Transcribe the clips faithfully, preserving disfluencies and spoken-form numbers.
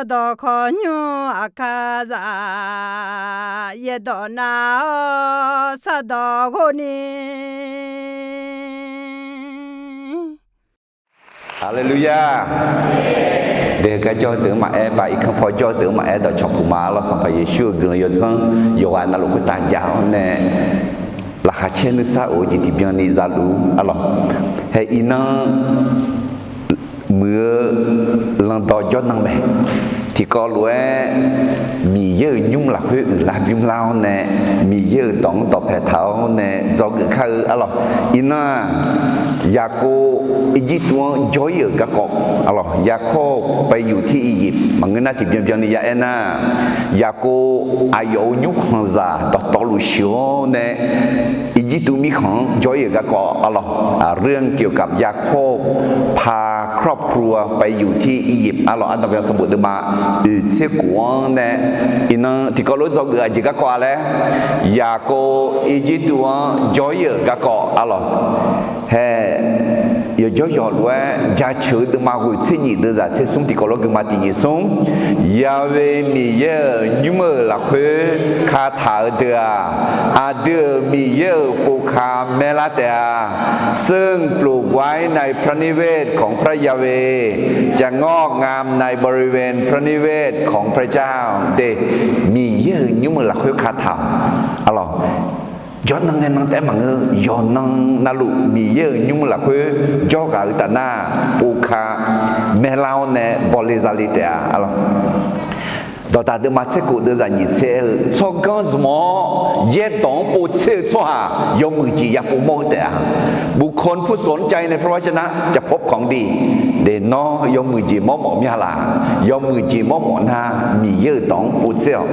Sardawq khawqnymr aqkar zaq, yaerdawq nav-awr sardawq ghov ni. Haleluya! Deuq garjawr deuq-anr maqaer, baq irkanr paw jawr deuq-anr maqaer dawqcawq puq ma. Arlawr, Sanqpaq Yeqsur-euq guiqlanq yawdzanr yawqghaq navluf khoertav jav-awr nae, laqkhaq caer nuisar of-eu jeq tiqbyan ni zaluf. Arlawr, hae iqnan muiq-eu landaw jawrnan mae. Tiqkawv lof-aer Miqyaer-euq nymr lafkhoer uiqlar bymr lar-awr nae, Miqyaer-euq dawq-anr dawqpae taq-awr nae dzawgeuf kar-eu. Arlawr, iqnan-aq, Yaqkov Irjirtuv-anr jawr-ir-euq garkawv, arlawr, Yakob ไปอยู่ที่อียิปต์ maqngeur nar tiqbyan byan ni ya aer nar, Yaqkov aqyawf-euq nymrkhanqzaq dawqtawvluf sheuq-awr nae, Irjirtuv mirkhanq-anr jawr-ir-euq garkawv, arlawr, เรื่องเกี่ยวกับ Yakob พาครอบครัวไปอยู่ที่อียิปต์ arlawr, Ardanqbae sanqbof deuvma oeq tser khof-anr nae, iqnan tiqkawv lof-aer dzawgeuf-eu aqjeq garkawv-a laer, Yaqkov Irjirtuv-anr jawr-ir-euq garkawv, arlawr, hae yawqjawr yawq lof-aer Jaceuq-eu deuvma ghoeq tser nyiq deuvzaq tser smr tiqkawv lof-aer guima tiq nyiq smr, Yahweh Miqyaer-euq nymr-euq lafkhoer kataq-eu deuq-aq, aqdui-euq Miqyaer-euq povka maerlar taef-a. ซึ่งปลูกไว้ในพระนิเวศของพระยาเวห์ จะงอกงามในบริเวณพระนิเวศของพระเจ้า de, Miqyaer-euq nymr-euq lafkhoer kataq-awq. Arlawr, jawrnan ngaenan taef-aer maqngeur, yawqnan navluf Miqyaer-euq nymr lafkhoer jawrghaq-eu taf nar, povka maerlar-awr nae bawle zale taef-a. Arlawr, Dawqdaq deuvma tser khof deuvzaq nyiq tser aer-eu, tsawrganr zmq-awr yaerdawq-anr povtser-eu tsawrhaq yawmuiq jeq ya pov mawr-eu taef-a. บุคคลผู้สนใจในพระวจนะจะพบของดี de, nawr yawmuiq jeq mawrmawf mya laq? Yawmuiq jeq mawrmawf nar, Miqyaer-euq dawq-anr povtser-awq.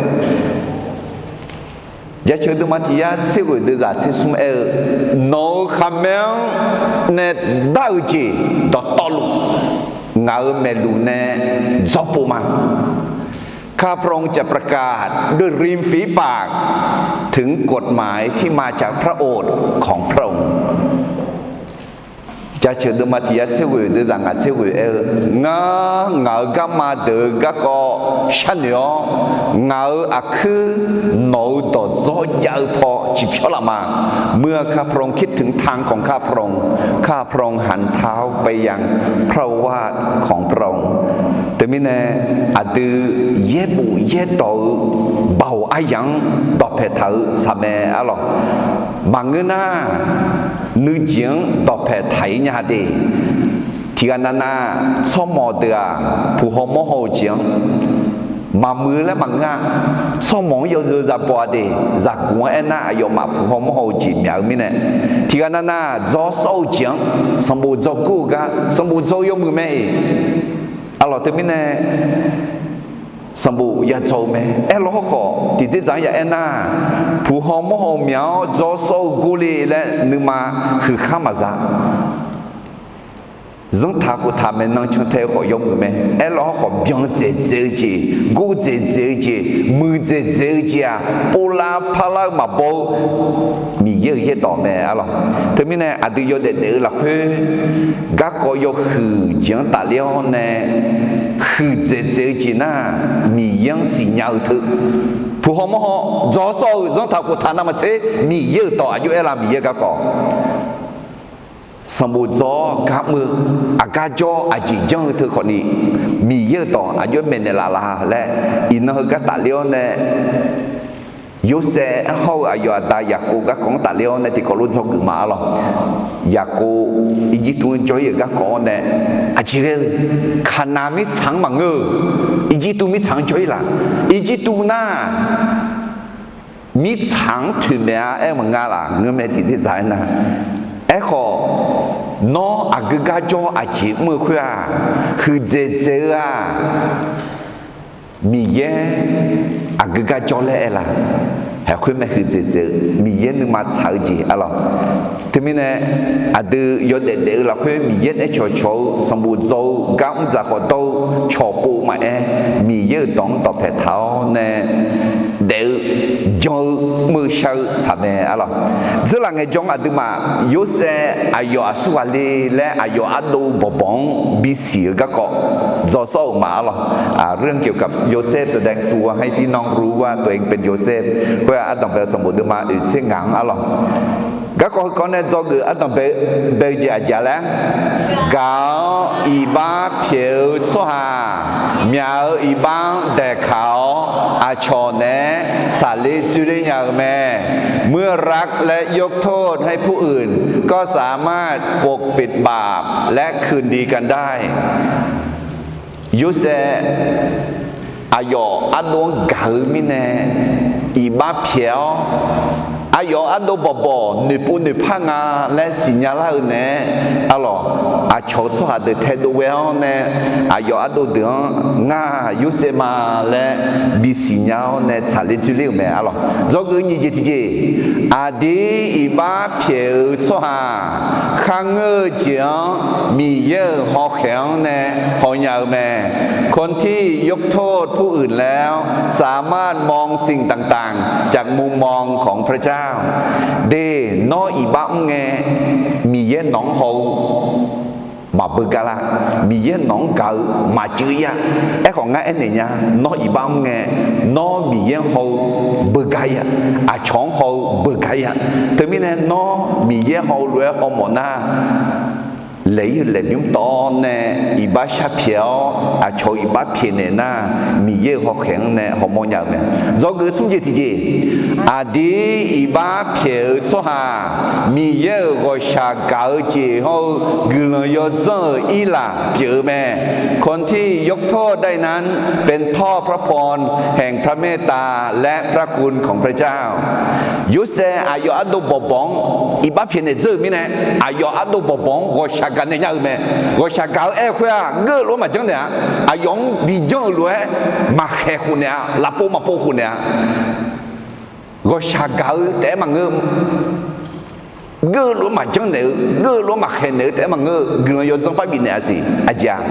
Jaceuq deuvma tiq yar tser ghoeq deuvzaq tser smr aer-eu, nawq-euq khaqmae-anr nae dar-eu jeq dawqtawvluf ngaq-euq maeqluq nae dzawrpov ma. ข้าพระองค์จะประกาศด้วยริมฝีปากถึงกฎหมายที่มาจากพระโอษฐ์ของพระองค์ Jaceuq deuvma tiq yar tser ghoeq deuvzaq ngaq tser ghoeq aer-eu, ngar ngaq-euq garma deuq-eu garkawv sharnoeq-awr, ngaq-euq aqkuir nawq-euq dawqdzawr jav-eu paw ciqpyawr laf ma. เมื่อข้าพระองค์คิดถึงทางของข้าพระองค์ ข้าพระองค์หันเท้าไปยังพระโอวาทของพระองค์ Teumirnae, aqdui yaerbof yaerdawq-eu baoq aryaq-anr dawqpae taq-eu saqmae arlawq. Maqngeur nar, nuijeq-anr dawqpae taq-ir nya de. Tiqghaq navnav, tsawrmawq deuq-aq, puq haw mawr haw-eu jeq-anr maqmuiq-eu laer maqngeur-a. Tsawrmawq-anr yawzeu za baw-a de. Zaqguq-anr aernar, aqyawfmaf puq haw mawr haw-eu jeq myaq-eu mirnae, tiqghaq navnav dzawr sawr-eu jeq-anr sanqbof dzawr gur-eu gar sanqbof dzawr-eu yawmuiq mae-iq. Arlawq teumirnae, sanqbof ya dzawr-eu mae. Aerlaw hawrkhawf, tiqdzerdzaq-anr ya aernar, puq haw mawr haw myaq-awr dzawr sawr-eu gurle laer nuima huiqkhar maqza. Zanrtaq khoftaq maeqnan cantae-eu khawf yawmuiq mae. Aerlaw hawrkhawf, byan dzaeqdzaeq-eu jeq, gor dzaeqdzaeq-eu jeq, muiqdzaeq dzaeq-eu jeq-aq, povlav parlar-eu maqbaw-eu Miqyaer-euq yaerdawq mae arlawq. Teumirnae, aqdui yawdaef daef-eu lafkhoer garkawv yawhuiq jeq-anr tafler-awr nae, huiqdzaeq dzaeq-eu jeq nar, Miqyaer-anr siqnya-eu teu, puq haw mawr haw dzawr sawr-eu zanrtaq khoftaq navmaqtser Miqyaer-euq dawq aqjox aerlar, Miqyaer garkawv sanqbof dzawr-awr gar mr-eu, aqgar jawr aqjeq janr-eu teu khawfni, Miqyaer-euq dawq aqjox maeqnaeq laf la laer, iqnan heugar tafler-awr nae, Yorsaev hawr-eu aqyawf aqda Yaqkov garkawv-anr tafler-awr nae tiqkawv lof dzawgeuf ma arlawq. Yaqkov Irjirtuv-anr jawr-ir-euq garkawv-anr nae, aqjeq ghae-eu, Kaqnaq mirtsaq-anr maqngeur-eu, Irjirtuv mirtsaq-anr jawr-ir laf. Irjirtuv nar, mirtsaq-anr toeqmaeq-a aer maqnga laf? Ngeurmae tiqdzerdzaq aernar, aerkhawf, nawr aqgeu gar jawr aqjeq mr-eu khoer-aq, huiqdzaeq dzaeq-eu-aq, Miqyaer aqgeu gar jawr laer aer la? Haeq khoermae huiqdzaeq dzaeq-eu Miqyaer nuima tsaq-eu jeq arlawq. Teumirnae, aqdui yawdaef daef-eu lafkhoer Miqyaer nae cawqcawq-eu sanqbof dzaw-eu gar mr dzaq khawf dawr-eu cawqpov maqaer, Miqyaer-euq dawq-anr dawqpae taq-awr nae daef-eu jan-eu mr-eu shar-eu tsaq mae arlawq. Dzeurlaf ngaejawr-anr aqduimaf Yorsaev aqyawf aqsurghaq le laer aqyawf ardov bawqbawq-anr bisiq-eu garkawv dzaw sawr-euq ma arlawq. เรื่องเกี่ยวกับโยเซฟ แสดงตัวให้พี่น้องรู้ว่าตัวเองเป็นโยเซฟ khoer-aq ardanq bae-eu sanqbof deuvma oeq tser ngaq-anr arlawq. Garkawv heukawv nae dzawgeuf ardanq bae-eu jeq aqjeq laer, gaq-awr iqbax pyaeq-eu tsawrhaq myaq-eu iqbax-anr daeqkaq-awr aqcawq naeq-aer tsaqler dzoerler nya-eu mae. เมื่อรักและยกโทษให้ผู้อื่น ก็สามารถปกปิดบาปและคืนดีกันได้ Yorsaev aqyawf ardov-anr gaq-eu mirnae iqbax pyaeq-awr, aqyawf ardov bawqbawq noeqpov noeqpar nga laer siqnya lar-eu naeq-aer arlawq, aqcawq-eu tsawrhaq deuq taedov ghae-awr nae aqyawf ardov deuq-anr ngar Yorsaev ma laer bisiq nya-awr nae tsaqler dzoerler-euq mae arlawq. Dzawgeuf nyiq jeq tiqjeq, aqdir iqbax pyaeq-eu tsawrhaq kharngeur-eu jeq-anr Miqyaer-euq hawkhaeq-anr nae hawnya-eu mae. คนที่ยกโทษผู้อื่นแล้ว สามารถมองสิ่งต่างๆ จากมุมมองของพระเจ้า De, nawr iqbax mr ngae Miqyaer nawq-anr haw-eu maqbeugar lar. Miqyaer nawq-anr gaq-eu maqcuiv ir-a. Aerkhawf ngar aernaeq nya, nawr iqbax mr ngae nawr Miqyaer-anr haw-eu beugar ir-a. Aqcawq-anr haw-eu beugar ir-a. Teumirnae nawr Miqyaer haw-eu lof-aer hawmawf nar, laeq ir-eu laeqbymr tawv nae iqbax sharpyaeq-awr aqcawq-eu iqbax pyaeqnaeq nar, Miqyaer-euq hawkhaeq-anr nae hawmawr nya-eu mae. Dzawgeuf smr jeq tiqjeq, aqdir iqbax pyaeq-eu tsawrhaq Miqyaer-euq ghawqshaq gaq-eu jeq hawr-eu guiqlanq yawdzanr-euq irlaf pyeuf-eu mae. คนที่ยกโทษได้นั้น เป็นท่อพระพรแห่งพระเมตตาและพระคุณของพระเจ้า Yorsaev aqyawf ardov bawqbawq-anr iqbax pyaeqnaeq dzeur-euq mirnae, aqyawf ardov bawqbawq-anr ghawqshaq gaq naeq nya-eu mae. Ghawqshaq gaq-eu aer-eu khoer-aq, geur-eu lof-aer maqjanr naeq-a. Aqyawf-anr bijanr-euq lof-aer maqkhaeq khof naeq-a. Lafpov maqpov khof naeq-a. Ghawqshaq gaq-eu taef-aer maqngeur, geur-eu lof-aer maqjanr naeq-eu, geur-eu lof-aer maqkhaeq naeq-eu taef-aer maqngeur-eu, guiqlanq yawdzanr parbi naeq-a siq. Aqjeq-aq,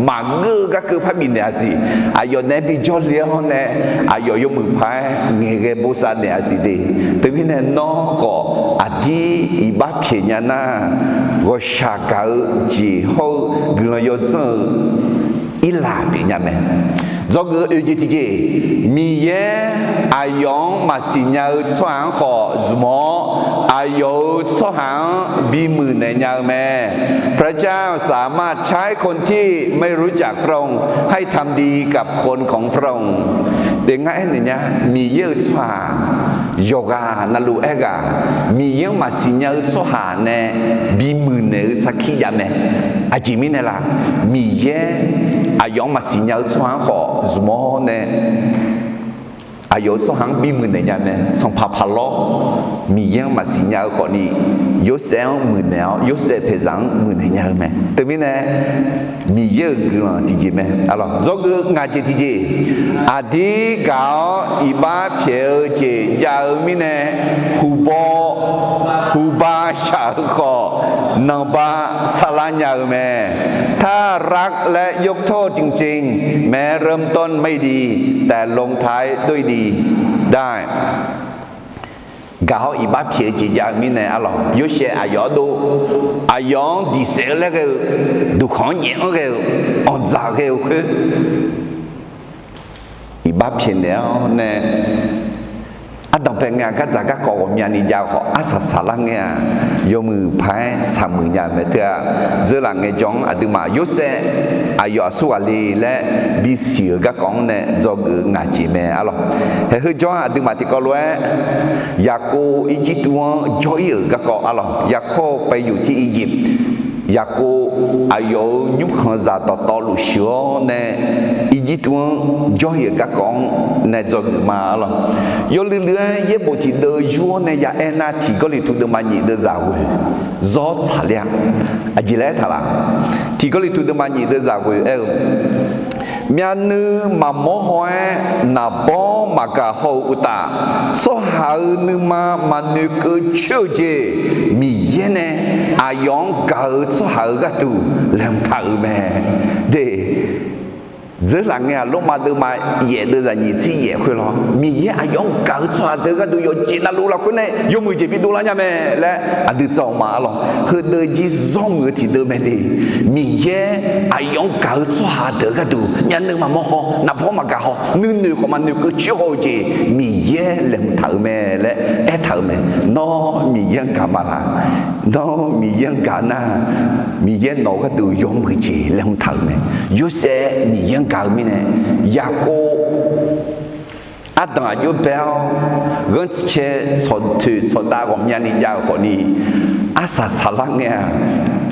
maqgeur-eu garkeuv parbi naeq-a siq. Aqyawf naeq-aer bijawr le-awr nae, aqyawf yawmuiq paq-aer ngaeqghae bosav naeq-a siq de. Teumirnae nawr khawf aqdir iqbax pyaeq nya nar, ghawqshaq gaq-eu jeq hawr-eu guiqlanq yawdzanr-eu irlaf pyeufnya mae. Dzawgeuf oeq jeq tiqjeq, Miqyaer aqyawf-anr maqsiq nya-eu tsawrhaq-anr khawf zmq-awr, aqyawf-euq tsawrhaq-anr bimuiq naeq nya-eu mae. พระเจ้าสามารถใช้คนที่ไม่รู้จักพระองค์ให้ทำดีกับคนของพระองค์ De, ngar aernaeq nya, Miqyaer-euq tsawrhaq yawqghaq navluf aerghaq, Miqyaer-anr maqsiq nya-eu tsawrhaq nae bimuiq naeq-eu sarkir jav mae. Aqjeq mirnae laf, Miqyaer aqyawf-anr maqsiq nya-eu tsawrhaq-anr khawf zmq-awr nae, aqyawf-euq tsawrhaq-anr bimuiq naeq nya mae. Sanqpaq paq lawr Miqyaer-anr maqsiq nya-eu khawfni, Yorsaev-anr muiqnaeq-awr, Yorsaev paeqzaq-anr muiqnaeq nya-eu mae. Teumirnae Miqyaer-euq guiqlanq tiqjeq mae. Dzawgeuf ngaq jeq tiqjeq, aqdir gaq-awr iqbax pyaeq-eu jeq jav-eu mirnae, huqbaw huqba shaq-eu khawf nanqba saqlar nya-eu mae. ถ้ารักและยกโทษจริงๆ แม้เริ่มต้นไม่ดี แต่ลงท้ายด้วยดีได้ Gaq-awr iqbax pyaeq-eu jeq jav-eu mirnae arlawq, Yorsaev aqyawf ardov, aqyawf-anr diq saef-eu laer ghae-eu, duqkhanq-anr nyaef-anr ghae-eu, anqdzaq ghae-eu khoer, iqbax pyaeqnaeq-awr nae, ardanq bae ngae-aq, gardzaq garkawv ghawqmyani jav-eu khawf arsaq saqlar ngae-aq, yawmuiq paq-aer saqmuiq nya-eu mae. Teu-aq, dzeurlaf ngaejawr-anr aqduimaf Yorsaev aqyawf aqsurghaq le laer bisiq-euq garkawv-anr nae dzawgeuf-eu ngaq jeq mae arlawq. Haeq heu jawr-aq, aqduimaf tiqkawv lof-aer Yaqkov Irjirtuv-anr jawr ir-euq garkawv arlawq, ยาโคบไปอยู่ที่อียิปต์ Yaqkov aqyawf-euq nymrkhanqzaq dawqtawvluf sheuq-awr nae Irjirtuv-anr jawr ir-euq garkawv-anr nae dzawgeuf ma arlawq. Yawluiv luiv-aer yaerbof tiqdeuv yur-awr nae ya aer nar, Tiq Gawrliqtu deuvma nyiq deuv zaq ghoeq zawr tsaqler-a. Aqjeq laer aertaq laf? Tiq Gawrliqtu deuvma nyiq deuv zaq ghoeq aer-eu, myavnuiv maqmawr haw-aer naqbawr maqgaq haw-euq uqtaf, tsawrhaq-euq nuima maqnoeqkeuv coer-eu jeq Miqyaer nae aqyawf-anr gaq-eu tsawrhaq-euq gharduq laeqhmq taq-euq mae. De, Dzeurlaf ngae-aq, Lormav deuvma yaef deuvzaq nyiq tser yaef khoer lawr, Miqyaer aqyawf-anr gaq-eu tsawrhaq deuq gharduq yawqjeq navluf lafkhoer nae yawmuiq jeq bidov lar nya mae laer aqdui tsaev-awq ma arlawq. Heudeuv jir zawr muiq-eu tiqdeuv mae de. Miqyaer aqyawf-anr gaq-eu tsawrhaq deuq gharduq myavnuiv maqmawr haw, naqbawr maqgaq haw, nuinoeq khawf maqnoeqkeuv coer haw-eu jeq Miqyaer laeqhmq taq-euq mae laer aertaq-euq mae. Nawr Miqyaer-anr gaq ma laq? Nawr Miqyaer-anr gaq nar, Miqyaer nawq-eu gharduq yawmuiq jeq laeqhmq taq-euq mae. Yorsaev Miqyaer-anr gaq-eu mirnae, Yaqkov ardanq aqjox bae-awr, ghanrcae tsawqtoeq tsawqdav ghawqmyani jav-euq khawfni, arsaq saqlar ngae-aq,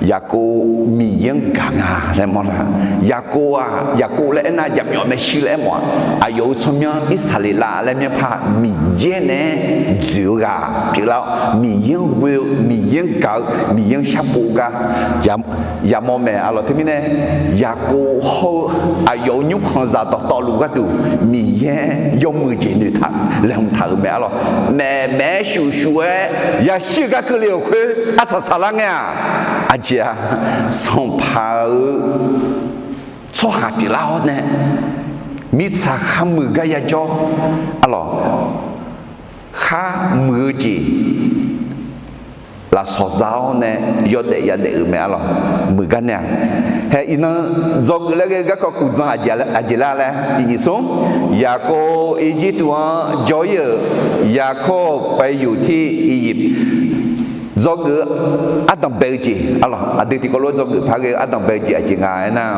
Yaqkov Miqyaer-anr gaq nga laer mawrlar. Yaqkov-aq, Yaqkov laer aernar, jaqmyawf maershuir laer aermawf-aq, aqyawf-euq tsawrmyanr Irsaqleqlav laer myanrpar Miqyaer naeq-aer dzoeq-eu ghaq pyeuflar-awr, Miqyaer-anr ghoe-eu, Miqyaer-anr gaq-eu, Miqyaer-anr sharpov-eu gar yamawr mae arlawq. Teumirnae, Yaqkov hawr-eu aqyawf-euq nymrkhanqzaq dawqtawvluf gharduq Miqyaer yawmuiq jeq noeqtaq laeqhmq taq-euq mae arlawq. Maeqmaeq-aer shufshuf-aer yashir-eu gar keuvle-euq khoer arsaq saqlar ngae-aq, aqjeq-aq, Sanqpaq-euq tsawrhaq pyeuflar-awr nae, mirtsaq kharmuiq gar yajawr arlawq, kharmuiq-eu jeq lafsawq za-awr nae yawdaef yadaef-euq mae arlawq. Muiq gar nae-aq, hae iqnan dzawgeuf laer ghae-eu garkawv kuvdzan aqjeq lar laer tiqjeq smr, Yaqkov Irjirtuv-anr jawr-ir-euq, Yakob ไปอยู่ที่อียิปต์ dzawgeuf-eu ardanq bae-eu jeq arlawq, aqdui tiqkawv lof dzawgeuf par ghae-eu ardanq bae-eu jeq aqjeq nga aernar,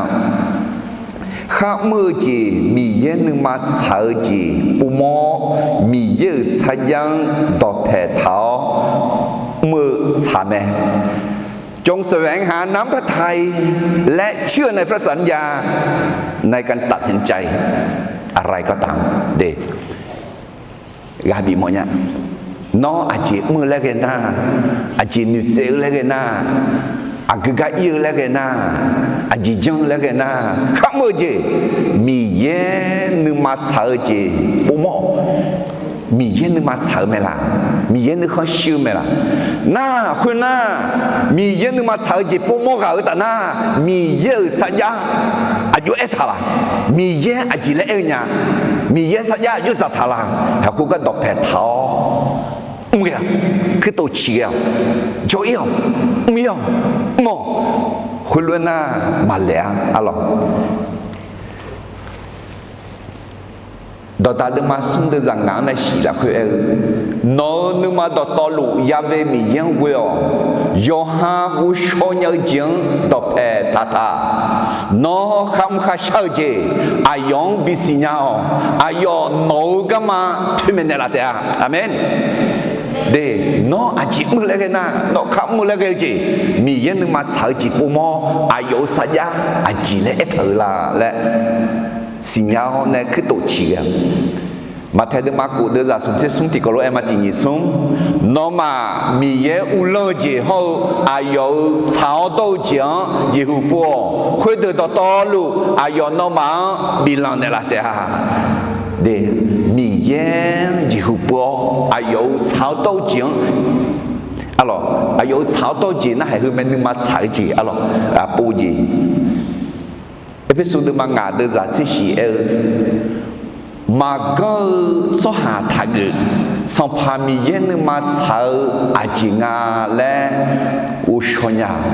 kharmr-eu jeq Miqyaer nuima tsaq-eu jeq povmawr-awr, Miqyaer-euq sarjax-anr dawqpaeq taq-awr mr-eu tsaq mae. จงแสวงหาน้ำพระทัย และเชื่อในพระสัญญา ในการตัดสินใจอะไรก็ตาม de. Ghaq bif mawf nya. Nawr aqjeq mr-eu laer ghae nar, aqjeq noeqtsaev-eu laer ghae nar, aqgeu gar ir-eu laer ghae nar, aqjeq janr-eu laer ghae nar, kharmr-eu jeq Miqyaer nuima tsaq-eu jeq povmawr-awq. Miqyaer nuima tsaq-eu mae laq? Miqyaer nuikhanr shir-eu mae laq? Nar khoernar, Miqyaer nuima tsaq-eu jeq povmawr ghaq-eu taf nar, Miqyaer-euq sarjax aqjox aertaq laq? Miqyaer aqjeq laer aer-eu nya? Miqyaer sarjax aqjox dzaqtaq laq? Haq khoergar dawqpaeq taq-awr mr ghae-awq, kuirtof ciq ghae-awq, jawr-ir-awq, mr-ir-awq, mr-awq. Khoerlof-aer nar maqlaeq-a arlawq. Dawqdaq deuvma smr deuvzaq ngaq-anr nae shif lafkhoer aer-eu, nawq-euq nuima dawqtawvluf yave Miqyaer-anr ghoe-awq. Yawqha ghovshaw nya-eu jeq-anr dawqpaeq taqtaq. Nawr kharmr kharshar-eu jeq aqyawf-anr bisiq nya-awq. Aqyawf nawq-euq garma toeqmaeq naeqlaf taef-a. Aqmeq. De, nawr aqjeq mr-eu laer ghae nar, nawr kharmr-eu laer ghae-eu jeq, Miqyaer nuima tsaq-eu jeq povmawr-awr, aqyawf-euq sarjax aqjeq laer aertaq-eu la laer siqnya-awr nae kuirtof ciq ghae-a. Maqtaeq deuvma kof deuvzaq smq tser smr tiqkawv lof-aer ma tiq nyiq smr, nawmaf Miqyaer uvlanr-eu jeq hawr-eu aqyawf-euq tsaq-awr dawr-eu jeq-anr jeqhu pov-awq. Khoerdeuq dawqtawvluf aqyawf nawmaf-anr biflanq naeqlaf taef-a. De, Miqyaer-anr jeqhu pov-awr aqyawf-euq tsaq-awr dawr-eu jeq-anr, arlawq, aqyawf-euq tsaq-awr dawr-eu jeq narhaq heu mae, nuima tsaq-eu jeq arlawq, aqpov jeq. Erpersu deuvma ngaq deuvzaq tser shif aer-eu, maqganr-eu tsawrhaq taqgeuf, Sanqpaq Miqyaer nuima tsaq-eu aqjeq nga laer ghovshaw nya-awq.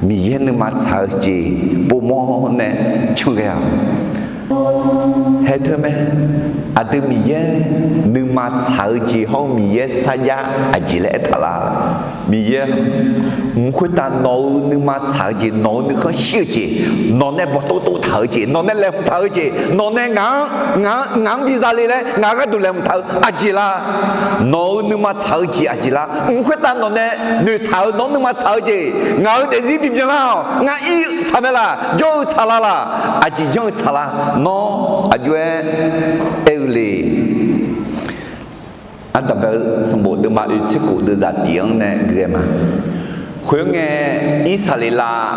Miqyaer nuima tsaq-eu jeq povmawr nae can ghae-awq. Haeq teu mae, aqdui Miqyaer nuima tsaq-eu jeq hawr-eu Miqyaer sarjax aqjeq laer aertaq la? Miqyaer, mq khoertav nawq-euq nuima tsaq-eu jeq, nawq-euq nuikhanr shir-eu jeq, nawq nae bawqtov tov taq-eu jeq, nawq nae laeqhmq taq-eu jeq, nawq nae ngaq-anr, ngaq-anr, ngaq-anr biza le laer ngaq-euq gharduq laeqhmq taq-eu aqjeq la? Nawq-euq nuima tsaq-eu jeq aqjeq la? Mq khoertav nawq nae noeqtaq-euq nawq-anr nuima tsaq-eu jeq, ngaq-euq daefzir bibyan lar-awq. Ngar ir-eu tsaq mae laq? Jawr-eu tsaq la laq? Aqjeq janr-eu tsaq la? Nawr aqjox-aer aer-eu le. Ardanqbae-eu sanqbof deuvma oeq tser kof deuvzaq tiq-anr nae ghae ma. Khoerngae, Irsaqleqlav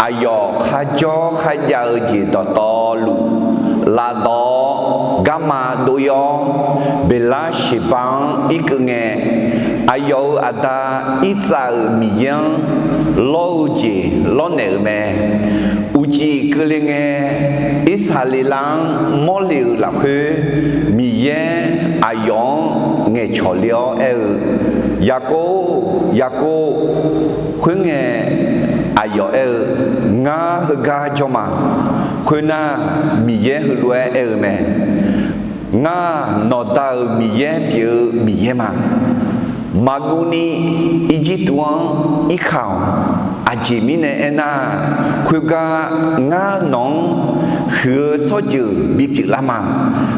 aqyawf kharjawr kharjav-eu jeq dawqtawvluf lavdawv-awr, garma dov-ir-awr, Beqlarseqbar-anr irkeuv ngae, aqyawf-euq aqda Irtsav-euq Miqyaer-anr lawr-eu jeq lawrnaeq-euq mae. Uqcif keuvle ngae, Irsaqleqlav-anr mawrle-euq lafkhoer, Miqyaer aqyawf-anr ngaeqcawq le-awr aer-eu, Yaqkov, Yaqkov. Khoerngae, aqyawf aer-eu, Ngar heugar jawr ma. Khoernar, Miqyaer heulof-aer aer-eu mae, Ngar nawqda-euq Miqyaer pyeuf-eu Miqyaer ma. Maqguvni Irjirtuv-anr irkaq-awq. Aqjeq mirnae aernar, khoergar ngar nawq-anr huiq-eu tsawrjeuq bipyeuf lar ma.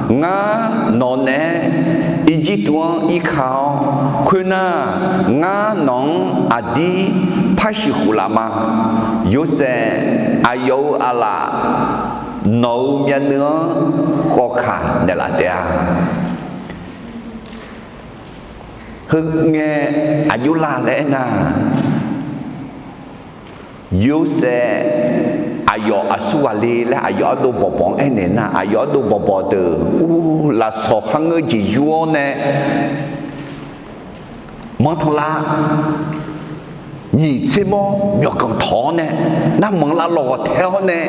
Ngar nawq naeq-aer Irjirtuv-anr irkaq-awr, khoernar, ngar nawq-anr aqdir par shuif khof laf ma. Yorsaev, aqyawf-euq aqlaf nawq-euq myavnuiv-anr khawkaq naeqlaf taef-a. Heu ngae aqjox la laer aernar, Yorsaev aqyawf aqsur ghaq le laer aqyawf ardov bawqbawq-anr aernaeq nar, aqyawf ardov bawqbawq deuq ur lafsawq kharngeur jeq yur-awr nae manrtanqlar, nyiq tser mawr myawqganq tawq-awr nae, narmanq lavlawq tae-awr nae,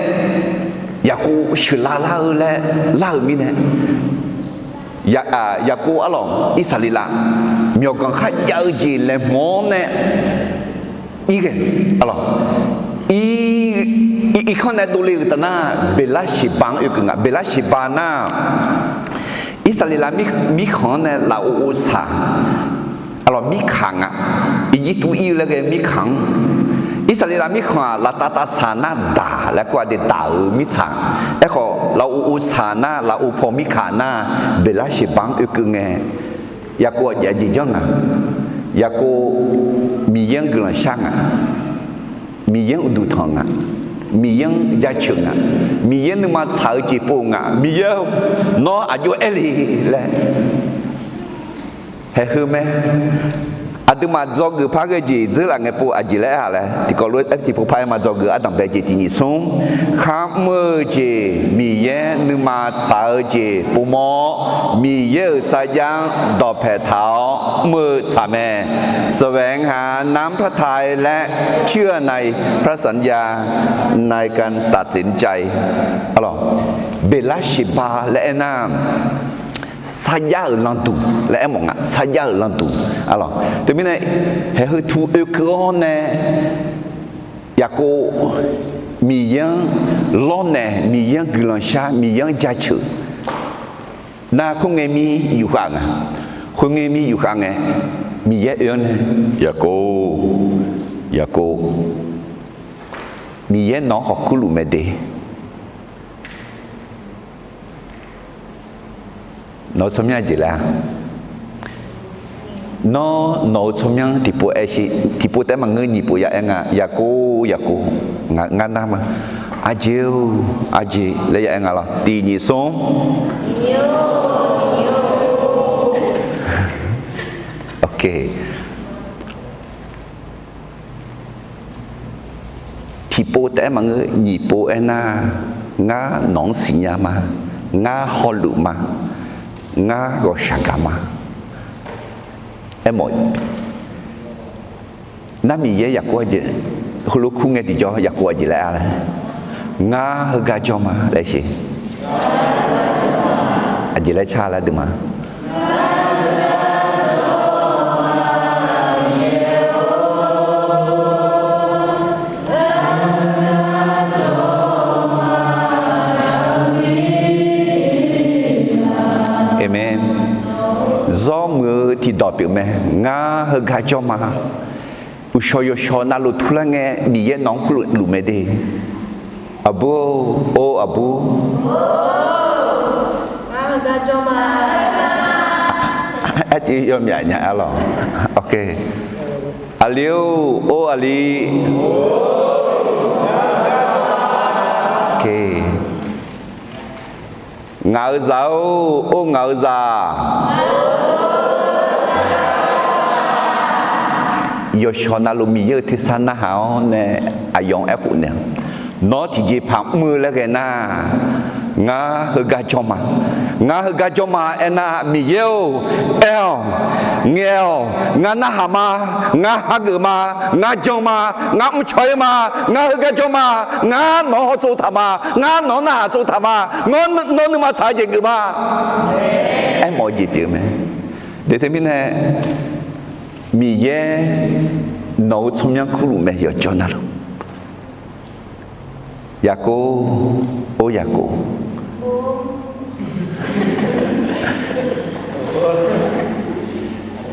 Yaqkov sheuqlav lar-eu laer lar-euq mirnae, Yaqkov arlawq Irsaqleqlav myawqganq kharjav-eu jeq laeqhmq-awr nae, irghae, arlawq, ir, irkanr nae dovle-euq taf nar, Beqlarseqba-anr oekeuv nga. Beqlarseqba nar, Irsaqleqlav mirkhanq-anr nae lafov ov saq, arlawq, mirkaq nga. Irjirtuv ir-eu laer ghae mirkaq-anr, Irsaqleqlav mirkhanq-aq laftav tavsaq nar daq laer kur-a de, daq-euq mirtsaq. Aerkhawf lafov ov saq nar, lafov paw mirkaq nar, Beqlarseqba-anr oekeuv ngae, Yaqkov aqjeq janr nga. Yaqkov Miqyaer-anr guiqlanq shar nga. Miqyaer-anr uqduq tanq nga. Miqyaer-anr jaceuq nga. Miqyaer nuima tsaq-eu jeq pov nga. Miqyaer-or, nawr aqjox aer le laer. Haeq heu mae. Aqduimaf dzawgeuf par ghae jeq dzeur laf ngae pov aqjeq laer aer-a laer tiqkawv lof-aer tiqpov par aer ma. Dzawgeuf ardanqbae jeq tiq nyiq smr. Kharmr-eu jeq, Miqyaer nuima tsaq-eu jeq povmawr-awr, Miqyaer-euq sarjax-anr dawqpae taq-awr mr-eu tsaq mae. แสวงหาน้ำพระทัยและเชื่อในพระสัญญาในการตัดสินใจ Beqlarseqba laer aernar, sarjax-euq landuq laer aermawf nga. Sarjax-euq landuq, arlawq. Teumirnae, haeq heu tu oekeuv-awr nae, Yaqkov Miqyaer-anr lawrnaeq, Miqyaer-anr guiqlanq shar, Miqyaer-anr jaceuq nar, khoerngae mir yufkhav nga. Khoerngae mir yufkhav ngae, Miqyaer oe-awr nae, Yaqkov, Yaqkov, Miqyaer nawq-anr khawf kurluf mae de. Nawq-eu tsawrmyanr aqjeq laer-a? Nawr nawq-eu tsawrmyanr tiqpov aer shi, tiqpov taef-aer maqngeur, nyiq pov ya aer nga. Yaqkov, Yaqkov, ngar nar ma. Aqjeq-or, aqjeq laer ya aer nga lawr. Tiq nyiq smr. Ok. Tiqpov taef-aer maqngeur, nyiq pov aernar, ngar nawq-anr siqnya ma, ngar hawluf ma, ngar ghawqshaq gaq ma. Aermawf-eu nar, Miqyaer Yaqkov aqjeq, heulof kur ngae tiqjawr Yaqkov aqjeq laer-a laer, ngar heugar jawr ma laer siq. Aqjeq laer car laer dui ma. Aqmeq. Zawr muiq-eu tiqdawq pyeuf mae. Ngar heugar jawr ma. Uqshawq yawshawq navluf turlar ngae, Miqyaer nawq-anr kurluf mae de. Aqbur-or, or aqbur. Arciv yawmyaf nya-a lawq. Aqli-or, or aqli. Ngaq-euq zaq-or, or ngaq-euq zaq. Yawshawq navluf Miqyaer-euq tersar narhaq-awr nae, aqyawf-anr aerkhof naeq, nawr tiqjeqpaq mr-eu laer ghae nar, Ngar heugar jawr ma. Ngar heugar jawr ma aernar, Miqyaer-or, aer-awq, ngaeq-awq, ngar narhaq ma, ngar hageuf ma, ngar jan ma, ngar mrcaw-ir ma, ngar heugar jawr ma, ngar nawq-anr hawtsov taq ma, ngar nawq-anr narhaq tsov taq ma, nawr nuima tsaq-eu jeq geuf ma. Aermawf-eu jeq pyeuf-eu mae. Deuq teumirnae, Miqyaer nawq-euq tsawrmyanr kurluf mae yawqjawr navluf. Yaqkov, or Yaqkov,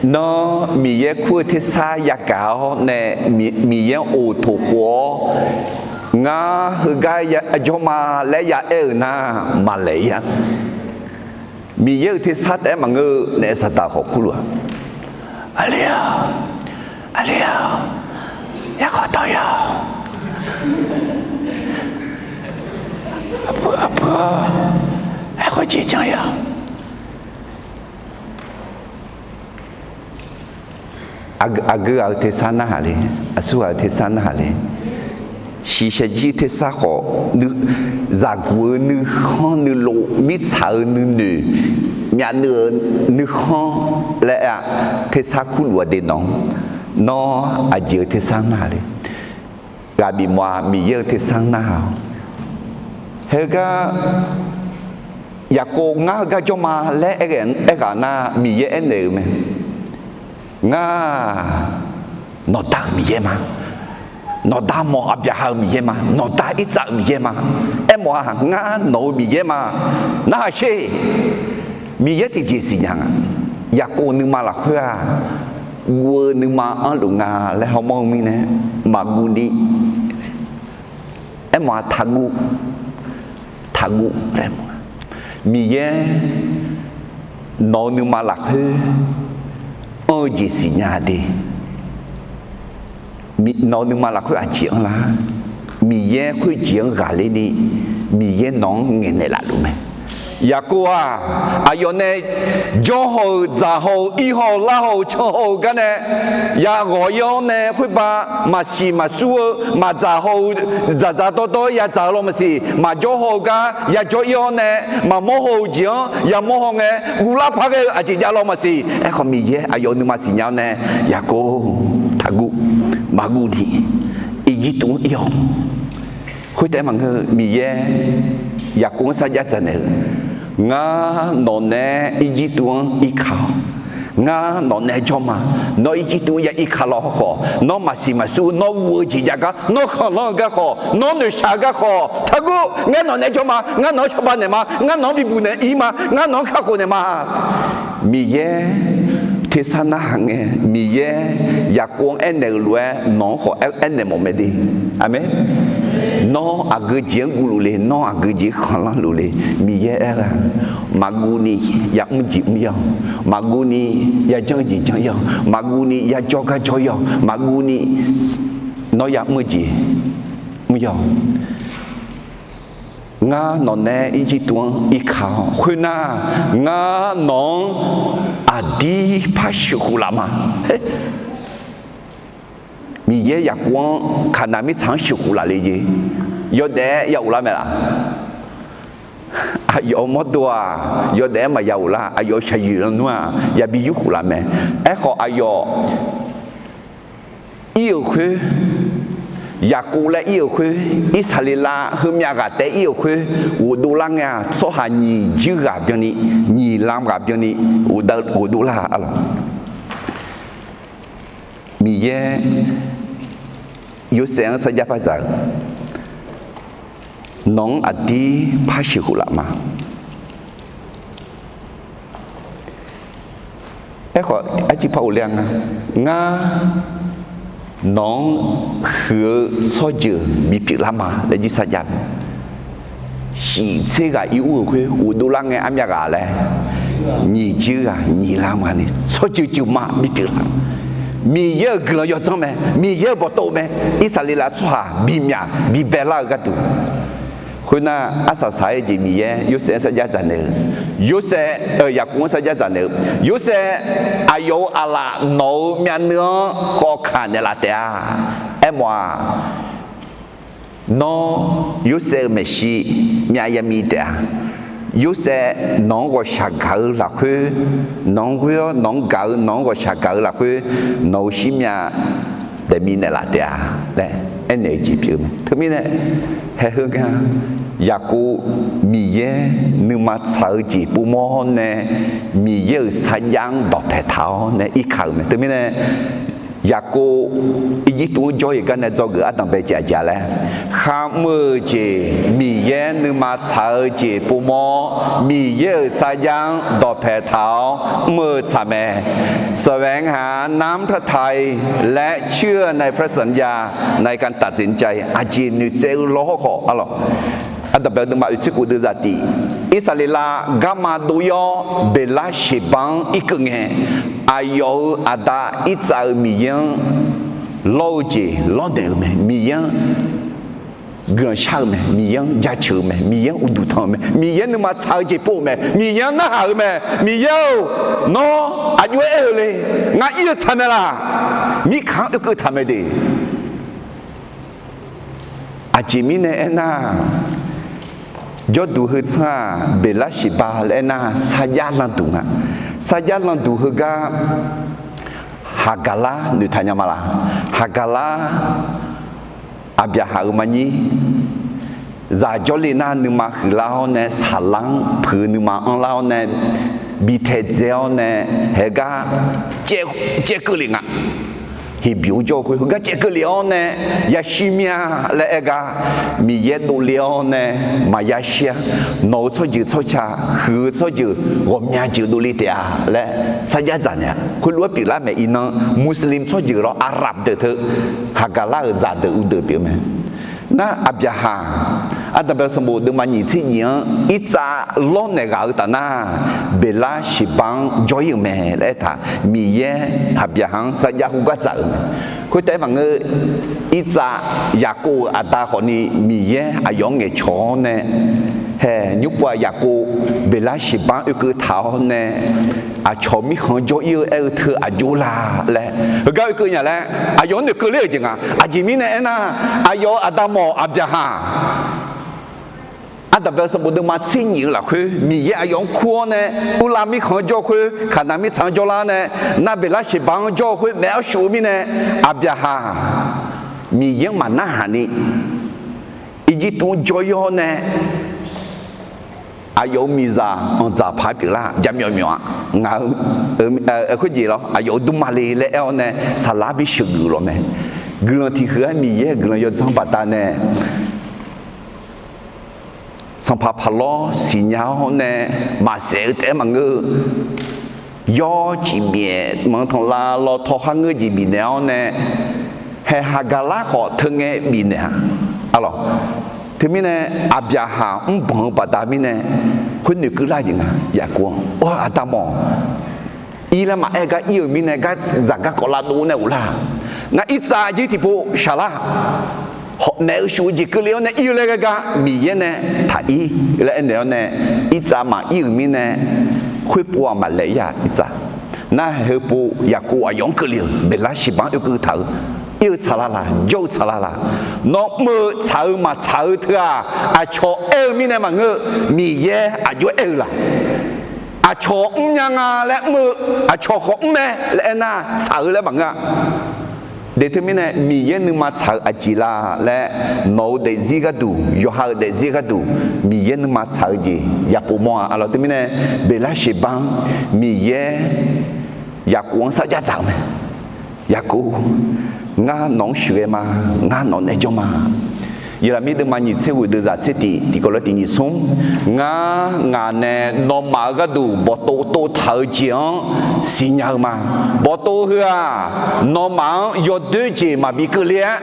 nawr Miqyaer kur-eu tersar yagaq-awr nae, Miqyaer-anr oq toq khof-awr, ngar heugar jawr ma laer ya aer-euq nar, maqlaeq-ir-a. Miqyaer-euq tersar taef-aer maqngeur-eu nae Saqdaq khawf kurluf-a. Aqli-awq, aqli-awq, yarkhawf dawq ya-awq, aqbur aqbur-awq, aerkhawf jeq janr ya-awq. Aqgeu ghaq-eu tersar narhaq le, aqsur ghaq-eu tersar narhaq le. Shiqshaq jir tersar khawf, zaqguq-eu nuikhanr nuilov, mirtsaq-eu nuinoeq, myavnuiv-eu nuikhanr laer aer-a, tersar kurluf-a de nawq-anr, nawr aqjeq-eu tersar narhaq le. Ghaq bifmawf-a, Miqyaer-euq tersar narhaq-awq. Heugar Yaqkov ngar heugar jawr ma laer aer-eu aerghaq nar, Miqyaer aernaeq-euq mae. Ngar nawqda-euq Miqyaer ma. Nawqda mawq Aqbyaqhaq-euq Miqyaer ma. Nawqda Irtsav-euq Miqyaer ma. Aermawf-a, ngar nawq-euq Miqyaer ma. Narhaq sher. Miqyaer tiqjeq siqnya nga. Yaqkov nuima lafkhoer-aq, guv-eu nuima-anr luf nga laer hawmawr-eu mirnae, maqguv ni. Aermawf-a, taqguv, taqguv laer mawf-a. Miqyaer nawq-eu nuima lafkhoer anr-eu jeq siqnya de. Nawq-eu nuima lafkhoer aqjeq anr lar? Miqyaer khoerjeq-anr ghaqler ni, Miqyaer nawq-anr ngaeqnaeq laf luf mae. Yaqkov-aq, aqyawf nae jawr haw-eu, dzaq haw-eu, ir haw-eu, lar haw-eu, can haw-eu gar nae yaghawq ir-awr nae khoerbav maqsiq maqsur-eu, maqdzaq haw-eu, dzaqdzaq dawrdawr-aer yadzaq-eu lawr maqsiq, maqjawr haw-eu gar yajawr ir-awr nae, maqmawr haw-eu jeq-anr yamawr haw ngae, guvlar paq ghae-eu aqjeq jav lawr maqsiq. Aerkhawf, Miqyaer aqyawf-eu nuima siqnya-awr nae, Yaqkov, taqguv, maqguv ni, Irjirtuv-anr ir-awq. Khoertaef maqngeur, Miqyaer Yaqkov-anr sarjax dzaqnaeq-eu, Ngar nawq naeq-aer Irjirtuv-anr irka-awq. Ngar nawq naeq-aer jawr ma. Nawr Irjirtuv-anr ya irka lawr khawf, nawr maqsiq maqsur, nawr guv-eu jeq jav gar, nawr khanqlanr-eu gar khawf, nawr noeqshaq-eu gar khawf, taqguv. Ngar nawq naeq-aer jawr ma. Ngar nawq-anr cawba naeq ma. Ngar nawq-anr bibuq naeq ir ma. Ngar nawq-anr kakhof naeq ma. Miqyaer tersar narhaq ngae, Miqyaer Yaqkov-anr aernaeq-euq lof-aer nawq-anr khawf aernaeq mawf mae de. Aqmeq. Nawr aqgeu jeq-anr guv luf le, nawr aqgeu jeq-anr khanqlanr luf le. Miqyaer aer-eu-aq, maqguv ni yamr jeq mr ya-awq. Maqguv ni yajanr jeq janr ya-awq. Maqguv ni yajawr gar jawr ya-awq. Maqguv ni nawr yamr-eu jeq mr ya-awq. Ngar nawq naeq-aer Irjirtuv-anr irka-awq. Khoernar, ngar nawq-anr aqdir par sheuqkhof laf ma. Miqyaer Yaqkov-anr Kaqnaq mirtsaq-anr sheuqkhof laf le jeq, yawdaef-aer ya ghoflar mae laf? Aqyawf-euq mawrdo-aq, yawdaef-aer maqya ghoflar. Aqyawf-euq shaqyoeq lan nmr-aq, yabi yurkhof laf mae. Aerkhawf, aqyawf ir-euq khoer, Yaqkov laer ir-euq khoer, Irsaqleqlav heumyav ghaq taef ir-euq khoer ghofdov lar ngae-aq, tsawrhaq nyiq juir ghaq byanni, nyiq lam ghaq byanni ghofdov lar-a lawq. Miqyaer Yorsaev-anr sarjax par dzaq-eu, Nawq-anr aqdir par sheuqkhof laf ma. Aerkhawf, arciv par ghofler-a nga, Ngar nawq-anr huiq-eu tsawrjeuq bipyeuf lar ma laer jir sarjax-eu, shif tser ghaq ir ur-euq khoer ghofdov lar ngae armyav ghaq laer, nyiq juir ghaq nyiq lam ghaq ni tsawrjeuq jeuq ma bipyeuf lar. Miqyaer-euq guiqlanq yawdzanr mae, Miqyaer-euq bawqtov mae, Irsaqleqlav tsawrhaq bimyaq bibae lar-eu gharduq. Khoernar, arsaq saq-aer jeq Miqyaer Yorsaev-anr sarjax dzaqnaeq-eu, Yorsaev, Yaqkov-anr sarjax dzaqnaeq-eu, Yorsaev, aqyawf-euq aqlaf nawq-euq myavnuiv-anr khawf kaq naeqlaf taef-a. Aermawf-aq, Nawr Yorsaev-euq maeqshi myav yamiv taef-a. Yorsaev nawq-anr ghawqshaq gaq-eu lafkhoer, nawq-anr ghoer-awr nawq-anr gaq-eu nawq-anr ghawqshaq gaq-eu lafkhoer, nawq-euq shirmyav daefmi naeqlaf taef-a laer aernaeq-eu jeq pyeuf-eu mae. Teumirnae, haeq heu nga, Yaqkov Miqyaer nuima tsaq-eu jeq povmawr-awr nae, Miqyaer-euq sarjax-anr dawqpae taq-awr nae irka-euq mae. Teumirnae, Yaqkov Irjirtuv-anr jawr-eu gar nae dzawgeuf ardanqbae jeq aqjeq-a laer, kharmr-eu jeq Miqyaer nuima tsaq-eu jeq povmawr-awr, Miqyaer-euq sarjax-anr dawqpae taq-awr mr-eu tsaq mae. แสวงหาน้ำพระทัย และเชื่อในพระสัญญาในการตัดสินใจ Aqjeq noeqtsaev-eu lawr hawrkhawf, arlawq, ardanqbae-eu nuima oeqtser khof deuvzaq tiq, Irsaqleqlav garma dov-ir-awr Beqlarseqbar-anr irkeuv ngae, aqyawf-euq aqda Irtsav-euq Miqyaer-anr lawr-eu jeq lawrnaeq-euq mae. Miqyaer-anr guiqlanq shar-eu mae, Miqyaer-anr jaceuq-eu mae, Miqyaer-anr uqduq tanq-eu mae, Miqyaer nuima tsaq-eu jeq pov-eu mae, Miqyaer-anr narhaq-eu mae. Miqyaer-or, nawr aqjox-aer aer-eu le, ngar ir-eu tsaq mae laq? Mirkhanq-anr oekeuv taq mae de. Aqjeq mirnae aernar, jawrduq heu tsanr-aq, Beqlarseqbar laer aernar, sarjax landuq nga. Sarjax landuq heugar Haqgaqlar noeqtaq nya ma laq? Haqgaqlar, Aqbyaqhaq-euq maqnyir, zaq jawrle nar nuima huiqlar-awr nae, saqlar-anr puiq-eu nuima anrlar-awr nae, bi taedzae-awr nae, haegar caev, caev keuv lef nga. Heqbymq-anr jawr-eu khoer heugar caev keuv lef-awr nae, yashir mir-a laer aer gar, Miqyaer dovle-awr nae maqya shir-ar. Nawq-euq tsawrjeuq tsawrca, huiq-eu tsawrjeuq ghawqmya jeuq dovle taef-a laer sarjax dzaq naeq-a. Khoerlof-aer pyeuflar mae. Iqnan Muslim tsawrjeuq lawr, Arab deuq teu, Haqgaqlar-euq zaqdeuq uvdeuq pyeuf-eu mae. Nar Aqbyaqhaq, ardanqbae sanqbof deuvma nyiq tser nyiq-anr Irtsav lawrnaeq ghaq-eu taf nar, Beqlarseqbar-anr jawr-ir-euq mae laer aertaq, Miqyaer Aqbyaqhaq-anr sarjax khoergar dzaq-euq mae. Khoertav-aer maqngeur, Irtsav, Yaqkov-euq aqda khawfni Miqyaer aqyawf-anr ngaeqcawq-awr nae, hae, nymr pov-aq Yaqkov Beqlarseqbar-anr oekeuv taq-awr nae, aqcawq mirkhanq-anr jawr-ir-eu aer-eu teu aqjox la laer heugar oekeuv nya laer aqyawf-anr noeqkeuv ler-euq jeq nga. Aqjeq mirnae aernar, aqyawf-euq aqda mawf Aqbyaqhaq, ardanqbae sanqbof deuvma tser nyiq-eu lafkhoer Miqyaer aqyawf-anr kur-awr nae, Urlav mirkhanq-anr jawr-eu khoer, Kaqnaq mirtsaq-anr jawrlar nae, nar Beqlarseqbar-anr jawr-eu khoer maef-awr shuf-eu mirnae, Aqbyaqhaq Miqyaer-anr maqnarhaq ni, Irjirtuv-anr jawr-ir-awr nae, aqyawf-euq miqzaq anqdzaq paq-aer pyeuflar jaqmyawf myawf-a. Ngaq-euq khoerjeq lawr, aqyawf-euq dmrma le laer aer-awr nae, saqlar bisheuq geuf-eu lawq mae. Guiqlanq tiq huiq-aer Miqyaer-euq guiqlanq yawdzanr baqda nae, sanqpaq paqlawr siqnya-awr nae, maqsaef-eu taef-aer maqngeur-eu, yawr cif bif-aer manq tanqlav law tawkhav ngeur jeq bifnaeq-awr nae, hae, Haqgaqlar khawf teu ngae bifnaeq-a. Arlawq, teumirnae Aqbyaqhaq mrbanq-eu baqda mirnae, khoer noeqkeuv lar jeq nga. Yaqkov-anr, Or, aqda mawf, ir laer maqaer gar ir-euq mirnae, gar zaq garkawv lavdov nae ghoflar. Ngar Irtsav jir tiqpov shaqlar, hawq maef-eu shuf-eu jeq keuvle-awr nae ir-eu laer ghae gar Miqyaer nae taq ir laer aernaeq-awr nae, Irtsav maqir-euq mirnae, khoerpov-aq maqlaeq ir-a Irtsav. Nar haeq heupov Yaqkov aqyawf-anr keuvle-euq Beqlarseqbar-anr oekeuv taq-eu, ir-eu tsaqlar laq, jawr-eu tsaqlar laq. Nawr mr-eu tsaq-eu maqtsaq-eu teu-aq, aqcawq aer-eu mirnae maqngeur-eu, Miqyaer aqjox-aer aer-eu laq? Aqcawq mrnya nga laer mr-eu, aqcawq khawf mr mae laer aernar, tsaq-eu laer maqngeur-a. Deq teumirnae Miqyaer nuima tsaq-eu aqjeq la laer, nawq-euq daefzir gharduq, yawqha-euq daefzir gharduq, Miqyaer nuima tsaq-eu jeq yapov mawr-a. Arlawq, teumirnae Beqlarseqbar-anr Miqyaer Yaqkov-anr sarjax dzaq-eu mae. Yaqkov, ngar nawq-anr sheuqghae ma, ngar nawq nae jawr ma. Yeqlaqmir deuvma nyiq tser ghoeq deuvzaq tser tiq, tiqkawv lof tiq nyiq smr, ngar ngaq nae nawmaf-euq gharduq bawqtov tov taq-eu jeq-anr siqnya-eu ma. Bawqtov heu-aq, nawmaf-anr yawdoer jeq maqbi keuvle-aer,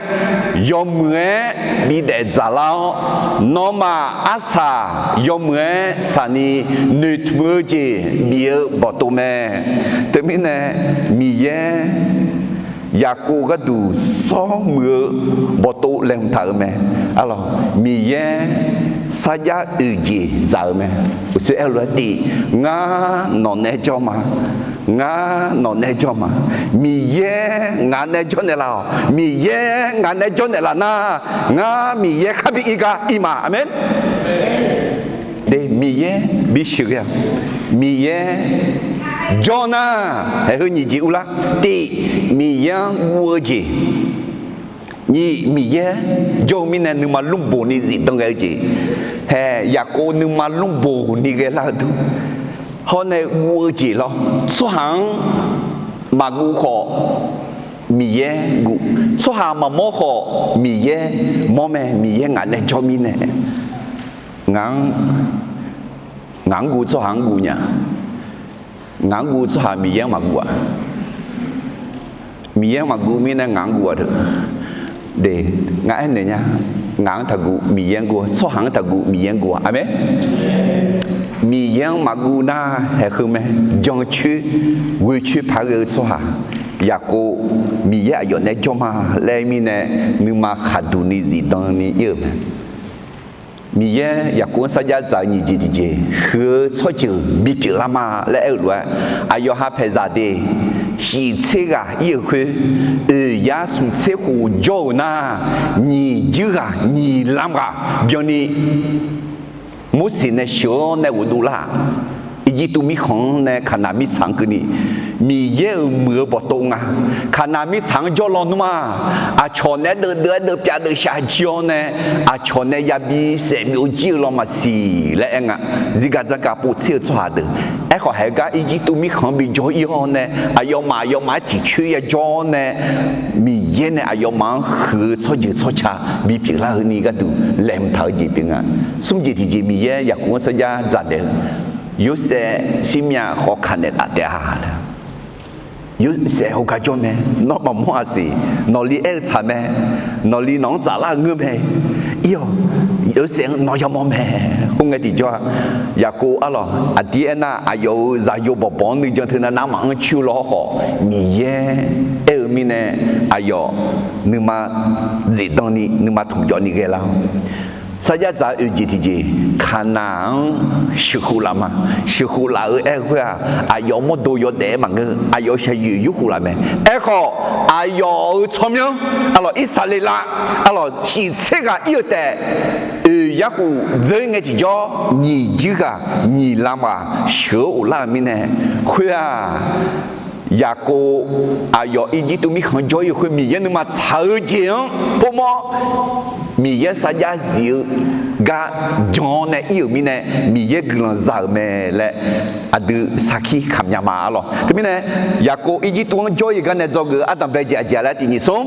yawmuiq-aer bidaef dzaqlar-awr, nawmaf arsaq yawmuiq-aer saqni noeqtmq-eu jeq bif-eu bawqtov mae. Teumirnae Miqyaer Yaqkov gharduq sawr muiq-eu bawqtov laeqhmq taq-euq mae. Arlawq, Miqyaer sarjax oeq jeq dzaq-euq mae. Uqshoe aer-eu lof-aer tif, ngar nawq nae jawr ma. Ngar nawq nae jawr ma. Miqyaer ngaq nae jawr naeqlaf-awq. Miqyaer ngaq nae jawr naeqlaf nar, ngar Miqyaer kharbi ir gar ir ma. Aqmeq. De, Miqyaer bisheuq ghae-a. Miqyaer jawr nar, haeq heu nyiq jeq urlar. Tif, Miqyaer-anr guv-eu jeq. Nyiq, Miqyaer jawr-eu mirnae nuima lmrboq ni zifdan ghae-eu jeq. Haeq, Yaqkov nuima lmrboq ni ghaelar-eu dur. Hawr nae guv-eu jeq lawr. Tsawrhaq-anr maqguv khawf, Miqyaer guv. Tsawrhaq maqmawr khawf, Miqyaer mawr mae. Miqyaer ngaq nae jawr mirnae, ngaq-anr, ngaq-anr guv, tsawrhaq-anr guv nya. Ngaq-anr guv tsawrhaq Miqyaer-anr maqguv-aq. Miqyaer-anr maqguv mirnae ngaq-anr guv-aq deuq. De, ngar aernaeq nya. Ngaq-anr taqguv Miqyaer-anr guv, tsawrhaq-anr taqguv Miqyaer-anr guv-aq. Aqmeq. Miqyaer-anr maqguv nar haeq heu mae. Jancoer, ghoecoer paq-aer ghae-eu tsawrhaq. Yaqkov, Miqyaer aqyawf nae jawr ma laer mirnae, nuima khaqduq ni zifdan ni ir-euq mae. Miqyaer Yaqkov-anr sarjax dzaq-eu nyiq jeq tiqjeq, huiq-eu tsawrjeuq bipyeuf lar ma laer aer-eu lof-aer, aqyawf ha paeqzaq de, shif tser ghaq ir-euq khoer, oeq yar smq tser khof jawr-euq nar, nyiq juir ghaq nyiq lam ghaq byanni Morseq nae sheuq-awr nae ghofdov lar-aq, Irjirtuv mirkhanq-anr nae Kaqnaq mirtsaq-anr keuvni, Miqyaer-euq muiq-eu bawqtov nga. Kaqnaq mirtsaq-anr jawr lawnmr ma. Aqcawq naeq-aer deuvdeuv-aer deuvpyav deuvshaq jir-awr nae, aqcawq nae yabi saef byov jir-eu law maqsiq laer aer nga. Zirgaq dzanrgaq povtser-eu tsawrhaq deuq. Aerkhawf, haeq gar Irjirtuv mirkhanq-anr bi jawr ir-awr nae, aqyawfmaf aqyawfmaf-aer tiqcoer yajawr-awr nae, Miqyaer nae aqyawfmaf-anr huiq-eu tsawrjeuq tsawrca bipyeuf lar-eu ni gharduq laeqhmq taq-eu jeq pyeuf nga. Smr jeq tiqjeq Miqyaer Yaqkov-anr sarjax dzaq daef-eu, Yorsaev, Sirmyav khawf kaq naeqlaf taef-a laer. Yorsaev heugar jawr mae. Nawr maqmawr-aq siq. Nawqli aer-eu tsaq mae. Nawqli nawq-anr tsaflar-eu ngeur mae. Ir-awq, Yorsaev-anr nawr yamawr mae. Khoerngae tiqjawr-aq, Yaqkov arlawq aqdir aernar, aqyawf-euq zaqyo bawqbawq-anr nuijan teu navmaf-anr coer-eu law hawrkhawf, Miqyaer aer-eu mirnae, aqyawf nuima zifdan ni nuima tmqjawv ni ghaelar-awr, sarjax dzaq-eu oeq jeq tiqjeq, Kaqnaq-anr sheuqkhof laf ma. Sheuqkhof laf-eu aer-eu khoer-aq, aqyawf mawrdo yawdaef-aer maqngeur. Aqyawf shaqyoeq yurkhof laf mae. Aerkhawf, aqyawf-euq tsawrmyanr, arlawq Irsaqleqlav, arlawq shif tser ghaq ir-eu taef, oeq yarkhof dzeur ngae tiqjawr nyiq juir ghaq nyiq lam ghaq sheuq-eu ghoflar-euq mirnae, khoer-aq, Yaqkov aqyawf Irjirtuv mirkhanq jawr ir-eu khoer Miqyaer nuima tsaq-eu jeq-anr povmawr, Miqyaer sarjax zif-eu gar jan-awr nae ir-euq mirnae, Miqyaer guiqlanq za-euq mae laer aqdui sarkir kamq nya ma arlawq. Teumirnae, Yaqkov Irjirtuv-anr jawr-ir gar nae dzawgeuf-eu ardanqbae jeq aqjeq laer tiq nyiq smr,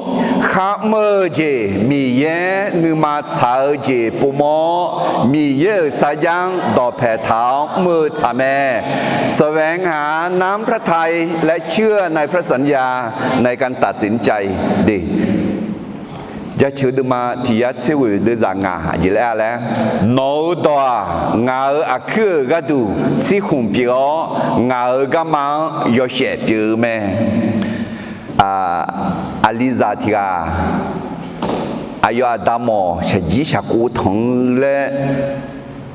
kharmr-eu jeq Miqyaer nuima tsaq-eu jeq povmawr, Miqyaer-euq sarjax-anr dawqpae taq-awr mr-eu tsaq mae. Saqvaeq ngaq-anr น้ำพระทัย laer cuir-eu ในพระสัญญา ในการตัดสินใจ de. Jaceuq deuvma tiq yar tser ghoeq deuvzaq ngaq jeq laer-a laer, nawq-euq dawq-aq, ngaq-euq aqkuir-euq gharduq tsirkhmq pyeuf-awr, ngaq-euq garma-anr yawshaef pyeuf-eu mae. Aqlizaq tiq ghaq, aqyawf aqda mawq shaqjir shaqkov tanq-eu laer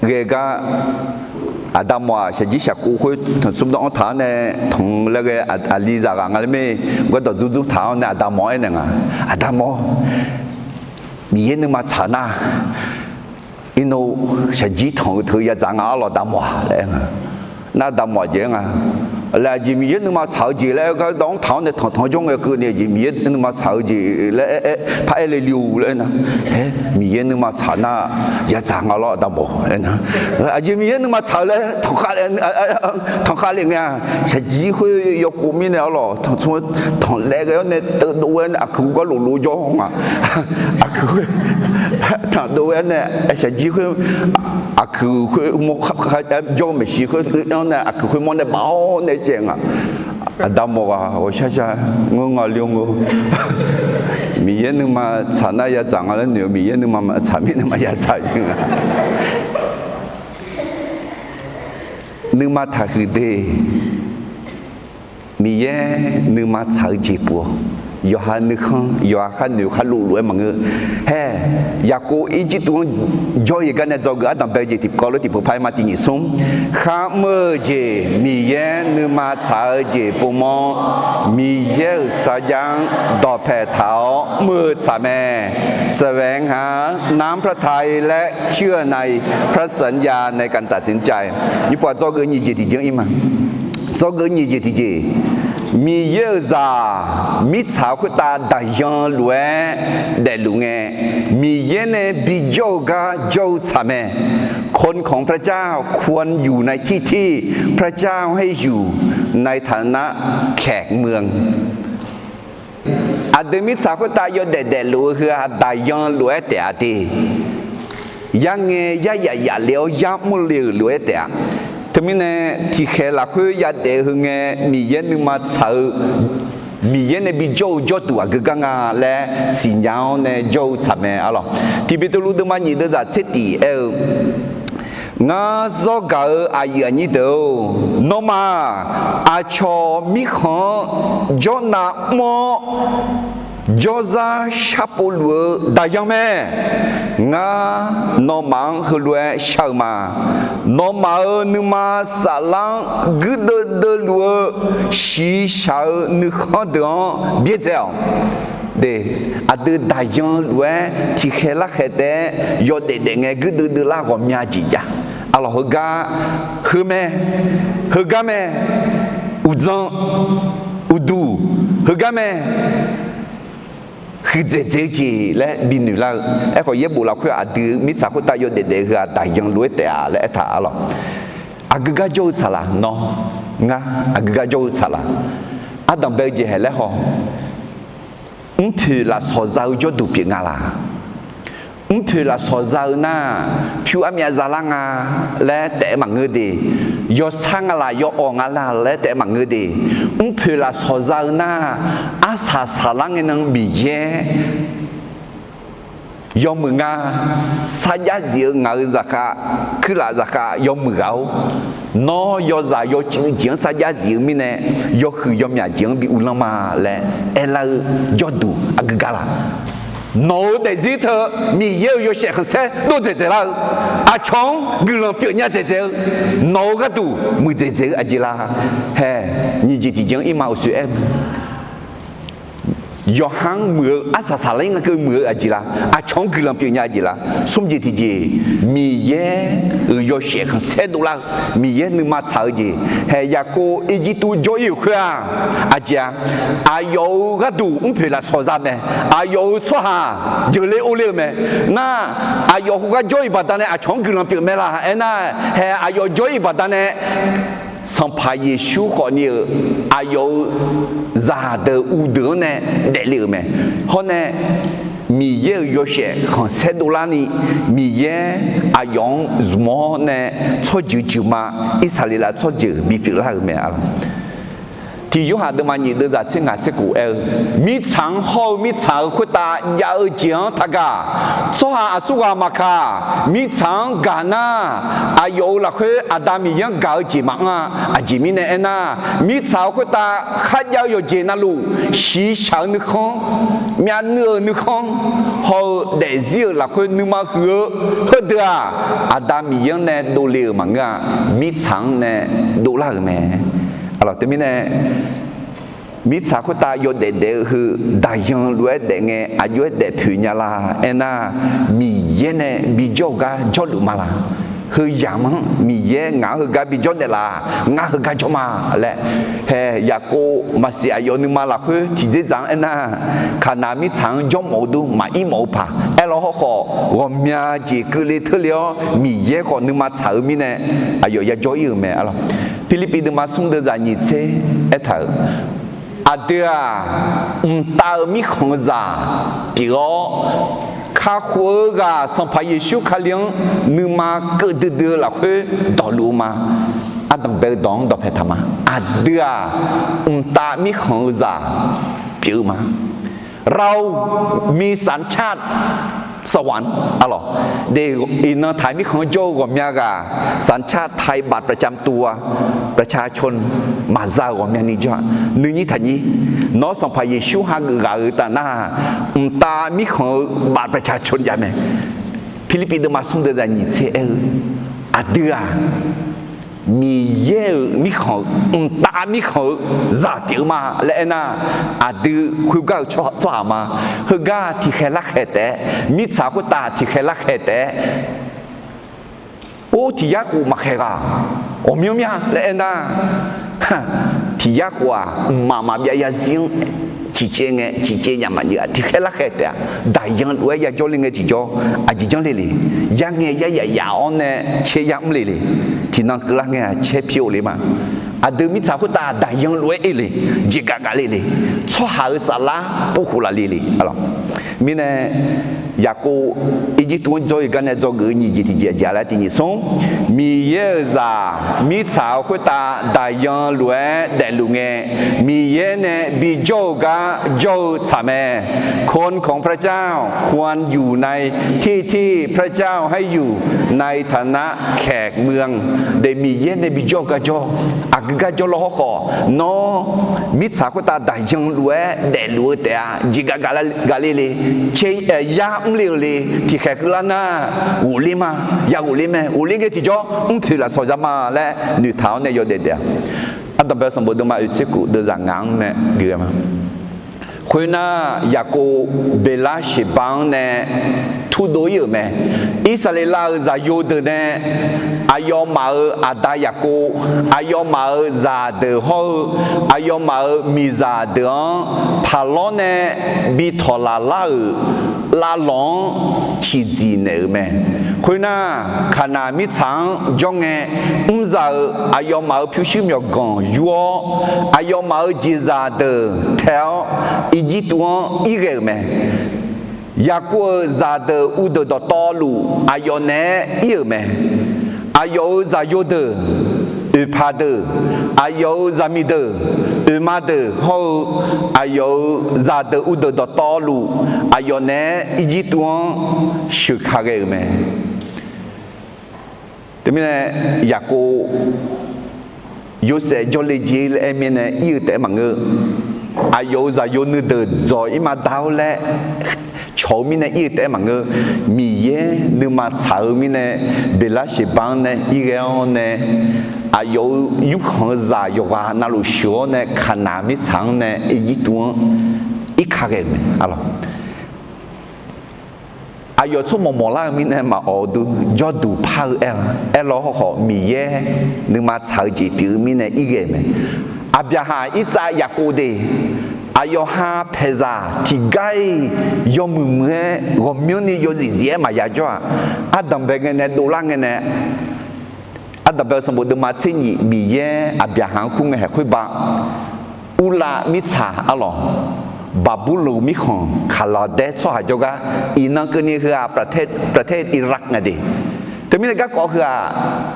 ghae gar, aqda mawq-aq shaqjir shaqkov khoer tanqsmr dawr-anr taq-awr nae tanq-eu laer ghae, aqlizaq ghaq nga laer mae. Gardawq dzurdzur taq-awr nae aqda mawq-anr aernaeq nga, aqda mawq, Miqyaer nuima tsaq nar, irnov shaqjir tanq-eu teu yadzaq nga arlawq da mawq-aq laer aer nga. Nar da mawq-aq jeq aer nga. Laer aqjeq Miqyaer nuima tsaq-eu jeq laer gardawq-anr taq-awr nae tanqtanq jawr ngae keuvni aqjeq Miqyaer nuima tsaq-eu jeq laer aer, aer, paraer le li-or laer aer nar, aer, Miqyaer nuima tsaq nar yadzaq nga lawr da mawq laer nar. Aqjeq Miqyaer nuima tsaq-eu laer tanqkhav le, tanqkhav le ngae-aq, shaqjir khoer yawkov mirnae arlawq tanqsmr tanqlaev ghae-awr nae teuvdov ghae-awr nae aqkuq gar loflov jawr nga. Aqkuq khoer tanqdov ghae-awr nae shaqjir khoer, aqkuq khoer mawr jawr-eu maeqshi khoer-anr nae aqkuq khoer mawr nae baf-awr nae caev nga. Aqda mawq ghaq ghawqshar shar ngeur nga li-or ngeur. Miqyaer nuima tsaq nar yadzaq nga laer noeq-eu, Miqyaer nuima maqtsaq mirnae maqya tsaq jeq nga. Nuima taqhuiq de. Miqyaer nuima tsaq-eu jeq pov-awq. Yawqha nuikhanr, yawqha khar noeq khar luf lof-aer maqngeur. Hae, Yaqkov Irjirtuv-anr jawr-ir gar nae dzawgeuf ardanq bae-eu jeq tiqkawv lof tiqpeuq par-aer ma tiq nyiq smr. Kharmr-eu jeq, Miqyaer nuima tsaq-eu jeq povmawr, Miqyaer-euq sarjax-anr dawqpae taq-awr mr-eu tsaq mae. แสวงหาน้ำพระทัยและเชื่อในพระสัญญาในการตัดสินใจ Nymrpov-aq, dzawgeuf nyiq jeq tiqjeq-anr ir ma. Dzawgeuf nyiq jeq tiqjeq, Miqyaer-euq zaq mirtsaq khoertav daqyan lof-aer daefluf ngae, Miqyaer nae bijawr-eu gar jawr-eu tsaq mae. คนของพระเจ้าควรอยู่ในที่ที่พระเจ้าให้อยู่ในฐานะแขกเมือง Aqdui mirtsaq khoertav yawdaef daefluf-eu heu-aq, daqyan lof-aer taef-a de. Yarngae yaryaf yaf le-awr yar mr le-euq lof-aer taef-a. Teumirnae, tiqkhaeq lafkhoer yadaef-eu heu ngae, Miqyaer nuima tsaq-eu, Miqyaer nae bijawr-eu jawrduq aqgeu gar nga laer siqnya-awr nae jawr-eu tsaq mae arlawq. Tiq Beqtuvluv deuvma nyiq deuvzaq tser tif aer-eu, Ngar zawr gaq-eu aqyuif aqnyir deuq-or, nawmaf-aq, aqcawq mirkhanq-anr jawrnav mr-awr, jawrzar sharpov luf-eu daqyan mae. Ngar nawmaf-anr heulof-aer shar-eu ma. Nawmaf-euq nuima saflar-anr guirdeuv deuvluf-eu shiqshaq-eu nuikhanr deuq-anr byaerdzae-awq. Aqdui daqyan lof-aer tiqkhaeq larkhaeq taef-aer yawdaef daef ngae guirdeuv deuvlar ghawqmya jeq jav. Arlawq, heugar, heu mae, heugar mae, uqdzan, uqduq, heugar mae, huiqdzaeq dzaeq-eu jeq laer binoeq lar-eu. Aerkhawf, yaerbof lafkhoer aqdui mirtsaq khoertav yawdaef daef-eu heu-aq, daqyan lof-aer taef-a laer aertaq arlawq. Aqgeu gar jawr-eu tsaqlaq nawr, ngar aqgeu gar jawr-eu tsaqlaq. Ardanq bae-eu jeq haeq laer haw. Mrpoeq lafsawq za-eu jawrduq pyeuf nga laq? Mrpoeq lafsawq za-eu nar, pyur armyav zalar nga laer taef-aer maqngeur de. Yawsar nga laq, yawawq nga laq laer taef-aer maqngeur de. Mrpoeq lafsawq za-eu nar, arsaq saqlar ngae nan Miqyaer yawmuiq nga, sarjax zif-eu ngaq-euq zaqkhav, kuirlaf zaqkhav yawmuiq ghaq-or, nawr yawzaq yawcuiv jeq-anr sarjax zif-eu mirnae, yawhuiq yawmyaq jeq-anr bi uvlanr ma laer aerlar-eu jawrduq aqgeu gar laq? Nawq-euq daefzir teu Miqyaer-euq yawshaef khanqsaer dov dzaeqdzaeq lar-eu, aqcawq-anr guiqlanq pyeufnya dzaeqdzaeq-eu, nawq-euq gharduq muiqdzaeq dzaeq-eu aqjeq la? Hae, nyiq jeq tiqjeq-anr ir ma uqshoe aer-eu Yawqha-anr muiq-eu arsaq saqlar-ir nga keuv muiq-eu aqjeq la? Aqcawq-anr guiqlanq pyeufnya aqjeq la? Smr jeq tiqjeq, Miqyaer-euq yawshaef khanqsaer dovlar-eu, Miqyaer nuima tsaq-eu jeq. Hae, Yaqkov Irjirtuv jawr-ir-euq khoer-aq, aqjeq-a, aqyawf-euq gharduq mrpoeq lafsawq za mae. Aqyawf-euq tsawrhaq jeuqler orler-eu mae. Nar, aqyawf khoergar jawr-ir baqdanae aqcawq-anr guiqlanq pyeuf mae laq? Aernar, hae, aqyawf jawr-ir baqdanae Sanqpaq Yeqsur khawfni-euq aqyawf-euq zaqdeuq uvdeuq-anr nae daefle-euq mae. Hawr nae Miqyaer-euq yawshaef khanqsaer dovlarni, Miqyaer aqyawf-anr zmq-awr nae tsawrjeuq jeuqma, Irsaqleqlav tsawrjeuq bipyeuf lar-euq mae. Tiq Yorhaq deuvma nyiq deuvzaq tser ngaq tser kof aer-eu, mirtsaq-anr hawr-eu mirtsaq-euq khoertav jav-eu jeq-anr taqgaq. Tsawrhaq aqsurghaq maqkaq, mirtsaq-anr gaq nar, aqyawf-euq lafkhoer Aqda Miqyaer-anr gaq-eu jeq maqanr-a. Aqjeq mirnae aernar, mirtsaq-euq khoertav kharjav-eu yawqjeq navluf, shiqshaq-eu nuikhanr, myavnuiv-euq nuikhanr, hawr-eu daefzir-euq lafkhoer nuima huiq-eu heudeuq-aq, Aqda Miqyaer-anr nae dovle-euq maqngeur-a. Mirtsaq-anr nae dovlar-euq mae. Teumirnae mirtsaq khoertav yawdaef daef-eu heu daqyan lof-aer daef ngae aqjox-aer daef poeq nya la? Aernar, Miqyaer nae bijawr-eu gar jawrluf ma laq? Heu yamq-anr Miqyaer ngaq-anr heugar bijawr naeqlaf? Ngar heugar jawr ma laer. Hae, Yaqkov maqsiq aqyawf nuima lafkhoer tiqdzerdzaq-anr aernar, Kaqnaq mirtsaq-anr jawrmawf-eu dur maqir mawf-eu paq aerlar hawrkhawf, ghawqmya jeq keuvle teurle-awr Miqyaer khawf nuima tsaq-eu mirnae, aqyawf yajawr-ir-euq mae. Pirlirpiv deuvma smr deuvzaq nyiq tser aertaq-euq, aqdui-aq, mqtav-eu mirkhanq-eu zaq pyeuf-awr, kakhof-eu ghaq Sanqpaq Yeqsur Kali-anr nuima keuv duidui-eu lafkhoer dawqluf-eu ma. Ardanq bae-eu dawq-anr dawqpae taq ma. Aqdui-aq, mqtav mirkhanq-eu zaq pyeuf-eu ma. เรามีสัญชาติ สวรรค์ arlawq. De, iqnan taq mirkhanq-anr jawr-eu ghawqmya ghaq สัญชาติไทย บัตรประจำตัว ประชาชน maqza-euq ghawqmyani jawr-aq. Nuinyir taqnyir, nawr Sanqpaq Yeqsur hageuf ghaq-euq taf nar, mqtav mirkhanq-eu บัตรประชาชน jav mae. Pirlirpiv deuvma smr deuv zaq nyiq tser aer-eu, aqdui-aq, Miqyaer-euq mirkhanq-eu, mqtav mirkhanq-eu zaq pyeuf-eu ma laer aernar, aqdui khoergar-eu tsawrhaq ma. Heugar tiqkhaeq larkhaeq taef-aer, mirtsaq khoertav tiqkhaeq larkhaeq taef-aer, or tiq yar khof maqkhaeq ghaq ghawqmyanr mya laer aernar, tiq yar khof-aq, mqmaq maqbyav yarzir-anr ciqcaev ngae, ciqcaev nyaf maqjeuf-aq, tiqkhaeq larkhaeq taef-aq, daqyan lof-aer yajawr le ngae tiqjawr, aqjeq janr le le. Yar ngae yar yaf yaf-awr nae caer yar mr le le. Tiqnan keuvlar ngae-aq caer pyeuf le ma. Aqdui mirtsaq khoertav daqyan lof-aer oe le, jeqgaf gaf le le. Tsawrhaq-euq saflar povkhof laf le le. Mirnae, Yaqkov Irjirtuv-anr jawr-eu gar nae dzawgeuf-eu nyiq jeq tiqjeq aqjeq laer tiq nyiq smr, Miqyaer-euq zaq mirtsaq-euq khoertav daqyan lof-aer daefluf ngae, Miqyaer nae bijawr-eu gar jawr-eu tsaq mae. คนของพระเจ้าควรอยู่ในที่ที่พระเจ้าให้อยู่ในฐานะแขกเมือง de Miqyaer nae bijawr-eu gar jawr, aqgeu gar jawr lawr hawrkhawf, nawr mirtsaq khoertav daqyan lof-aer daefluf-eu taef-a. Jeqgaf gaf le le, caer yar mr le-eu le, tiqkhaeq keuvlar nar, ghofler ma, ya ghofler mae, ghofler ngae tiqjawr mrpoeq lafsawq za ma laer noeqtaq-awr nae yawdaef daef-a. Ardanqbae sanqbof deuvma oeq tser khof deuvzaq ngaq-anr nae gui-a ma. Khoernar, Yaqkov Beqlar Sheqbar-anr nae turdov ir-euq mae. Irsaqleqlav-euq zaqyo deuq nae aqyawfmaf-euq aqda Yaqkov, aqyawfmaf-euq zaqdeuq hawr-eu aqyawfmaf-euq miqzaq deuq-anr paqlawr nae bi tawq laf lar-euq lavlawq-anr ciqdziq naeq-euq mae. Khoernar, Kaqnaq mirtsaq-anr jawr ngae, mrzaq-euq aqyawfmaf-euq pyurshuir myawqganq yur-awr, aqyawfmaf-euq jeqzaq deuq tae-awr Irjirtuv-anr irghae-euq mae. Yaqkov-euq zaqdeuq uvdeuq dawqtawvluf aqyawf naeq-aer ir-euq mae. Aqyawf-euq zaqyo deuq, oeqpaq deuq, aqyawf-euq zaqmiq deuq, oeqma deuq hawr-eu aqyawf-euq zaqdeuq uvdeuq dawqtawvluf aqyawf naeq-aer Irjirtuv-anr sheuq ka ghae-euq mae. Teumirnae, Yaqkov Yorsaev jawrle jeq laer aer mirnae ir-eu taef-aer maqngeur. Aqyawf-euq zaqyo nuideuq dzawq ir ma dar-awr laer cawq-eu mirnae ir-eu taef-aer maqngeur. Miqyaer nuima tsaq-eu mirnae, Beqlar Sheqbar-anr nae irghae-awr nae, aqyawf-euq yurkhanq-eu zaq yawqghaq navluf sheuq-awr nae, Kaqnaq mirtsaq-anr nae Irjirtuv-anr irka ghae-euq mae. Aqyawf tsawrmawq mawqlar-eu mirnae maqawq-eu dur, jawrduq par-eu aer-a. Aerlawr hawrkhawf, Miqyaer nuima tsaq-eu jeq pyeuf-eu mirnae irghae-euq mae. Aqbyaqhaq, Irtsav, Yaqkov de, aqyawf ha paeqzaq tiqgar-iq yawmuiq muiq-aer ghawqmyanrni yawzif zif-aer maqya jawr-aq, ardanqbae ngae nae dovlar ngae nae, ardanqbae-eu sanqbof deuvma tser nyif Miqyaer Aqbyaqhaq-anr kur ngae haeq khoerbav, Urlav mirtsaq arlawq, Baqburloq mirkhanq Kaqlaqdaer tsawrhaq jawrgar iqnan keuvni heu-aq ประเทศ ประเทศอิรัก nga de. Teumirnae garkawv heu-aq,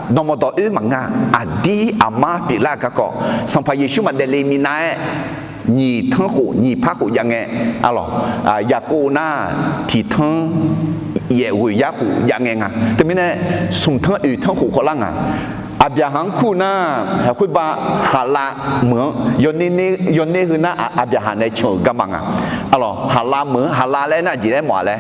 dawqmawq dawq oer maqngeur-a. Aqdir aqmar pyeuflar-eu garkawv, Sanqpaq Yeqsur maqdaef le minav-aer nyiq tanr khof nyiq par khof jav ngae, arlawq, Yaqkov nar tiq tanr yaef ghoeq yar khof jav ngae nga. Teumirnae smq tanr oeq tanr khof khawvlar nga. Aqbyaqhaq-anr kur nar, haeq khoerbav Haqlav meuq-anr yawner heu nar, Aqbyaqhaq nae can-euq garma nga. Arlawq, Haqlav meuq-anr, Haqlav laer aernar aqjeq laer mawf-a laer,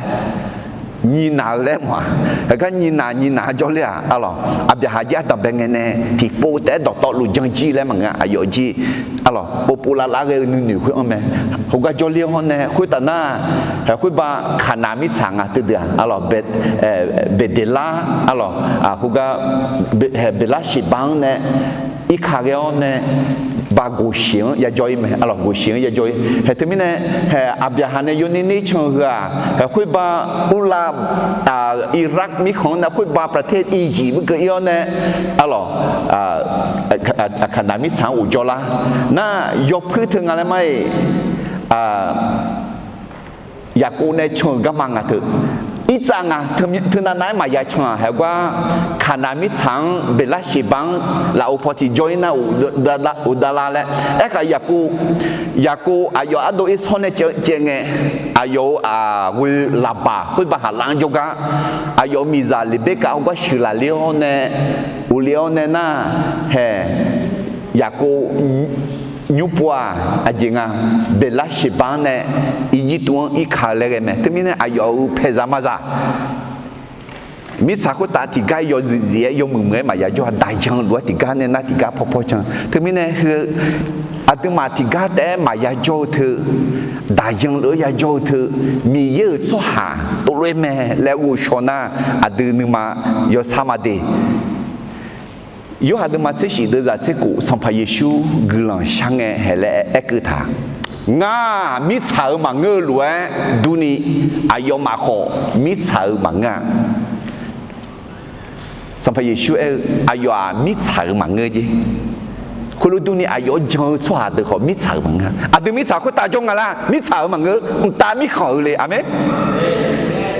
nyiqnaq-eu laer mawf-a. Haeq gar nyiqnaq nyiqnaq jawrler-aq, arlawq, Aqbyaqhaq jir ardanqbae ngae nae tiqpov taef-aer dawqtawvluf janr jir laer maqngeur-a. Aqyawf jir, arlawq, povpov lavlav ghae-eu nuinoeq khoer-anr mae. Khoergar jawrler-awr nae khoertaf nar, haeq khoerbav Kaqnaq mirtsaq nga teudeuq-aq, arlawq, Beqdeqlar, arlawq, khoergar Beqlar Sheqbar-anr nae irka ghae-awr nae, Bav Goqsheq-anr yajawr-ir mae. Arlawq, Goqsheq-anr yajawr-ir. Haeq teumirnae, haeq Aqbyaqhaq nae yawner ner can-eu heu-aq, haeq khoerbav Urlav Irak mirkhanq-anr nae khoerbav ประเทศอียิปต์ mr keuv ir-awr nae, arlawq, Kaqnaq mirtsaq-anr ghofjawr lar. Nar yawpuir teu nga laer mar-iq, Yaqkov nae can-euq garma nga teu. Irtsav nga, teu, teunav nav-aer maqya can-aq, haeq gar Kaqnav mirtsaq-anr Beqlarseqba-anr lafov paw tiqjawr-ir nar, uqdala laer. Aerkhaq Yaqkov, Yaqkov aqyawf ardov ir tsawr nae caev, caev ngae, aqyawf-euq aqghoe Laqbaq khoerba haqlar-anr jawrgar, aqyawf-euq miqzaq Leqberkav hawgar sheuqlaf ler-awr nae, uvle-awr nae nar, haeq, Yaqkov nymr pov-aq, aqjeq nga, Beqlarseqba-anr nae Irjirtuv-anr irka-eu laer ghae mae. Teumirnae aqyawf-euq paeqzaq mazaq mirtsaq khoertav tiqgar yawzif zif-aer yawmuiq muiq-aer maqya jawr-a. Daqyan lof-aer tiqgar nae nar tiqgar paw paw can. Teumirnae heu aqduimaf tiqgar taef-aer maqya jawr-eu teu, daqyan lof-aer ya jawr-eu teu, Miqyaer-euq tsawrhaq tovlof-aer mae laer ghovshaw nar, aqdui nuima yawshar ma de. Yorhaq deuvma tser shif deuvzaq tser khof, Sanqpaq Yeqsur guiqlanq shar ngae haeq laer aerkeuv taq, Ngar-aq mirtsaq-euq maqngeur-eu lof-aer durni, aqyawfmaf khawf mirtsaq-euq maqngeur-a. Sanqpaq Yeqsur aer-eu, aqyawf-aq mirtsaq-euq maqngeur jeq. Khoerlof durni aqyawf-anr jan-eu tsawrhaq deuq khawf mirtsaq-euq maqngeur-a. Aqdui mirtsaq khoertav jawr nga laer mirtsaq-euq maqngeur, mqtav mirkhanq-eu le. Aqmeq.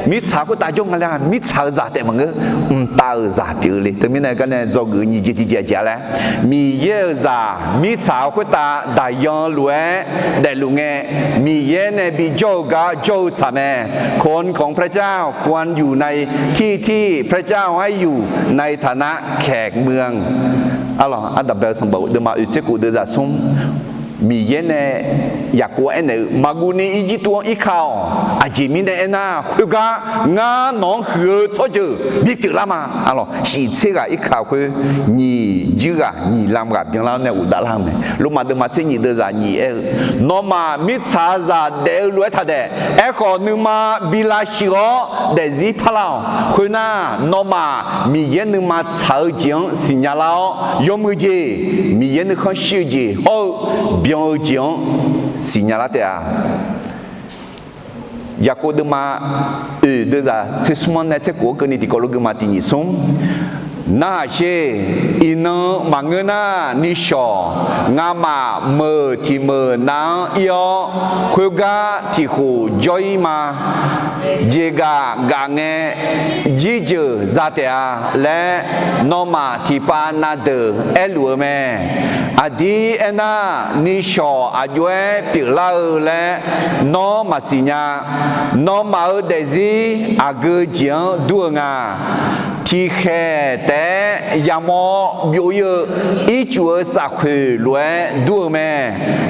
Mirtsaq khoertav jawr nga laer mirtsaq-euq zaq taef maqngeur, mqtav-euq zaq pyeuf-eu le. Teumirnae gar nae dzawgeuf nyiq jeq tiqjeq aqjeq-a laer, Miqyaer-euq zaq mirtsaq khoertav daqyan lof-aer daefluf ngae, Miqyaer nae bijawr-eu gar jawr-eu tsaq mae. คนของพระเจ้าควรอยู่ในที่ที่พระเจ้าให้อยู่ในฐานะแขกเมือง Arlawq, ardanqbae-eu sanqbof deuvma oeq tser khof deuvzaq smr, Miqyaer nae Yaqkov aernaeq-eu, Maqguv ni Irjirtuv-anr irka-awq. Aqjeq mirnae aernar, khoergar ngar nawq-anr huiq-eu tsawrjeuq bipyeuf lar ma. Arlawq, shif tser ghaq irka khoer, nyiq jir ghaq nyiq lam ghaq byanlar-awr nae ghofdav lar-eu mae. Lormav deuvma tser nyiq deuvzaq nyiq aer-eu, Nawmaf mirtsaq zaq daef-eu lof-aer taq daef. Aerkhawf, nuima bi lavshuif-awr daefzir parlar-awq. Khoernar, nawmaf Miqyaer nuima tsaq-eu jeq-anr siqnya lar-awr, yawmuiq jeq, Miqyaer nuikhanr shir-eu jeq hawr-eu byan-eu jeq-anr siqnya lar taef-a. Yaqkov deuvma oeq deuvzaq tser smr-anr nae tser khof-anr keuvni tiqkawv lof geufma tiq nyiq smr. Narhaq sher. Iqnan maqngeur nar, nishawq ngamaf meuq tiq meuq nav-anr ir-awr, khoergar tiq khof jawr-ir ma. Jeq gaf gaf ngae, jirjeuq za taef-a laer, nawmaf tiqpav na deuq aerluf-eu mae. Aqdir aernar, nishawq aqjox-aer pyeuflar-eu laer nawr maqsiq nya. Nawmaf-euq daefzir aqgeu jeq-anr dur-eu nga. Tiqkhaeq taef-aer yamawr byov-ir-eu ircuf-eu safkhoeq lof-aer dur-eu mae.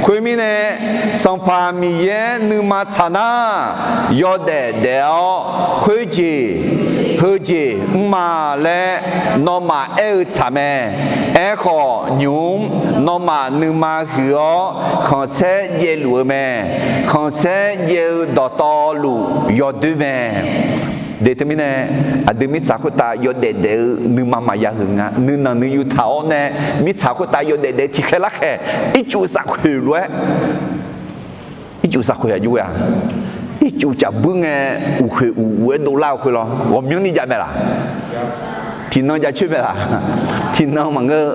Khoermirnae, Sanqpaq Miqyaer nuima tsaq nar, yawdaef daef-awr khoerjeq heujeq mr ma laer nawmaf aer-eu tsaq mae. Aerkhawf, nymq-mr nawmaf nuima huiq-awr khanqsaer jaev luf-eu mae. Khanqsaer jaev-eu dawqtawvluf yawdoer mae. De teumirnae, aqdui mirtsaq khoertav yawdaef daef-eu nuima maqya huiq nga. Nuinanq nuiyu taq-awr nae, mirtsaq khoertav yawdaef daef-eu tiqkhaeq larkhaeq, ircuf safkhoeq lof-aer, ircuf safkhoeq aqjox-a, ircuf caf buir ngae, uqkhoeq uq-aer dovlar-eu khoer lawr, ghawqmyanrni jav mae laq? Tiqnan jav coer mae laq? Tiqnan maqngeur.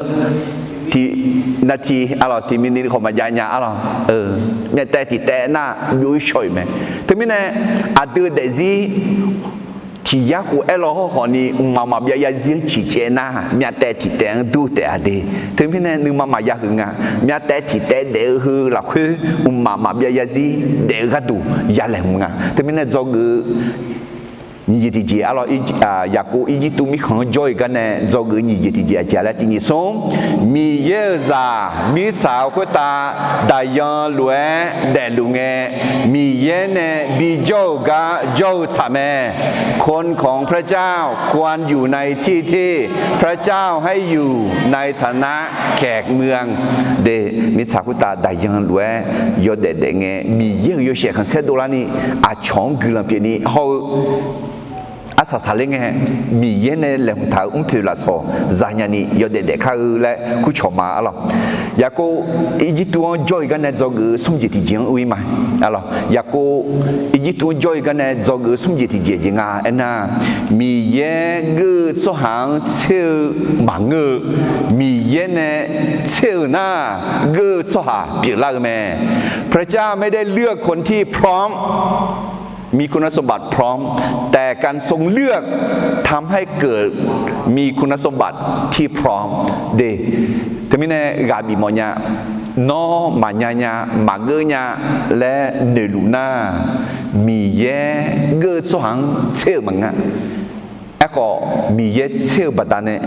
Tiq nati arlawq, tiq minute khawf maqjav nya arlawq. Myavtaev tiq taev nar byov-ir shaw-iq mae. Teumirnae, aqdui-eu daefzir tiq yar khof aerlawr hawrkhawf ni mqmaq maqbyav zarzir-anr ciqcaev nar, myavtaev tiq taev-anr dur taef-a de. Teumirnae nuima maqya huiq nga. Myavtaev tiq taev daef-eu heu lafkhoer mqmaq maqbyav zarzir daef-eu gharduq ya laeqhmq nga. Teumirnae dzawgeuf-eu nyiq jeq tiqjeq arlawq, Yaqkov Irjirtuv mirkhanq-anr jawr-iq gar nae dzawgeuf-eu nyiq jeq tiqjeq aqjeq laer tiq nyiq smr, Miqyaer-euq zaq mirtsaq-eu khoertav daqyan lof-aer daefluf ngae, Miqyaer nae bijawr-euq gar jawr-eu tsaq mae. คนของพระเจ้าควรอยู่ในที่ที่พระเจ้าให้อยู่ ในฐานะแขกเมือง de. Mirtsaq khoertav daqyan lof-aer yawdaef daef ngae, Miqyaer-euq yawshaef khanqsaer dovlarni aqcawq-anr guiqlanq pyeufni hawr-eu arsaq saqler ngae, Miqyaer nae laeqhmq taq-euq mrpoeq lafsawq zanya ni yawdaef daef kar-eu laer kurcawq ma arlawq. Yaqkov Irjirtuv-anr jawr-iq gar nae dzawgeuf-eu smr jeq tiqjeq-anr ur-ir ma arlawq. Yaqkov Irjirtuv-anr jawr-iq gar nae dzawgeuf-eu smr jeq tiqjeq jeq nga aernar, Miqyaer geur-eu tsawrhaq-anr tser-eu maqngeur-eu, Miqyaer nae tser-euq nar, geur-eu tsawrhaq pyeuflar-eu mae. พระเจ้าไม่ได้เลือกคนที่พร้อม มีคุณสมบัติพร้อม แต่การทรงเลือกทำให้เกิดมีคุณสมบัติที่พร้อม de. Teumirnae ghaq bif mawfnya, nawr maqnya nya, maqgeur nya laer noeqluf nar, Miqyaer geur-eu tsawrhaq-anr tser-euq maqngeur. Aerkhawf, Miqyaer tser-eu baqdanae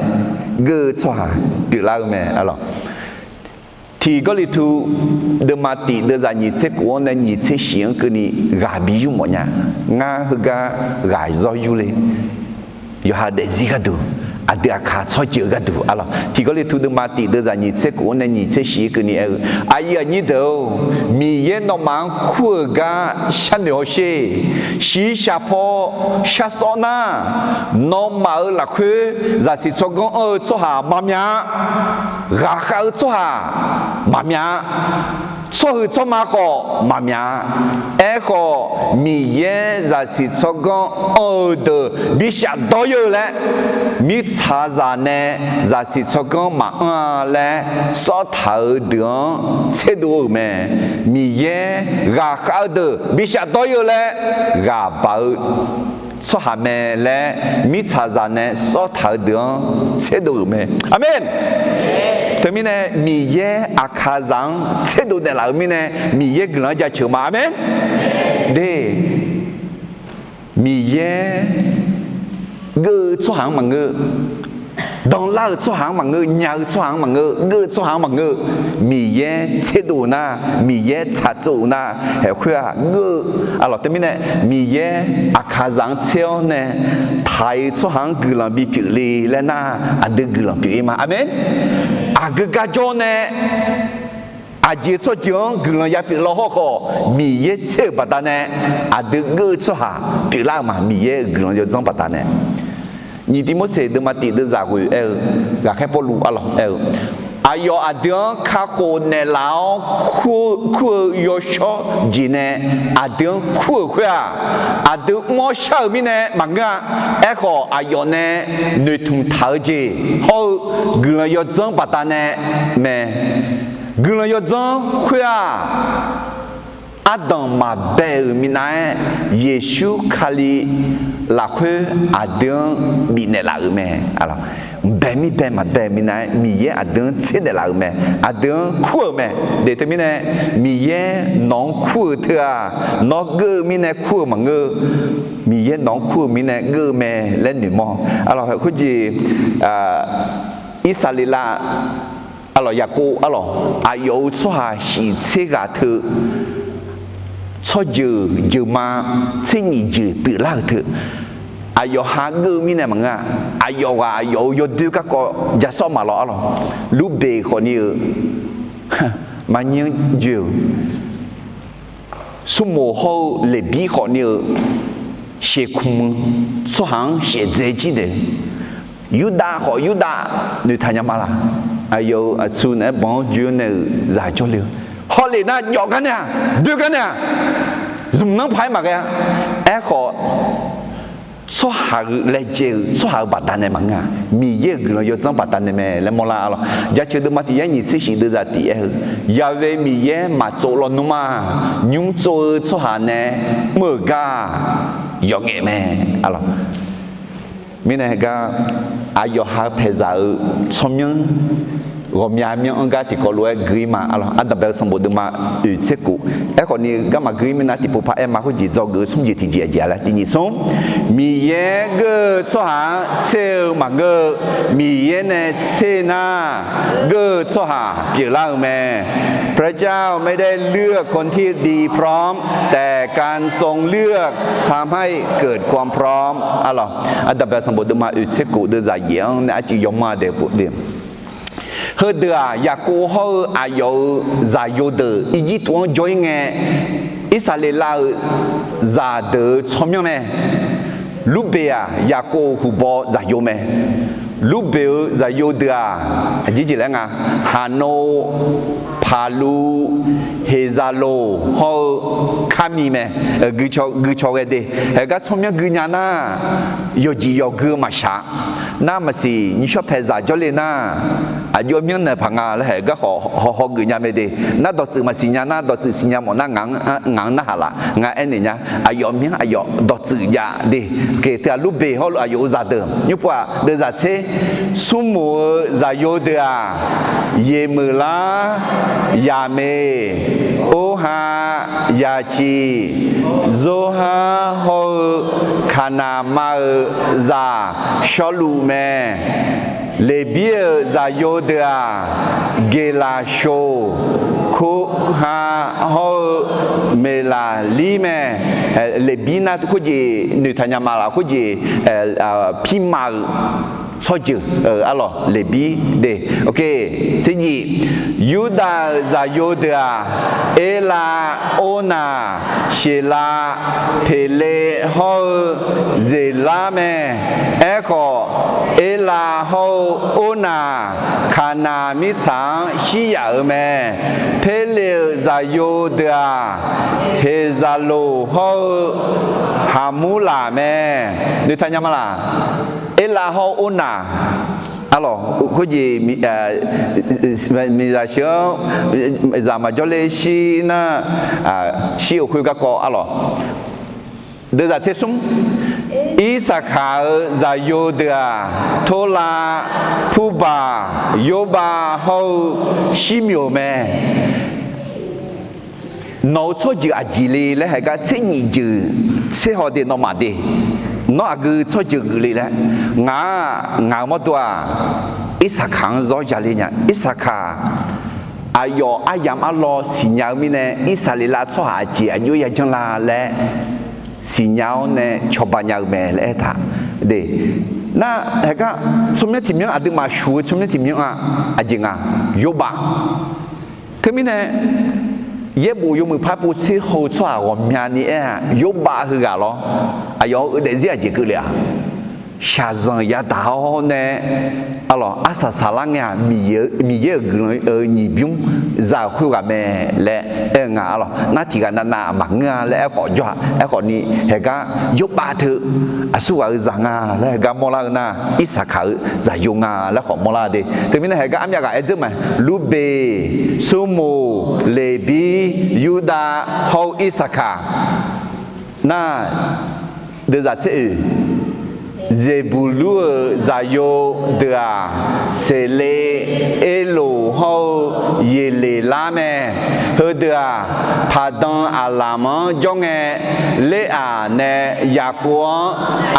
geur-eu tsawrhaq pyeuflar-eu mae. Tiq Gawrliqtu deuvma tiq deuvzaq nyiq tser kof-anr nae nyiq tser shif-anr keuvni ghaq bi yur mawfnya. Ngar heugar ghaq zawr yur le. Yawqha daefzir gharduq, aqdui aqkaq tsawrjeuq gharduq arlawq. Tiq Gawrliqtu deuvma tiq deuvzaq nyiq tser kof-anr nae nyiq tser shif-anr keuvni aer-eu, aqyuif aqnyir deuq-or, Miqyaer nawmaf-anr kur-euq gar sharnoeq hawsher. Shiqshaq paw shar sawr nar, nawmaf-euq lafkhoer zaqsiq tsawrganr anr-eu tsawrhaq maqmyaq-a. Ghaqkhav-eu tsawrhaq maqmyaq-a. Tsawrhuiq tsawrma khawf maqmyaq-a. Aerkhawf, Miqyaer zaqsiq tsawrganr anr-eu deuq bi shafdawr-eu laer, mirtsaqzaq nae zaqsiq tsawrganr maqanr-a laer sawrtaq-eu deuq-anr tserdov-euq mae. Miqyaer ghaqkhav-eu deuq bi shafdawr-eu laer ghaq baq-eu tsawrhaq mae laer mirtsaqzaq nae sawrtaq-eu deuq-anr tserdov-euq mae. Aqmeq. Teumirnae Miqyaer aqkaqzaq-anr tserdov naeqlaf-euq mirnae Miqyaer guiqlanq-anr jaceuq ma. Aqmeq. De, Miqyaer geur-eu tsawrhaq-anr maqngeur, danlar-euq tsawrhaq-anr maqngeur, nya-eu tsawrhaq-anr maqngeur, geur-eu tsawrhaq-anr maqngeur, Miqyaer tserdov-eu nar, Miqyaer tsaqtsov-eu nar, haeq khoer-aq geur-eu arlawq. Teumirnae Miqyaer aqkaqzaq-anr tser-awr nae taq-iq tsawrhaq-anr guiqlanq bipyeuf le laer nar, aqdui guiqlanq pyeuf-ir ma. Aqmeq. Aqgeu garjawr nae aqjeq tsawrjeuq-anr guiqlanq yapyeuf law hawrkhawf, Miqyaer tser-euq baqdanae aqdui geur-eu tsawrhaq pyeuflar-eu ma. Miqyaer-euq guiqlanq yawdzanr baqdanae, nyiq Tivmorseq deuvma tiq deuvzaq ghoeq aer-eu, ghaqkhaer Pawrluv arlawq aer-eu, aqyawf aqdui-anr kakhof naeqlaf-awr kur-eu yawshawr jeq nae aqdui-anr kur-euq khoer-aq, aqdui mr-awr shar-euq mirnae maqngeur-a. Aerkhawf, aqyawf nae noeqtmq taq-eu jeq hawr-eu guiqlanq yawdzanr baqdanae mae. Guiqlanq yawdzanr khoer-aq, ardanq maqbae-euq minav-aer, Yeqsur Kali lafkhoer aqdui-anr bifnaeq laf-euq mae. Mqbae mirbae maqbae-euq minav-aer, Miqyaer aqdui-anr tser naeqlaf-euq mae. Aqdui-anr kur-euq mae. De teumirnae, Miqyaer nawq-anr kur-eu teu-aq, nawr geur-eu mirnae kur-eu maqngeur. Miqyaer nawq-anr kur-eu mirnae geur-eu mae laer noeqmawr. Arlawq, khoerjeq Irsaqleqlav arlawq, Yaqkov arlawq, aqyawf-euq tsawrhaq shiq tser ghaq teu, tsawrjeuq jeuqma tser nyiq jeuq pyeuflar-euq teu, aqyawf ha geur-eu mirnae maqngeur-a. Aqyawf ghaq aqyawf-euq yawdoer garkawv ja sawr maqlawr arlawq. Lurbeq khawfni-eu maqnyir-anr joe-euq, smrmoq hawr-eu Leqbir khawfni-eu sheuqkmq-eu tsawrhaq-anr shaevdzae jir daef-eu, Yurdav khawf Yurdav noeqtaq nya ma laq. Aqyawf-euq aqtsu naeq-aer banq-anr joe-anr nae-euq zaq jawrle-eu, hawlef nar jawf gar nae-aq, doe gar nae-aq, zmq nanr paq-aer maqghae-a. Aerkhawf, tsawrhaq-euq laejae-euq tsawrhaq-euq baqdanae maqngeur-a. Miqyaer-euq guiqlanq yawdzanr baqdanae mae laer mawrlar arlawq. Jaceuq deuvma tiq yaer nyiq tser shif deuvzaq tiq aer-eu, Yaqve Miqyaer maqtsov lawnmr-aq, nymr tsov-eu tsawrhaq nae mr-euq gar-aq, yawqngaef mae arlawq. Mirnae gar, aqyawf ha paeqzaq-euq tsawrmyanr ghawqmya myanr-anr gar tiqkawv lof-aer gui-ir ma arlawq. Ardanqbae-eu sanqbof deuvma oeq tser kof. Aerkhawfni, garma gui-ir mirnae tiqpov par aer ma khoerjeq dzawgeuf-eu smr jeq tiqjeq aqjeq-a laer tiq nyiq smr. Miqyaer geur-eu tsawrhaq-anr tser-eu maqngeur-eu, Miqyaer nae tser nar, geur-eu tsawrhaq pyeuflar-eu mae. พระเจ้าไม่ได้เลือกคนที่ดีพร้อม แต่การทรงเลือกทำให้เกิดความพร้อม arlawq. Ardanqbae sanqbof deuvma oeq tser kof deuvzaq yaef-anr nae arcuiv yawmanr daef pov de. Heudeuq-aq, Yaqkov hawr-eu aqyawf-euq zaqyo deuq Irjirtuv-anr jawr-ir ngae, Irsaqleqlav-euq zaqdeuq-euq tsawrmyanr mae. Lurbeq-aq, Yaqkov-euq huqbaw zaqyo mae. Lurbeq-euq zaqyo deuq-aq, aqjeq jeq laer nga, Haqnov, Paqluv, Heqzaqloq hawr-eu Karmi mae. Guicawq ghae de. Haegar tsawrmyanr gui nya nar, yawqjeq yawqgui-eu maqshaq. Nar maqsiq nymrshawr paeqzaq jawrle nar, aqjox myanr naeq paq nga laer haegar khawf hawhaw geuf nya mae de. Nar dawqtsuif maqsiq nya nar, dawqtsuif siqnya mawf nar ngaq-anr narhaq laf. Ngar aernaeq nya, aqyawf myanr aqyawf dawqtsuif jav de. Teughaq Lurbeq hawr-eu aqyawf-euq zaqdeuq nymr pov-aq, deuvzaq tser smrmuiq-eu zaqyo deuq-aq, Yeqmeuqlar, Yaqmeq, Orha, Yaqciq, Zorhar hawr-eu Kaqnaqma-euq zaq Shawrluf mae. Leqbir-euq zaqyo deuq-aq, Geqlaqshoq, Korha hawr-eu Meqlaqlir mae. Leqbir nar khoerjeq noeqtaq nya ma laf, khoerjeq pirma-euq tsawrjeuq, arlawq, Leqbir de. Tser jif, Yurdav-euq zaqyo deuq-aq, Erlav, Ornaq, Sheqlav, Peqlev hawr-eu Zeqlar mae. Aerkhawf, Erlav hawr-eu Ornaq, Kaqnaq mirtsaq-anr shir yaf-euq mae. Perle-euq zaqyo deuq-aq, Heqzaqloq hawr-eu Haqmurlaq mae. Noeqtaq nya ma laf? Erlav hawr-eu Ornaq, arlawq, khoerjeq miqzaq sheuq-anr zaq maqjawr ler shir nar, shir-euq khoer garkawv, arlawq. Deuvzaq tser smr, Irsaqkaq-euq zaqyo deuq-aq, Torlav, Purbaq, Yorbav hawr-eu Shirmyoq mae. Nawq-euq tsawrjeuq aqjeq le laer haegar tser nyif jeuq tser haw de nawmaf de. Nawr aqgeu tsawrjeuq geuf le laer. Ngaq-aq, ngaq-euq mawrdo-aq, Irsaqkaq-anr zawr ya le nya. Irsaqkaq aqyawf aryamq arlawr siqnya-eu mirnae, Irsaqleqlav tsawrhaq aqjeq aqjox-aer yajanr la laer siqnya-awr nae cawba nya-eu mae laer aertaq de. Nar haegar tsawrmyanr tiqmyanr aqduimaf shuq-eu tsawrmyanr tiqmyanr-aq, aqjeq nga, Yorbav. Teumirnae, yaerbof yawmuiq par pov tser haw-eu tsawrhaq ghawqmyani aer-aq, Yorbav heughaq lawr. Aqyawf-anr eu daefzir aqjeq keuvle-aq, shaqzanq yadaq-awr nae, arlawq, arsaq saqlar ngae-aq, Miqyaer-euq guiqlanq-eu nyiq bymr zaq-euq khoerghaq mae laer aer-eu nga, arlawq. Nar tiqghaq navnav maqngeur-a laer aerkhawf jawr-a. Aerkhawfni haegar Yorbav teu aqsurghaq-euq zaq nga laer haegar mawrlar-eu nar, Irsaqkaq-euq zaqyo nga laer khawf mawrlar de. Teumirnae haegar armyav ghaq aer dzeur mae. Lurbeq, Smrmuq, Leqbir, Yurdav hawr-eu Irsaqkaq. Nar deuvzaq tser oeq, Zeqbuqlur-euq zaqyo deuq-aq, Seqlev, Erloq hawr-eu Yeqleqlar mae. Heudeuq-aq, Paqdan Aqlamq-anr jawr ngae, Leraq nae Yaqkov-anr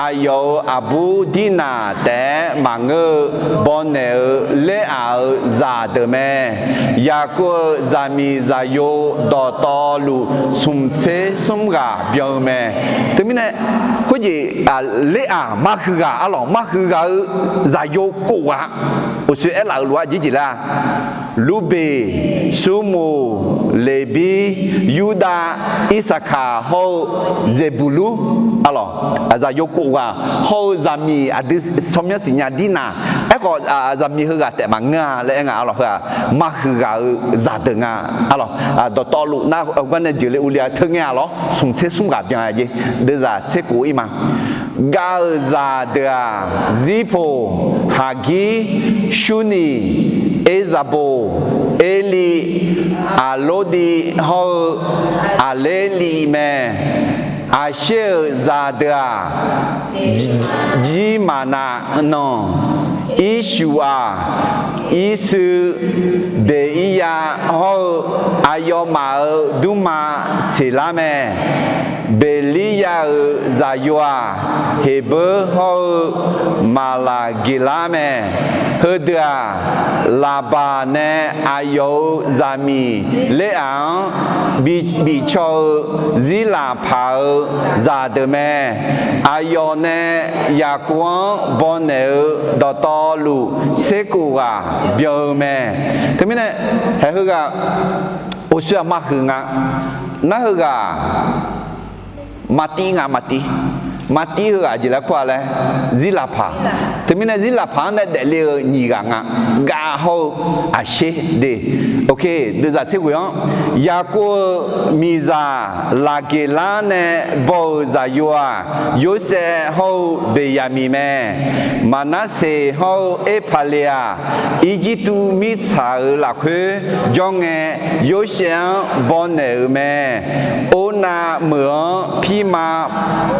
aqyawf-euq aqbur Dirnaq taef-aer maqngeur-eu bawnaeq-eu Leraq-euq zaqdeuq mae. Yaqkov-euq zaqmiq zaqyo dawqtawvluf smq tser smr ghaq byan-eu mae. Teumirnae, khoerjeq, Leraq marhuiq ghaq, arlawq, marhuiq ghaq-eu zaqyo kof ghaq, uqshoe aerlaf-euq lof-aer aqjeq jeq laer-a, Lurbeq, Smrmuq, Leqbir, Yurdav, Irsaqkaq hawr-eu Zeqbuqlur, arlawq, zaqyo kof ghaq hawr-eu zaqmiq aqdui tsawrmyanr siqnya Dirnaq. Aerkhawf, zaqmiq heughaq taef maqngeur-a laer aer nga, arlawq, heu-aq marhuiq ghaq-eu zaqdeuq nga, arlawq. Dawqtawvluf nar gar nae jeuqle uvle-a teu ngae-a lawr, smq tser smr ghaq byan-a jeq. Deuvzaq tser kof-ir ma. Gav-euq zaqdeuq-aq, Zirpoq, Haqgir, Surniq, Erzaqboq, Erli, Aqlordiv hawr-eu Aqlerliv mae. Aqsher-euq zaqdeuq-aq, Jirmaqnaq nanq, Irshuq-aq, Irsui, Beqiryav hawr-eu aqyawfmaf-euq dmrma Seqlar mae. Beqliryav-euq zaqyo-aq, Heqbeur hawr-eu Maqlaqgeqlar mae. Heudeuq-aq, Laqbaq nae aqyawf-euq zaqmiq Leraq-anr bifcaw-eu Zirlaq paq-euq zaqdeuq mae. Aqyawf nae Yaqkov-anr bawnaeq-eu dawqtawvluf tser kof ghaq byan-eu mae. Teumirnae, haeq heughaq uqshoe-aq marhuiq nga. Nar heughaq maqtiv nga, maqtiv. Martir heughaq jeq laer kur-a laer, Zirlaqpaq. Teumirnae Zirlaqpaq-anr nae daefle-eu nyiq ghaq nga. Gav hawr-eu aqsher de. Deuvzaq tser ghoeq-anr, Yaqkov-euq miqzaq Laqgeqlar nae baw-euq zaqyo-aq, Yorsaev hawr-eu Beqyaqmiq mae. Maqnarseq hawr-eu Erpaqleq-aq, Irjirtuv mirtsaq-euq lafkhoer jawr ngae, Yorsaev-anr baw naeq-euq mae. Ornav meuq-anr pirma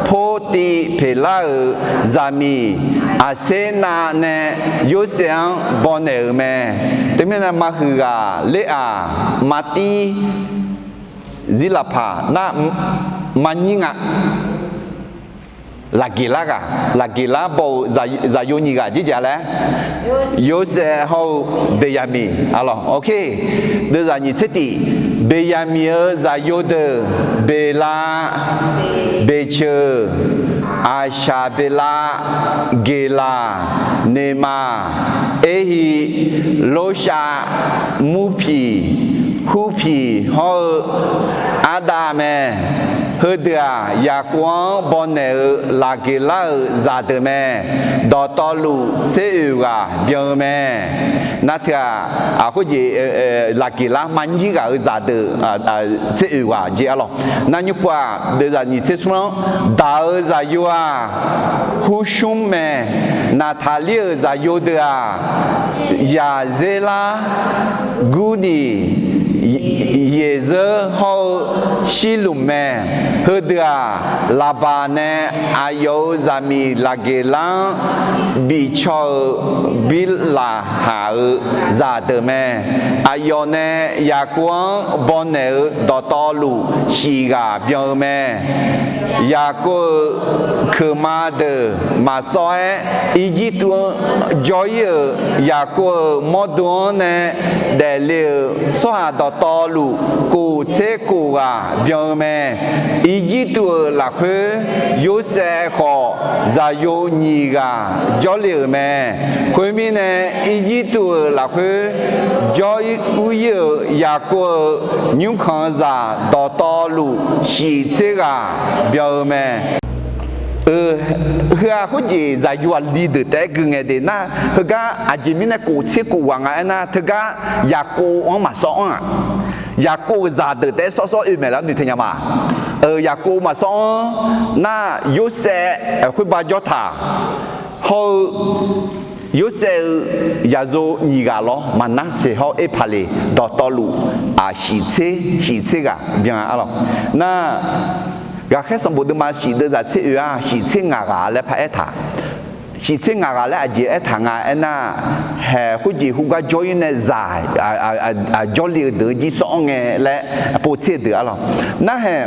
Portiv Peqlar-euq zaqmiq Aqsernav nae Yorsaev-anr baw naeq-euq mae. Teumirnae maqhuiq ghaq Leraq, Martir, Zirlaqpaq nar, maqnyir nga. Laqgeqlar ghaq, Laqgeqlar baw-eu zaqyo nyiq ghaq jeq jav laer, Yorsaev hawr-eu Beqyaqmiq. Deuvzaq nyiq tser tif, Beqyaqmiq-euq zaqyo deuq Beqla, Beqceuq, Aqshaqbeqla, Geqlaq, Neqmaq, Erhiq, Lorshav, Murpiq, Hurpiq hawr-eu Ardav mae. Heudeuq-aq, Yaqkov-anr baw naeq-eu Laqgeqlar-euq zaqdeuq mae. Dawqtawvluf tser oeq ghaq byan-eu mae. Nar teu-aq, khoerjeq, Laqgeqlar maqnyir ghaq-euq zaqdeuq tser oeq ghaq jeq arlawq. Nar nymrpov-aq, deuvzaq nyiq tser smr-anr, Daq-euq zaqyo-aq, Hursmr mae. Naqtaqlir-euq zaqyo deuq-aq, Yaqzerlar, Gurniq, Yeqzeur hawr-eu Shirlmq mae. Heudeuq-aq, Laqbaq nae aqyawf-euq zaqmiq Laqgeqlar-anr bifcaw-euq Birlaqhaq-euq zaqdeuq mae. Aqyawf nae Yaqkov-anr baw naeq-eu dawqtawvluf shif ghaq byan-eu mae. Yaqkov-euq keuqma deuq maqsawr-aer, Irjirtuv-anr jawr-ir-euq Yaqkov-euq mawrdo-anr nae daefle-euq tsawrhaq dawqtawvluf kof tser kof ghaq byan-eu mae. Irjirtuv-euq lafkhoer Yorsaev khawf zaqyo nyiq ghaq jawrle-euq mae. Khoermirnae, Irjirtuv-euq lafkhoer jawr-ir ur-ir-euq Yaqkov-euq nymrkhanq-eu zaq dawqtawvluf shif tser ghaq byan-eu mae. Heu-aq khoerjeq zaqyo aqli deuq taef-aer gui ngae de nar, heugar aqjeq mirnae kof tser kof ghaq nga aernar, teugar Yaqkov-anr maqsawr anr-aq, Yaqkov-euq zaqdeuq taef-aer sawr sawr oe maeq lar ni teunyama. Yaqkov maqsawr anr nar, Yorsaev khoerba jawr taq hawr-eu, Yorsaev-eu zaqyo nyiq ghaq lawr, Maqnarseq hawr Erpaqleq dawqtawvluf, shif tser, shif tser ghaq byan-a arlawq. Nar, Ghaqkhaer sanqbof deuvma shif deuvzaq tser oe-aq, shif tser ngaq ghaq laer paraer taq. Shif tser ngaq ghaq laer aqjeq aertaq nga aernar, haeq khoerjeq hu gar jawr-ir nae zaq jawrle-eu deuq-eu jir sawr-anr ngae laer pov tser deuq arlawq. Narhaeq,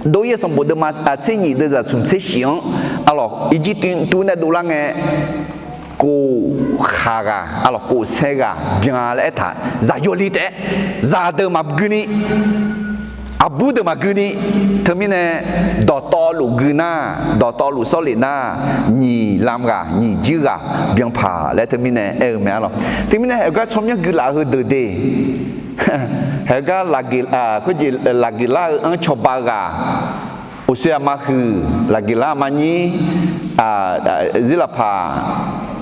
Dov-ir-eu sanqbof deuvma tser nyiq deuvzaq smq tser shif-anr arlawq, Irjirtuv nae dovlar ngae, kof khaq ghaq arlawq, kof saer ghaq byan laer aertaq. Zaqyo li taef-aer, zaqdeuq maqgui ni, aqbur deuq maqgui ni. Teumirnae, dawqtawvluf gui nar, dawqtawvluf sawrlef nar, nyiq lam ghaq nyiq jir ghaq byan paq laer teumirnae aer-eu mae arlawq. Teumirnae haeq gar tsawrmyanr guilaf heudeuq de. Haeq gar khoerjeq Laqgeqlar-eu anr cawba ghaq, uqshoe aqma huiq, Laqgeqlar aqma nyir, Zirlaqpaq,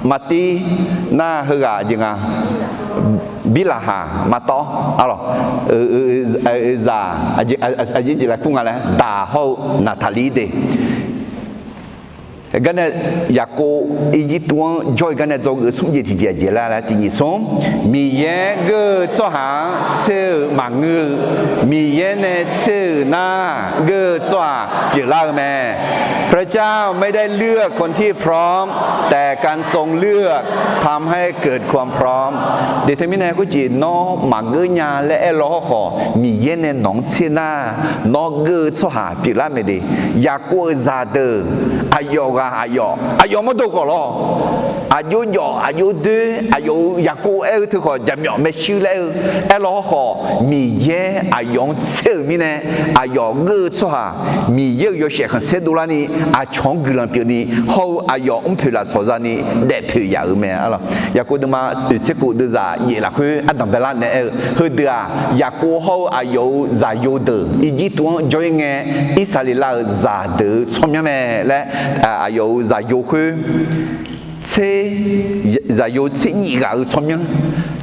Martir, nar heughaq jeq nga, Birlaqhaq maqtawv arlawq, zaq aqjeq jeq lafkur nga laer daq hawr-eu Naqtaqlir de. Gar nae, Yaqkov Irjirtuv-anr jawr-eu gar nae dzawgeuf smr jeq tiqjeq aqjeq laer laer tiqnyiq smr, Miqyaer geur-eu tsawrhaq-anr tser-euq maqngeur-eu, Miqyaer nae tser-euq nar, geur-eu tsawrhaq pyeuflar-eu mae. พระเจ้าไม่ได้เลือกคนที่พร้อม แต่การทรงเลือกทำให้เกิดความพร้อม De teumirnae khoerjeq nawr maqgeur nya laer aer law hawrkhawf, Miqyaer nae nawq-anr tser nar, nawr geur-eu tsawrhaq pyeuflar mae de. Yaqkov-euq zaqdeuq aqyawf Aqyawf, aqyawf mawrdo khawf lawr. Aqjox jawf, aqjox doer, aqyawf-euq Yaqkov aer-eu teukhawf jaqmyawf maershuir laer aer-eu, aerlawr khawf Miqyaer aqyawf-anr tser-euq mirnae, aqyawf geur-eu tsawrhaq Miqyaer-euq yawshaef khanqsaer dovlarni aqcawq-anr guiqlanq pyeufni hawr-eu aqyawf mrpoeq lafsawq zani daefpoeq yaf-euq mae. Yaqkov deuvma oeq tser kof deuvzaq yaef lafkhoer ardanq baelar naeq-aer-eu, heudeuq-aq Yaqkov hawr-eu aqyawf-euq zaqyo deuq Irjirtuv-anr jawr-ir ngae, Irsaqleqlav-euq zaqdeuq-eu tsawrmyanr mae laer, aqyawf-euq zaqyo khoer tser, zaqyo tser nyif ghaq-eu tsawrmyanr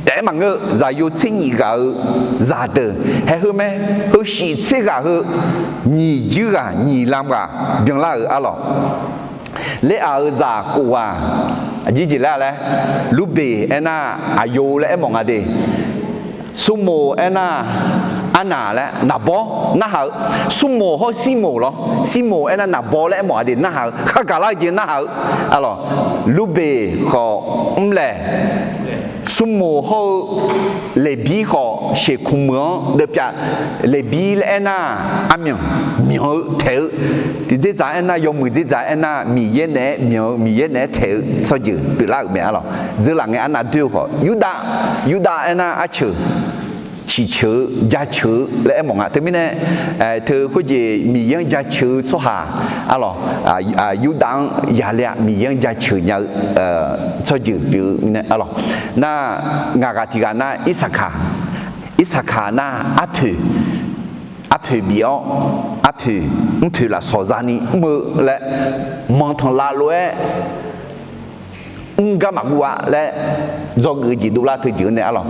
taef-aer maqngeur, zaqyo tser nyif ghaq-eu zaqdeuq haeq heu mae. Heushif tser ghaq heu nyiq juir ghaq nyiq lam ghaq byanlar-euq arlawq. Ler-aq-euq zaq kof ghaq aqjeq jeq laer laer, Lurbeq aernar aqyo laer aermawf nga de. Surmoq aernar arnaq laer naqbawr narhaq-eu, Surmoq hawr Sirmoq lawr, Sirmoq aernar naqbawr laer aermawf nga de narhaq-eu khar gaqlar-eu jeq narhaq-eu arlawq. Lurbeq khawf mrlaeq, Surmoq hawr-eu Leqbir khawf sheqkmq meuq-anr deuvpyav, Leqbir laer aernar armyanq, myanq-eu taeq-eu, tiqdzerdzaq aernar yawmuiq dzerdzaq aernar Miqyaer naeq-aer myanq-eu Miqyaer naeq-aer taeq-eu tsawrjeuq pyeuflar-euq mae arlawq. Dzeurlaf ngae arnav doer-eu khawf Yurdav, Yurdav aernar arceuq, ciqceuq-eu jaceuq-eu laer aermawf nga. Teumirnae teu khoerjeq Miqyaer-anr jaceuq-eu tsawrhaq arlawq, Yurdav-anr yaqler-a Miqyaer-anr jaceuq nya-eu tsawrjeuq pyeuf-eu mirnae arlawq. Nar, ngaq ghaq tiq ghaq nar Irsaqkaq, Irsaqkaq nar arpoeq, arpoeq bif-awr, arpoeq mrpoeq lafsawq zani mr-eu laer, manqtanqlav lof-aer mr gar maqguv-a laer dzawgeuf-eu jeq dovlar teu jeq-anr nae arlawq.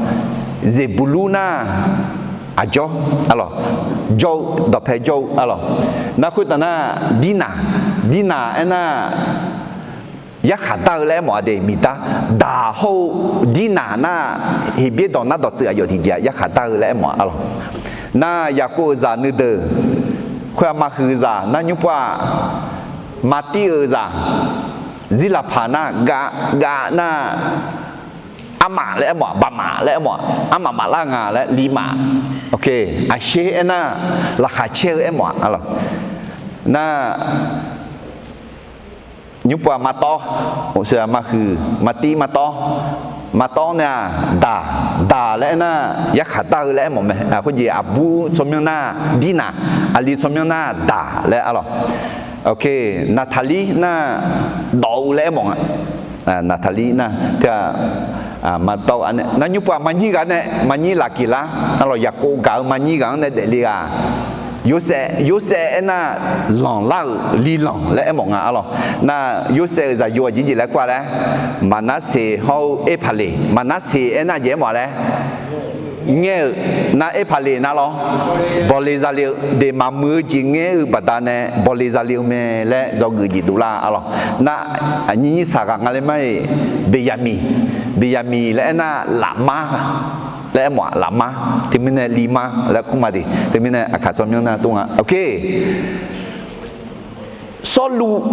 Zeqbuqlur nar aqjawr arlawq, jawr-eu dawqpae jawr-eu arlawq. Nar khoertav nar Dirnaq, Dirnaq aernar yarkhaq dar-eu laer aermawf-a de miqdar. Daq hawr-eu Dirnaq nar Heqbyaer dawq nar dawqtsuif aqyawf tiqjeq-aq yarkhaq dar-eu laer aermawf-a arlawq. Nar Yaqkov-euq zaq nuideuq khoer-aq maqhuiq zaq nar nymrpov-aq, maqtir-eu zaq, Zirlaqpaq nar gav, gav nar armaf laer aermawf-aq, baqmaf laer aermawf-aq, armaf maflar nga laer limaf. Aqsher aernar laqkhaq caer-eu aermawf-aq arlawq. Nar nymrpov-aq maqtawv, maqhuiq maqtir maqtawv, maqtawv nae-aq daq, daq laer aernar yarkhaq dar-eu laer aermawf mae. Khoerjeq aqbur tsawrmyanr nar Dirnaq, aqli tsawrmyanr nar daq laer arlawq. Naqtaqlir nar dawq-eu laer aermawf nga. Naqtaqlir nar teu-aq, maqtawv-eu nar nymrpov-aq maqnyir ghaq nae maqnyir lafkeq lar arlawq. Yaqkov gaq-eu maqnyir ghaq-anr nae daefle-aq, Yorsaev, Yorsaev aernar lanqlar-euq lilanq laer aermawf nga arlawq. Nar Yorsaev-euq zaqyo aqjeq jeq laer kur-a laer, Maqnarseq hawr-eu Erpaqleq, Maqnarseq aernar jeq aermawf-a laer ngaer-euq nar Erpaqleq nar lawr, bawle zale-eu de maqmuiq-eu jeq ngaer-eu baqdanae bawle zale-eu mae laer dzawgeuf jeq dovlar arlawq. Nar nyir nyir saq ghaq nga le mar-iq, Beqyaqmiq, Beqyaqmiq laer aernar lafmar laer aermawf-aq lafmar, teumirnae limar laer kur ma de. Teumirnae aqkaq tsawrmyanr nar tov nga. Sawrluv,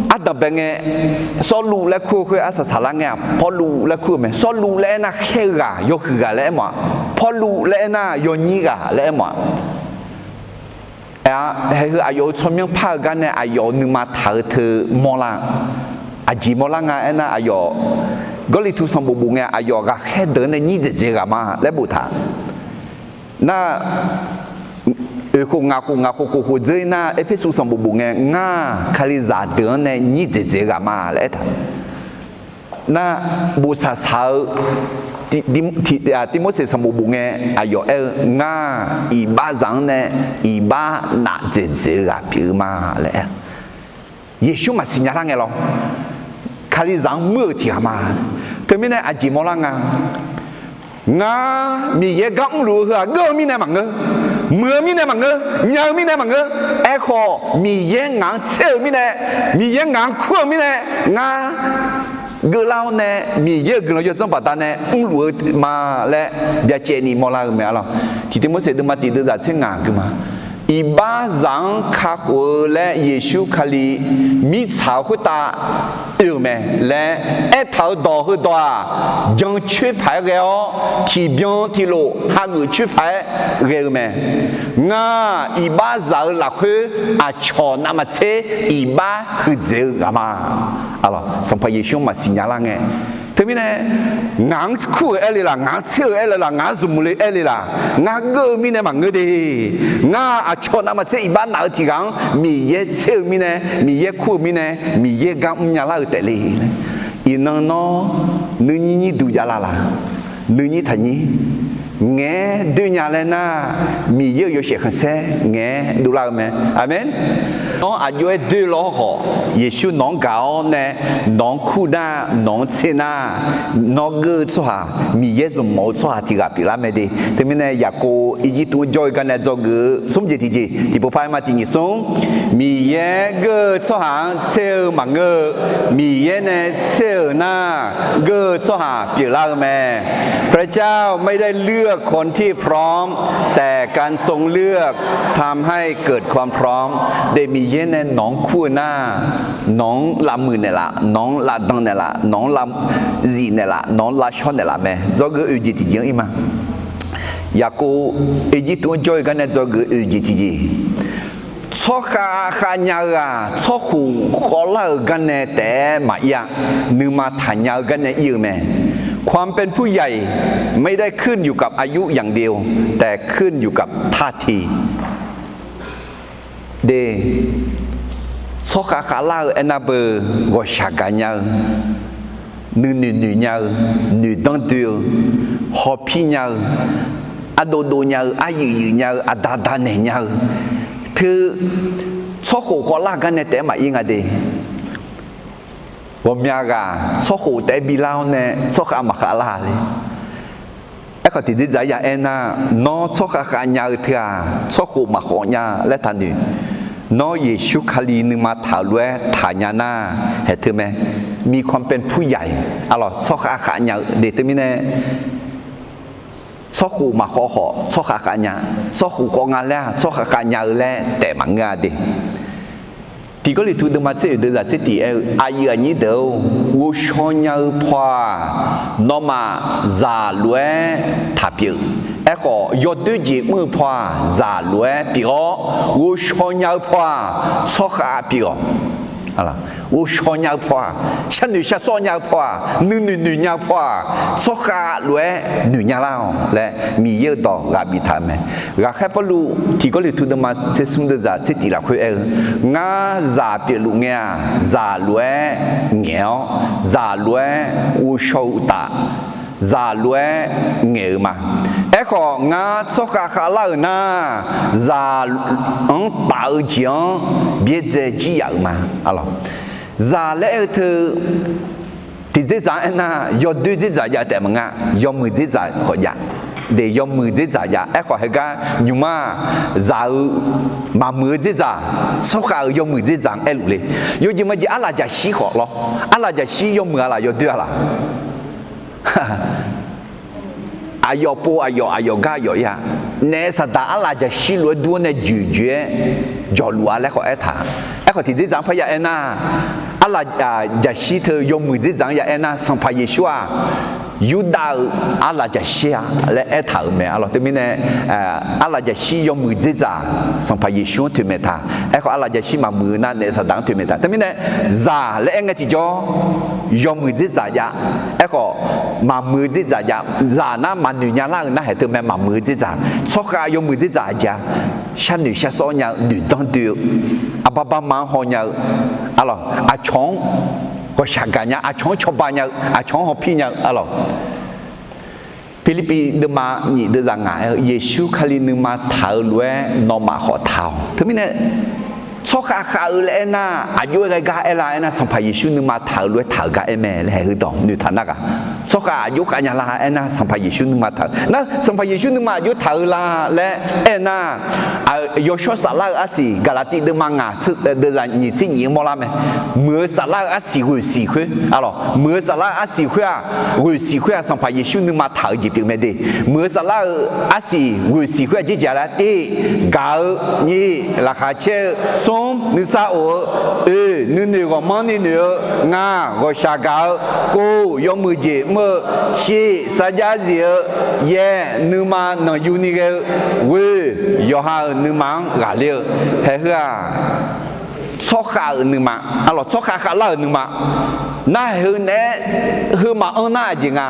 ardanqbae ngae, Sawrluv laer kur-eu khoer arsaq saqlar ngae-aq Pawrluv laer kur-eu mae. Sawrluv laer aernar khaer-eu ghaq, yawhuiq ghaq laer aermawf-aq, Pawrluv laer aernar yawnyir ghaq laer aermawf-aq. Aer-a, haeq heu aqyawf-euq tsawrmyanr par-eu gar nae aqyawf-euq nuima taq-eu teu mawrlar-eu, aqjeq mawrlar nga aernar aqyawf Gawrliqtu sanqbof bof ngae aqyawf ghaqkhaer deuq-anr nae nyir dzaeqdzaeq ghaq ma laer boftaq. Nar, oeq khof ngaq khof ngaq khof kof khof dzeur-ir nar Erpersu sanqbof bof ngae ngar, Kalizaq deuq-anr nae nyir dzaeqdzaeq ghaq ma laer aertaq. Nar, bof saqsaq-eu Tiv-, Tiv-, Tivmorseq sanqbof bof ngae aqyawf aer-eu ngar, iqbaxzaq-anr nae iqbax naf dzaeqdzaeq-eu ghaq pyeuf-eu ma laer aer. Yeqsur maqsiq nya lar ngae lawr, Kalizaq-anr muir-euq tiq ghaq ma. Teumirnae aqjeq mawrlar nga. Ngar Miqyaer gar mrluf-eu heu-aq geur-eu mirnae maqngeur, muiq-eu mirnae maqngeur, nya-eu mirnae maqngeur. Aerkhawf Miqyaer ngaq-anr tser-euq mirnae, Miqyaer ngaq-anr kur-euq mirnae, ngar geuflar-awr nae Miqyaer-euq guiqlanq yawdzanr baqdanae mrluf-eu ma laer byacaevni mawrlar-eu mae arlawq. Tiq Tivmorseq deuvma tiq deuvzaq tser ngaq gui ma. Iqbaxzaq-anr kakhof-eu laer Yeqsur Kali mirtsaq-eu khoertav oe-euq mae laer aertaq-euq dawq heudawq-aq, jancoer paq-aer ghae-awr, tiqbyan tiqlof hageuf coer paq-aer ghae-eu mae. Ngar-aq, iqbaxzaq-euq lafkhoer aqcawq navmaqtser iqbax huiqdzaeq-eu ghaq ma. Sanqpaq Yeqsur-anr maqsiq nya lar ngae. Teumirnae, ngaq-anr kur-euq aer le laq, ngaq-anr tser-euq aer le laq, ngaq-anr zmq le aer le laq, ngar geur-eu mirnae maqngeur de. Ngar aqcawq navmaqtser iqbax naf-eu tiq ghaq-anr Miqyaer tser-eu mirnae, Miqyaer kur-eu mirnae, Miqyaer gar mrnya lar-eu taef le. Iqnan nawr nuinyir nyir duq jav la laq? Nuinyir taqnyir. Ngaeq-aer doer nya laer nar, Miqyaer-euq yawshaef khanqsaer ngaeq-aer dovlar-eu mae. Aqmeq. Nawr aqjox-aer doer lawr khawf, Yeqsur nawq-anr gaq-awr nae nawq-anr kur nar, nawq-anr tser nar, nawr geur-eu tsawrhaq, Miqyaer zmq mawf-eu tsawrhaq tiq ghaq pyeuflar mae de. Teumirnae Yaqkov irjirtuv-anr jawr-eu gar nae dzawgeuf-eu smr jeq tiqjeq tiqpov par-aer ma tiq nyiq smr. Miqyaer geur-eu tsawrhaq-anr tser-eu maqngeur-eu, Miqyaer nae tser-euq nar, geur-eu tsawrhaq pyeuflar-eu mae. พระเจ้าไม่ได้เลือกคนที่พร้อม แต่การทรงเลือกทำให้เกิดความพร้อม Deuq Miqyaer nae nawq-anr kur-eu nar, nawq-anr lavmuiq naeqlaf, nawq-anr lavdan naeqlaf, nawq-anr lavzif naeqlaf, nawq-anr lavshawr naeqlaf mae. Dzawgeuf oeq jeq tiqjeq-anr ir ma. Yaqkov irjirtuv-anr jawr-eu gar nae dzawgeuf oeq jeq tiqjeq. Tsawrkhav khav nya-eu-aq, tsawrkhof khawvlar-euq gar nae taef-aer maqir-a. Nuima taqnya-eu gar nae ir-eu mae. ความเป็นผู้ใหญ่ไม่ได้ขึ้นอยู่กับอายุอย่างเดียว แต่ขึ้นอยู่กับท่าที De, tsawrkhav khavlar-eu aernar beu, ghawqshaq gaqnya-eu, nuinoeq noeq nya-eu, noeqdanr doe-eu, hawpir nya-eu, ardov dov nya-eu, aryuif yuif nya-eu, aqda danaeq nya-eu, teu tsawrkhof khawvlar-eu gar nae taef-aer maqir nga de. Ghawqmya ghaq tsawrkhof taef-aer bilar-awr nae tsawrkhav maqkhavlar le. Aerkhawf tiqdzerdzaq-aer ya aernar, nawr tsawrkhav khavnya-eu teu-aq, tsawrkhof maqkhawv nya laer taqnoeq. Nawr Yeqsur Kali nuima taq-euq lof-aer taqnya nar, haeq teu mae. มีความเป็นผู้ใหญ่ arlawq tsawrkhav khavnya-eu de teumirnae, tsawrkhof maqkhawv khawf tsawrkhav khavnya, tsawrkhof khawv nga laer-aq tsawrkhav khavnya-eu laer taef maqngeur-a de. Tiq Gawrliqtu deuvma tser oeq deuvzaq tser tiq aer-eu, aqyuif aqnyir deuq-or, ghovshaw nya-eu paw-aq, nawmaf zaq lof-aer taqpyeuf. Aerkhawf, yawdoer jeq mr-eu paw-aq, zaq lof-aer pyeuf-awr, ghovshaw nya-eu paw-aq, tsawrkhav pyeuf-awq. Ghovshaw nya-eu paw-aq, sharnoeq sharsawr nya-eu paw-aq, nuinoeq noeq nya-eu paw-aq, tsawrkhav lof-aer noeq nya lar-awq laer Miqyaer-euq dawq ghaq biftaq-eu mae. Ghaqkhaer Pawrluv tiq Gawrliqtu deuvma tser smr deuvzaq tser tiq lafkhoer aer-eu, ngar zaq pyeufluf ngae-aq, zaq lof-aer ngaeq-awr, zaq lof-aer ghovshaw-eu uqtaf, zaq lof-aer ngaeq-eu ma. Aerkhawf, ngar tsawrkhav khavlar-euq nar, zaq-anr taf-eu jeq-anr byaerdzae jir yaf-euq ma. Zaq laer aer-eu teu, tiqdzerdzaq-anr aernar, yawdoer dzerdzaq jav taef maqnga, yawmuiq dzerdzaq khawf jav. De, yawmuiq dzerdzaq jav. Aerkhawf, heugar nymq-mr-aq, zaq-eu maqmuiq-eu dzerdzaq, tsawrkhav-euq yawmuiq dzerdzaq-anr aerluf le. Yawjeq majeq arlaqjaqshir khawf lawr. Arlaqjaqshir yawmuiq-a laf, yawdoer-a laf? Aqyawf pov aqyawf, aqyawf gar aqyawf ir-a. Naef saqdaq arlaqjaqshir lof-aer dur-awr nae joeqjoeq-aer jawqluf-a laer khawf aertaq. Aerkhawf, tiqdzerdzaq-anr parya aernar, arlaqjaqshir teu yawmuiq dzerdzaq-anr ya aernar, Sanqpaq Yeqsur-aq, Yurdav-euq arlaqjaqshir-a laer aertaq-euq mae. Arlawq teumirnae, arlaqjaqshir yawmuiq dzerdzaq, Sanqpaq Yeqsur-anr toeqmaeq taq. Aerkhawf, arlaqjaqshir maqmuiq-eu nar, naef saqdaq-anr toeqmaeq taq. Teumirnae, zaq laer aer ngae tiqjawr, yawmuiq dzerdzaq jav. Aerkhawf, maqmuiq dzerdzaq jav. Zaq nar maqnoeq nya lar-euq nar, haeq teu mae, maqmuiq dzerdzaq. Tsawrkhav yawmuiq dzerdzaq aqjeq-a, sharnoeq sharsawr nya-eu, noeqdanr doe-eu, arbar barma-anr haw nya-eu, arlawq, aqcawq-anr ghawqshaq gaqnya, aqcawq-anr cawba nya-eu, aqcawq-anr hawpir nya-eu, arlawq. Pirlirpiv deuvma nyif deuvzaq ngaq aer-eu, Yeqsur Kali nuima taq-eu lof-aer nawmaf khawf taq-awq. Teumirnae, Tsawrkhav khav-eu laer aernar, aqjox-aer ghae gar aer la aernar, Sanqpaq Yeqsur nuima taq-euq lof-aer taq-euq gar aer mae laer haeq-eu dawq noeqtaq nar ghaq. Tsawrkhav aqjox khav nya la aernar, Sanqpaq Yeqsur nuima taq-euq nar, Sanqpaq Yeqsur nuima aqjox taq-eu la laer aernar, yawshawr saflar-eu arsiq, Gaqlaqtiv deuvma ngaq, deuvzaq nyiq tser nyiq-anr mawrlar mae. Muiq-eu saflar-eu arsiq ghoeqsiq khoer, arlawq, muiq-eu saflar-eu arsiq khoer-aq, ghoeqsiq khoer-aq, Sanqpaq Yeqsur nuima taq-eu jeq pyeuf mae de. Muiq-eu saflar-eu arsiq ghoeqsiq khoer-aq, jeqjaq laer te, gaq-eu, nyiq, laqkhaq caer-eu, smr, nuisar of-eu, oeq, nuinoeq ghawqmanrni noeq-eu, ngaq, ghawqshaq gaq-eu, kov, yawmuiq jeq mr-eu, shiq, sarjax zif-eu, yaeq, nuima nanqyuni ghae-eu, ghoeq, yawqha-euq nuima-anr ghaqler-eu, haeq heu-aq, tsawrkhav-euq nuima, arlawq, tsawrkhav khavlar-euq nuima, nar haeq heu naeq-aer heu maqanr nar aqjeq nga.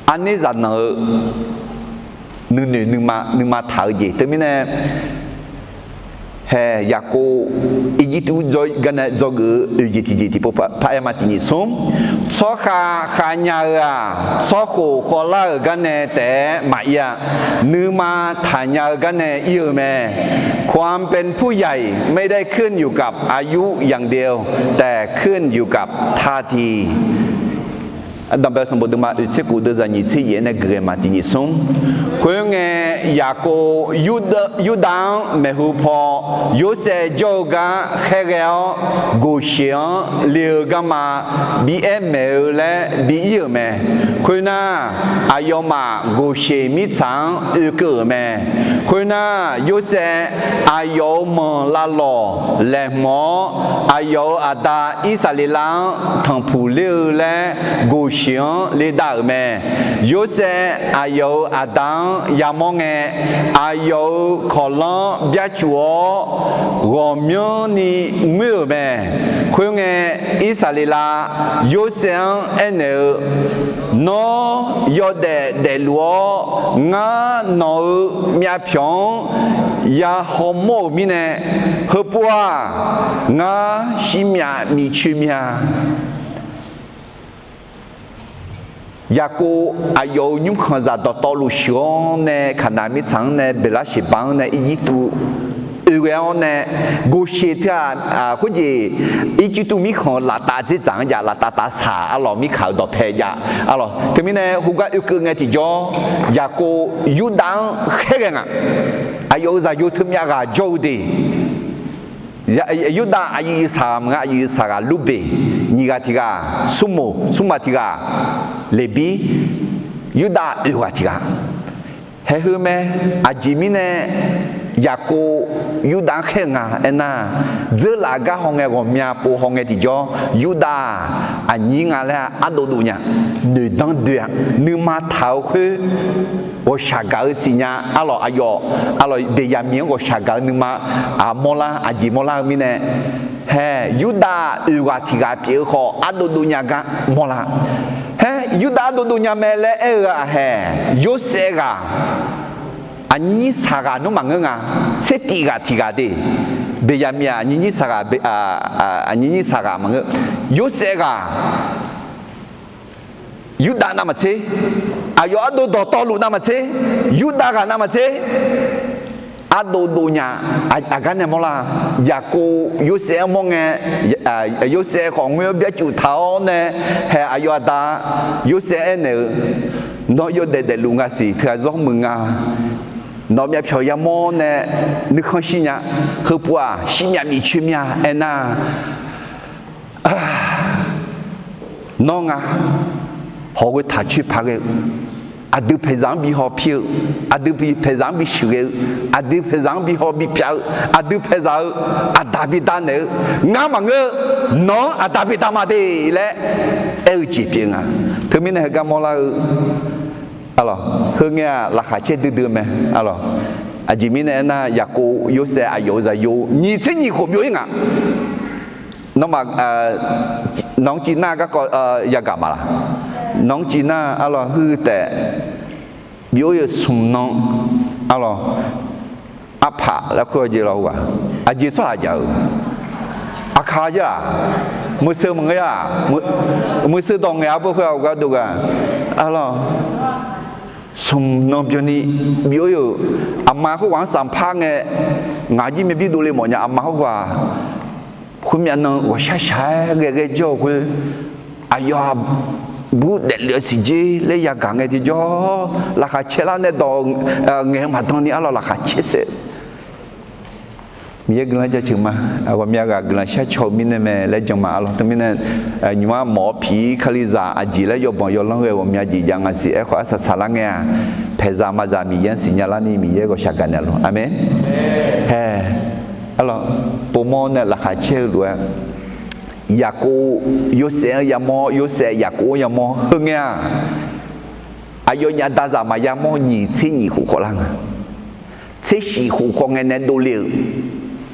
Arner zaqnanq-eu nuinoeq nuima, nuima taq-eu jeq teumirnae, haeq Yaqkov Irjirtuv garnae dzawgeuf-eu oeq jeq tiqjeq tiqpov paraer ma tiqnyiq smr. Tsawrkhav khav nya-eu-aq, tsawrkhof khawvlar-euq garnae taef-aer maqir-a. Nuima taqnya-eu garnae ir-eu mae. ความเป็นผู้ใหญ่ไม่ได้ขึ้นอยู่กับอายุอย่างเดียว แต่ขึ้นอยู่กับท่าที Ardanqbae sanqbof deuvma oeq tser khof deuvzaq nyiq tser yaef nae geuf ghae ma tiqnyiq smr. Khoerngae, Yaqkov Yurdav-anr maeqhu paw Yorsaev jawr-eu gar khaerghae-awr, Goqsheq-anr le-eu garma bi aer maeq-eu laer bi ir-euq mae. Khoernar, aqyawfmaf Goqsheq mirtsaq-anr oekeuv-euq mae. Khoernar, Yorsaev aqyawf-euq manq lavlawq laeqhmq-awr, aqyawf-euq aqda Irsaqleqlav-anr tanqpuq ler-eu laer Goqsheq-anr ledav-euq mae. Yorsaev aqyawf-euq aqda-anr yamawr ngae, aqyawf-euq kawqlanr byarcuf-awr, ghawqmyanrni ngoer-euq mae. Khoerngae, Irsaqleqlav Yorsaev-anr aernaeq-eu, Nawr yawdaef daefluf-awr, ngar nawq-euq myavpyawq-anr ya hawmawr-euq mirnae, heupov-aq, ngar shirmyav miqcoe mya. Yaqkov aqyawf-euq nymrkhanqzaq dawqtawvluf shuif-awr nae, Kaqnaq mirtsaq-anr nae, Beqlar Sheqba-anr nae, Irjirtuv oe ghae-awr nae, Goqsheq teu-aq, khoerjeq Irjirtuv mirkhanq-euq laftav dzerdzaq-anr jav, laftav tavsaq arlawq, mirkaq-euq dawqpae jav arlawq. Teumirnae heugar oekeuv ngae tiqjawr, Yaqkov Yurdav-anr khaerghae nga. Aqyawf-euq zaqyo teumyav ghaq jawr-eu de. Yurdav aqyuif saq maqngeur, aqyuif saqghaq Lurbeq, nyiq ghaq tiq ghaq Smrmoq, smrma tiq ghaq Leqbir, Yurdav oeq ghaq tiq ghaq. Haeq heu mae. Aqjeq mirnae Yaqkov Yurdav-anr khaer-eu nga aernar, dzeurlaf gar hawngae, ghawqmya pov hawngae tiqjawr, Yurdav aqnyir nga laer ardov dov nya. Noeqdanr doe-a. Nuima taq-eu khoer ghawqshaq gaq-eu siqnya arlawq, aqyawf arlawq Beqyaqmiq-anr ghawqshaq gaq-eu nuima mawrlar, aqjeq mawrlar-eu mirnae, hae, Yurdav oeq ghaq tiq ghaq pyeuf-eu khawf ardov dov nya gar mawrlar. Hae, Yurdav ardov dov nya mae laer aer-eu ghaq hae, Yorsaev ghaq, aqnyir nyir saq ghaq nmr maqngeur nga. Tsertif ghaq tiq ghaq de. Beqyaqmiq-aq aqnyir nyir saq ghaq, aqnyir nyir saq ghaq maqngeur. Yorsaev ghaq Yurdav navmaqtser, aqyawf ardov dawqtawvluf navmaqtser, Yurdav ghaq navmaqtser, ardov dov nya. Aqgar nae mawrlar, Yaqkov Yorsaev-anr mawr ngae, Yorsaev khawf ngoer-awr byarcuf taq-awr nae, hae, aqyawf aqda Yorsaev aernaeq-eu, Nawr yawdaef daefluf nga siq, teughaq zawr muiq nga. Nawq myavpyawq yamawr nae nuikhanr shir nya. Heupov-aq, shirmyav miqcoer mya aernar, nawr nga hawq ghoe taq coer paq ghae-eu, aqdui paeqzaq-anr bi haw pir-eu, aqdui paeqzaq-anr bi sheuqghae-eu, aqdui paeqzaq-anr bi haw bi pyav-eu, aqdui paeqzaq-eu aqda bi dav naeq-eu, ngar maqngeur, nawq-anr aqda bi dav ma de laer aer-eu jeq pyeuf nga. Teumirnae heugar mawrlar-eu, arlawq, heungae-aq laqkhaq caer duidui-eu mae, arlawq. Aqjeq mirnae aernar, Yaqkov Yorsaev aqyawf-euq zaqyo nyiq tser nyiq khof byov-ir nga. Nawmaf, nawq-anr civ nar garkawv yagaq ma laq? Nawq-anr civ nar arlawq, huiq taef byov-ir-eu smq nan, arlawq, arpaq laer kur-eu jeq lawq-aq, aqjeq tsawrhaq jaq-eu, aqkaq-a, meuqseu maqngeur-a, meuqseu dawq ngaeq-a beu khoer-a, gharduq ghaq, arlawq, smq nan byanni bi-eu, aqma khoerghaq-anr safpar ngae, ngaq jir myav bir dovle mawf nya aqma khoerghaq, khoermyav nan ghawqshaq shaq-aer ghae ghae jawr-eu khoer, aqyawf-aq bur daeflef-eu siqjer laer yagaq ngae tiqjawr, laqkhaq caerlar nae dawq ngaeq-eu maqdan ni arlawq laqkhaq caer saef Miqyaer guiqlanq jaceuq ma. Ghawqmya ghaq guiqlanq shar caw-eu mirnae mae laer jan ma arlawq. Teumirnae, nymq-mr mawf-awr piq-ir kalizaq aqjeq laer yawbanq yawlanr ghae ghawqmya jeq jav nga siq. Aerkhawf arsaq saqlar ngae-aq, paeqzaq maqzaq Miqyaer-anr siqnya larni Miqyaer ghawqshaq gaqnaeq luf. Aqmeq. Hae, arlawq, povmawr nae laqkhaq caer-eu lof-aer, Yaqkov, Yorsaev-anr yamawr, Yorsaev Yaqkov-anr yamawr. Heu ngae-aq, aqyawfnyaf dazaq maqya mawr nyiq tser nyiq khof khawf lar nga. Tser shif khof khawf ngae nae dovle-euq,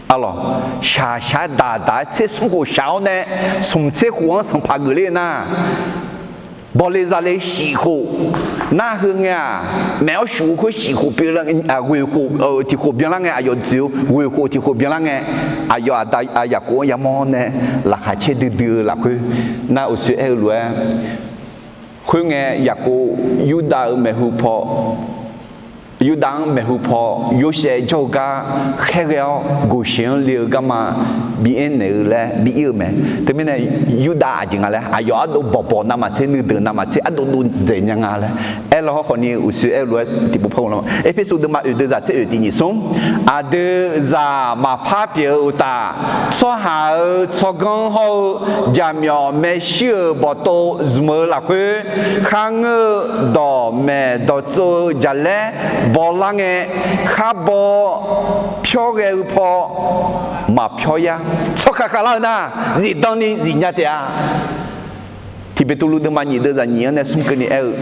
arlawq, shaqshaq-aer daqdaq-aer tser smr khof shaq-awr nae, smq tser khof-anr sanqpaq geufler nar, bawle zale shif khof nar heu ngae-aq, maef-awr shuf-eu khoer shif khof pyeuf, ghoeq khof tiq khof byanlar ngae, aqyawf dzoeq-eu ghoeq khof tiq khof byanlar ngae, aqyawf aqda Yaqkov-anr yamawr nae laqkhaq caer duidui-eu lafkhoer nar uqshoe aer-eu lof-aer, khoerngae Yaqkov Yurdav-euq maeqhu paw, Yurdav-anr maeqhu paw Yorsaev jawr-eu gar khaerghae-awr Goqsheq-anr le-eu garma bi aernaeq-eu laer bi ir-eu mae. Teumirnae Yurdav aqjeq nga laer, aqyawf ardov bawqbawq navmaqtser nuideuq navmaqtser ardov dov dzaeq nya nga laer aerlar hawr khawfni uqshoe aer-eu lof-aer tiqpov par ghov lar. Erpersu deuvma oeq deuvzaq tser oeq tiq nyiq smr, aqdui zaq maqpar pyeuf-eu uqtaf, tsawrhaq-euq tsawrganr hawr-eu jaqmyawf maershuir-euq bawqtov zmq-eu lafkhoer, kharngeur-eu dawqmaeq dawqtsov-eu jaqlaer bawlar ngae, khar baw pyawrghae-eu paw maqpyawr yar. Tsawrkhav khavlar-eu nar, zifdan ni zifnya taef-a. Tiqbeqtuvluv deuvma nyiq deuvzaq nyiq-anr nae smr keuvni aer-eu,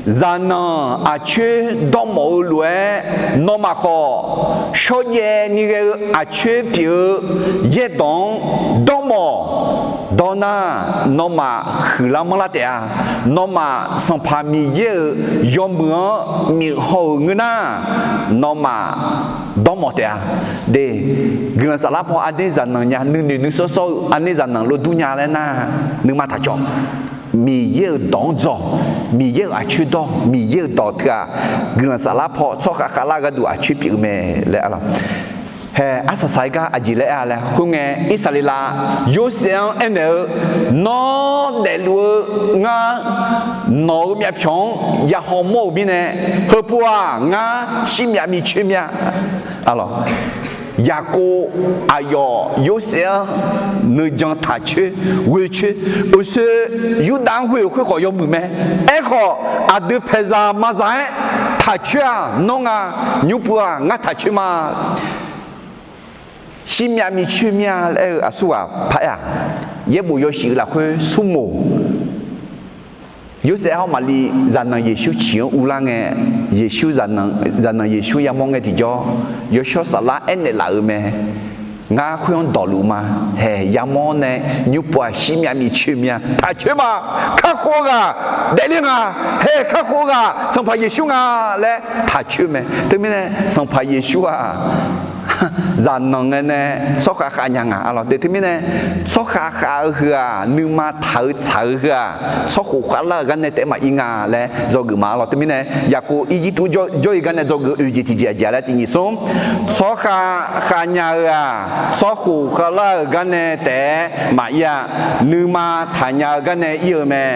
zaqnanq aqcoer dawrmawf-eu lof-aer, nawmaf khawf shawrjaev ni ghae-eu aqcoer pyeuf-eu yaerdawq-anr dawrmawf. Dawrnar, nawmaf huiqlar manrlar taef-a. Nawmaf Sanqpaq Miqyaer-euq yawmuiq-anr miq haw-euq ngeur nar, nawmaf dawrmawf taef-a. De, guiqlanq saflar paw aqner zaqnanq nya, nuinoeq nuisawr sawr-eu aqner zaqnanq lof dur nya laer nar, nuima taq cawv. Miqyaer-euq dawq-anr dzawq, Miqyaer-euq aqcoer dawr, Miqyaer-euq dawq teu-aq, guiqlanq saflar paw tsawrkhav khavlar gharduq aqcoer pyeuf-eu mae laer arlawq. Hae, arsaq saq-aer gar aqjeq laer aer-a laer khoerngae, Irsaqleqlav Yorsaev-anr aernaeq-eu, nawr daefluf-eu ngar nawq-euq myavpyawq-anr yahaw mawr-euq mirnae, heupov-aq ngar shirmyav micoer myav. Arlawq, Yaqkov aqyawf Yorsaev-anr nuijan taqcoer, ghoecoer, uqshoe Yurdav-anr ghoe-euq khoer khawf yawmuiq mae. Aerkhawf, aqdui paeqzaq maqzaq-aer taqcoer-aq nawr nga, nymr pov-aq ngar taqcoer ma. Shirmyav micoer myav laer aer-eu aqsurghaq par aer-aq, yaerbof yawshif-eu lafkhoer smrmoq, Yorsaev hawr Maqliv zaqnanq Yeqsur ciq-anr uvlar ngae, Yeqsur zaqnanq, zaqnanq Yeqsur yamawr ngae tiqjawr, yawshawr saflar aernaeq laf-euq mae. Ngar khoer-anr dawqluf ma. Hae, yamawr nae nymr pov-aq shirmyav micoer myav taqcoer ma. Kakhof-eu ghaq daefler nga. Hae, kakhof-eu ghaq Sanqpaq Yeqsur nga laer taqcoer mae. Teumirnae Sanqpaq Yeqsur-aq, zaqnanq ngae nae tsawrkhav khav nya nga. Arlawq, de teumirnae tsawrkhav khav-eu heu-aq, nuima taq-eu tsaq-eu heu-aq, tsawrkhof khavlar-euq gar nae taef maqir nga laer dzawgeuf ma. Arlawq, teumirnae Yaqkov Irjirtuv jawr-ir gar nae dzawgeuf oeq jeq tiqjeq aqjeq laer tiq nyiq smr, tsawrkhav khav nya-eu-aq, tsawrkhof khavlar-euq gar nae taef-aer maqir-a. Nuima taqnya-eu gar nae ir-eu mae.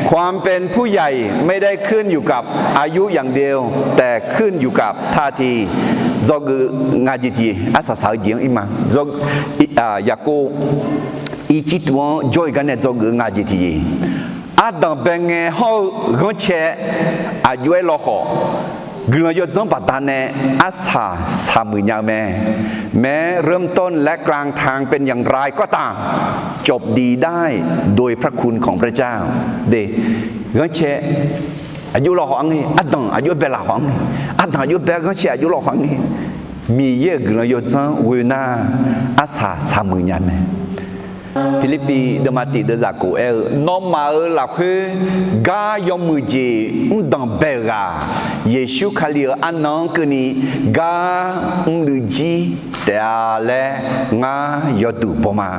ความเป็นผู้ใหญ่ไม่ได้ขึ้นอยู่กับอายุอย่างเดียว แต่ขึ้นอยู่กับท่าที dzawgeuf nga jeq tiq, arsaq saq-eu jeq-anr ir ma. Yaqkov Irjirtuv-anr jawr-ir gar nae dzawgeuf nga jeq tiq, ardanq bae ngae hawr-eu ghanrcae aqjox-aer lawkhawf, guiqlanq yawdzanr baqdanae arsaq saqmuiq nya-eu mae. แม้เริ่มต้นและกลางทางเป็นอย่างไรก็ตาม จบดีได้โดยพระคุณของพระเจ้า De, ghanrcae aqjox lawkhawf-anr ir, ardanq aqjox bae lafkhawf-anr ir, ardanq aqjox bae ghanrcae aqjox lawkhawf-anr ir, Miqyaer-euq guiqlanq yawdzanr ghoe nar, arsaq saqmuiq nya mae. Pirlirpiv deuvma tiq deuvzaq kof aer-eu, nawmaf-euq lafkhoer gar yawmuiq jeq mrdanq bae-euq ghaq, Yeqsur Kali-euq arnan-anr keuvni gar mrluiv jir taef-a laer ngar yawduq baw ma.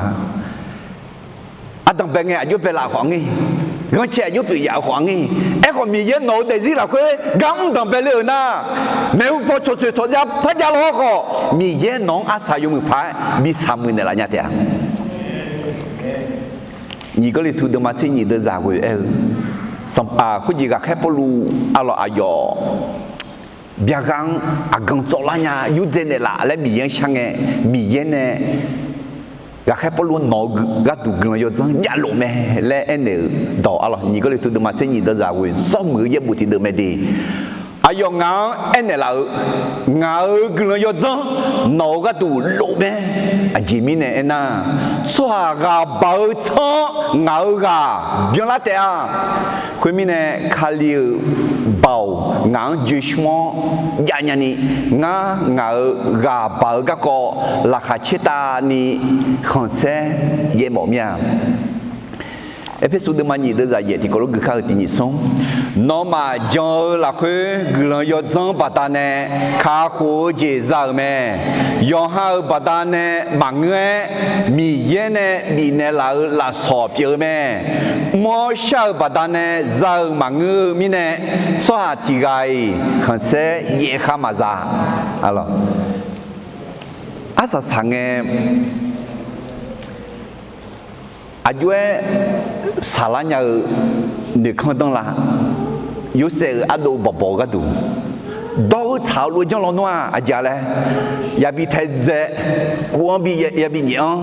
Ardanq bae ngae aqjox bae lafkhawf-anr ir, Ghanrcae aqjox pyeuf yaf-euq khawf-anr ngir. Aerkhawf, Miqyaer nawq-eu daefzir lafkhoer gar mr danqbae le-euq nar, maeqhu paw tsawqtsoeq tsawqjav par javlaw-awr khawf, Miqyaer nawq-anr arsaq yawmuiq paq-aer bi saqmuiq naeqlaf nya taef-a. Nyiq Gawrliqtu deuvma tser nyiq deuvzaq ghoe-aer-eu, sanqpaq khoerjeq ghaqkhaer Pawrluv arlawq aqyawf byaqgha-anr aqgan tsawvlar nya yurdzae naeqlaf laer Miqyaer-anr shar ngae, Miqyaer nae ghaqkhaer Pawrluv nawq-eu gharduq guiqlanq yawdzanr javlof mae laer aernaeq-euq dawq arlawq. Nyiq Gawrliqtu deuvma tser nyiq deuvzaq ghoe zawrmuiq-eu yaerbof tiqdeuv mae de. Aqyawf ngaq-anr aernaeq laf-eu, ngaq-euq guiqlanq yawdzanr nawq-eu gharduq lof mae. Aqjeq mirnae aernar, tsawrhaq ghaq baq-eu tsanr-anr ngaq-euq ghaq byanlar taef-a. Khoermirnae, Kali-euq baoq ngaq-anr joeshmr-awr jav nyani, ngar ngaq-euq ghaq baq-eu garkawv laqkhaq caertavni khanqsaer jaev mawf mir-a. Erpersu deuvma nyiq deuvzaq yaef tiqkawv lof gui kar-eu tiq nyiq smr, nawmaf jan-eu lafkhoer guiqlanq yawdzanr baqdanae kakhof-eu jeq za-euq mae. Yawqha-euq baqdanae maqngeur-aer, Miqyaer nae bifnaeq laf-euq lafsawq pyeuf-eu mae. Mr-awr shar-euq baqdanae za-euq maqngeur-eu mirnae, tsawrhaq tiq ghaq-iq khanqsaer yaef khar maqza. Arsaq saq ngae, aqjox-aer saqlar nya-eu noeqkanr danr la. Yorsaev-euq ardov bawqbawq-eu gharduq dawr-eu tsaq-eu lof-aer janr lawnmr-aq, aqjeq laer yabi taedzae, kov-anr bi yabi nyaef-anr,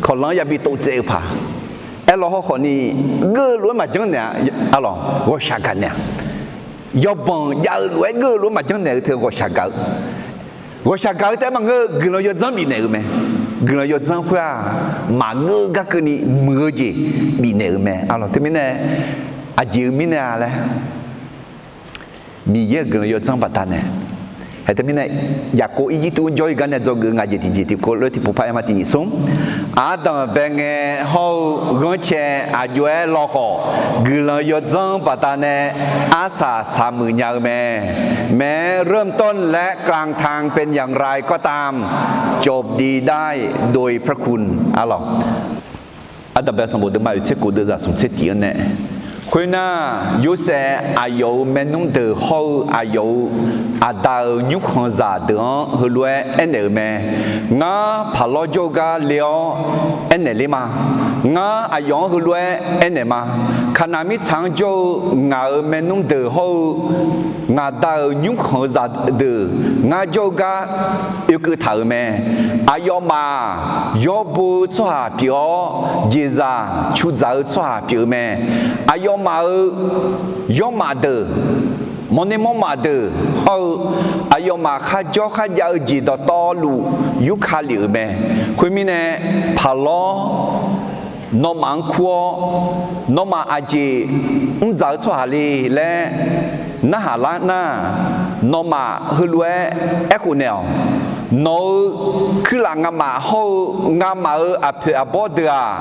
kawqlanq-anr yabi tov tsaev-eu paq. Aerlaw hawrkhawf ni, geur-eu lof-aer maqjanr naeq-a. Arlawq, ghawqshaq gaq naeq-a. Yawbanq jav-eu lof-aer geur-eu lof-aer maqjanr naeq-eu teu ghawqshaq gaq-eu. Ghawqshaq gaq-eu taef-aer maqngeur-eu guiqlanq yawdzanr bifnaeq-euq mae. Guiqlanq yawdzanr khoer-aq, maqgeur-eu gar keuvni muiq-eu jeq bifnaeq-euq mae. Arlawq, teumirnae aqjeq-eu mirnae-a laer, Miqyaer-euq guiqlanq yawdzanr baqdanae, haeq teumirnae, Yaqkov Irjirtuv-anr jawr-ir gar nae dzawgeuf-eu ngaq jeq tiqjeq tiqkawv lof-aer tiqpov par aer ma tiq nyiq smr. Ardanq bae ngae hawr-eu ghanrcae aqjox-aer lawkhawf, guiqlanq yawdzanr baqdanae arsaq saqmuiq nya-eu mae. แม้เริ่มต้นและกลางทางเป็นอย่างไรก็ตาม จบดีได้โดยพระคุณ Arlawq, Ardanq bae sanqbof deuvma oeq tser kof deuvzaq smq tser tiq-anr nae, khoernar, Yorsaev aqyawf-euq maernmr deuq hawr-eu aqyawf-euq aqda-euq nymrkhanqzaq deuq-anr heulof-aer aernaeq-euq mae. Ngar paqlawr jawr-eu gar le-awr aernaeq ler ma. Ngar aqyawf-anr heulof-aer aernaeq ma. Kaqnaq mirtsaq-anr jawr-eu ngaq-euq maernmr deuq hawr-eu ngaq da-euq nymrkhanq-eu zaqdeuq ngar jawr-eu gar oekeuv taq-euq mae. Aqyawfmaf yawbo-eu tsawrhaq pyeuf-awr, jeqzaq cudzaq-eu tsawrhaq pyeuf-eu mae. Aqyawfmaf-euq yawrmaf deuq, mawrner mawrmaf deuq hawr-eu, aqyawfmaf kharjawr kharjav-eu jeq dawqtawvluf yurka lef-euq mae. Khoermirnae, paqlawr nawmaf-anr kur-awr, nawmaf aqjeq mrdzaq-eu tsawrhaq le laer narhaq lar nar, nawmaf heulof-aer aerkhof naeq-awq. Nawq-euq kuirlaf ngamaf hawr-eu ngamaf-euq aqpoeq aqbawr deuq-aq,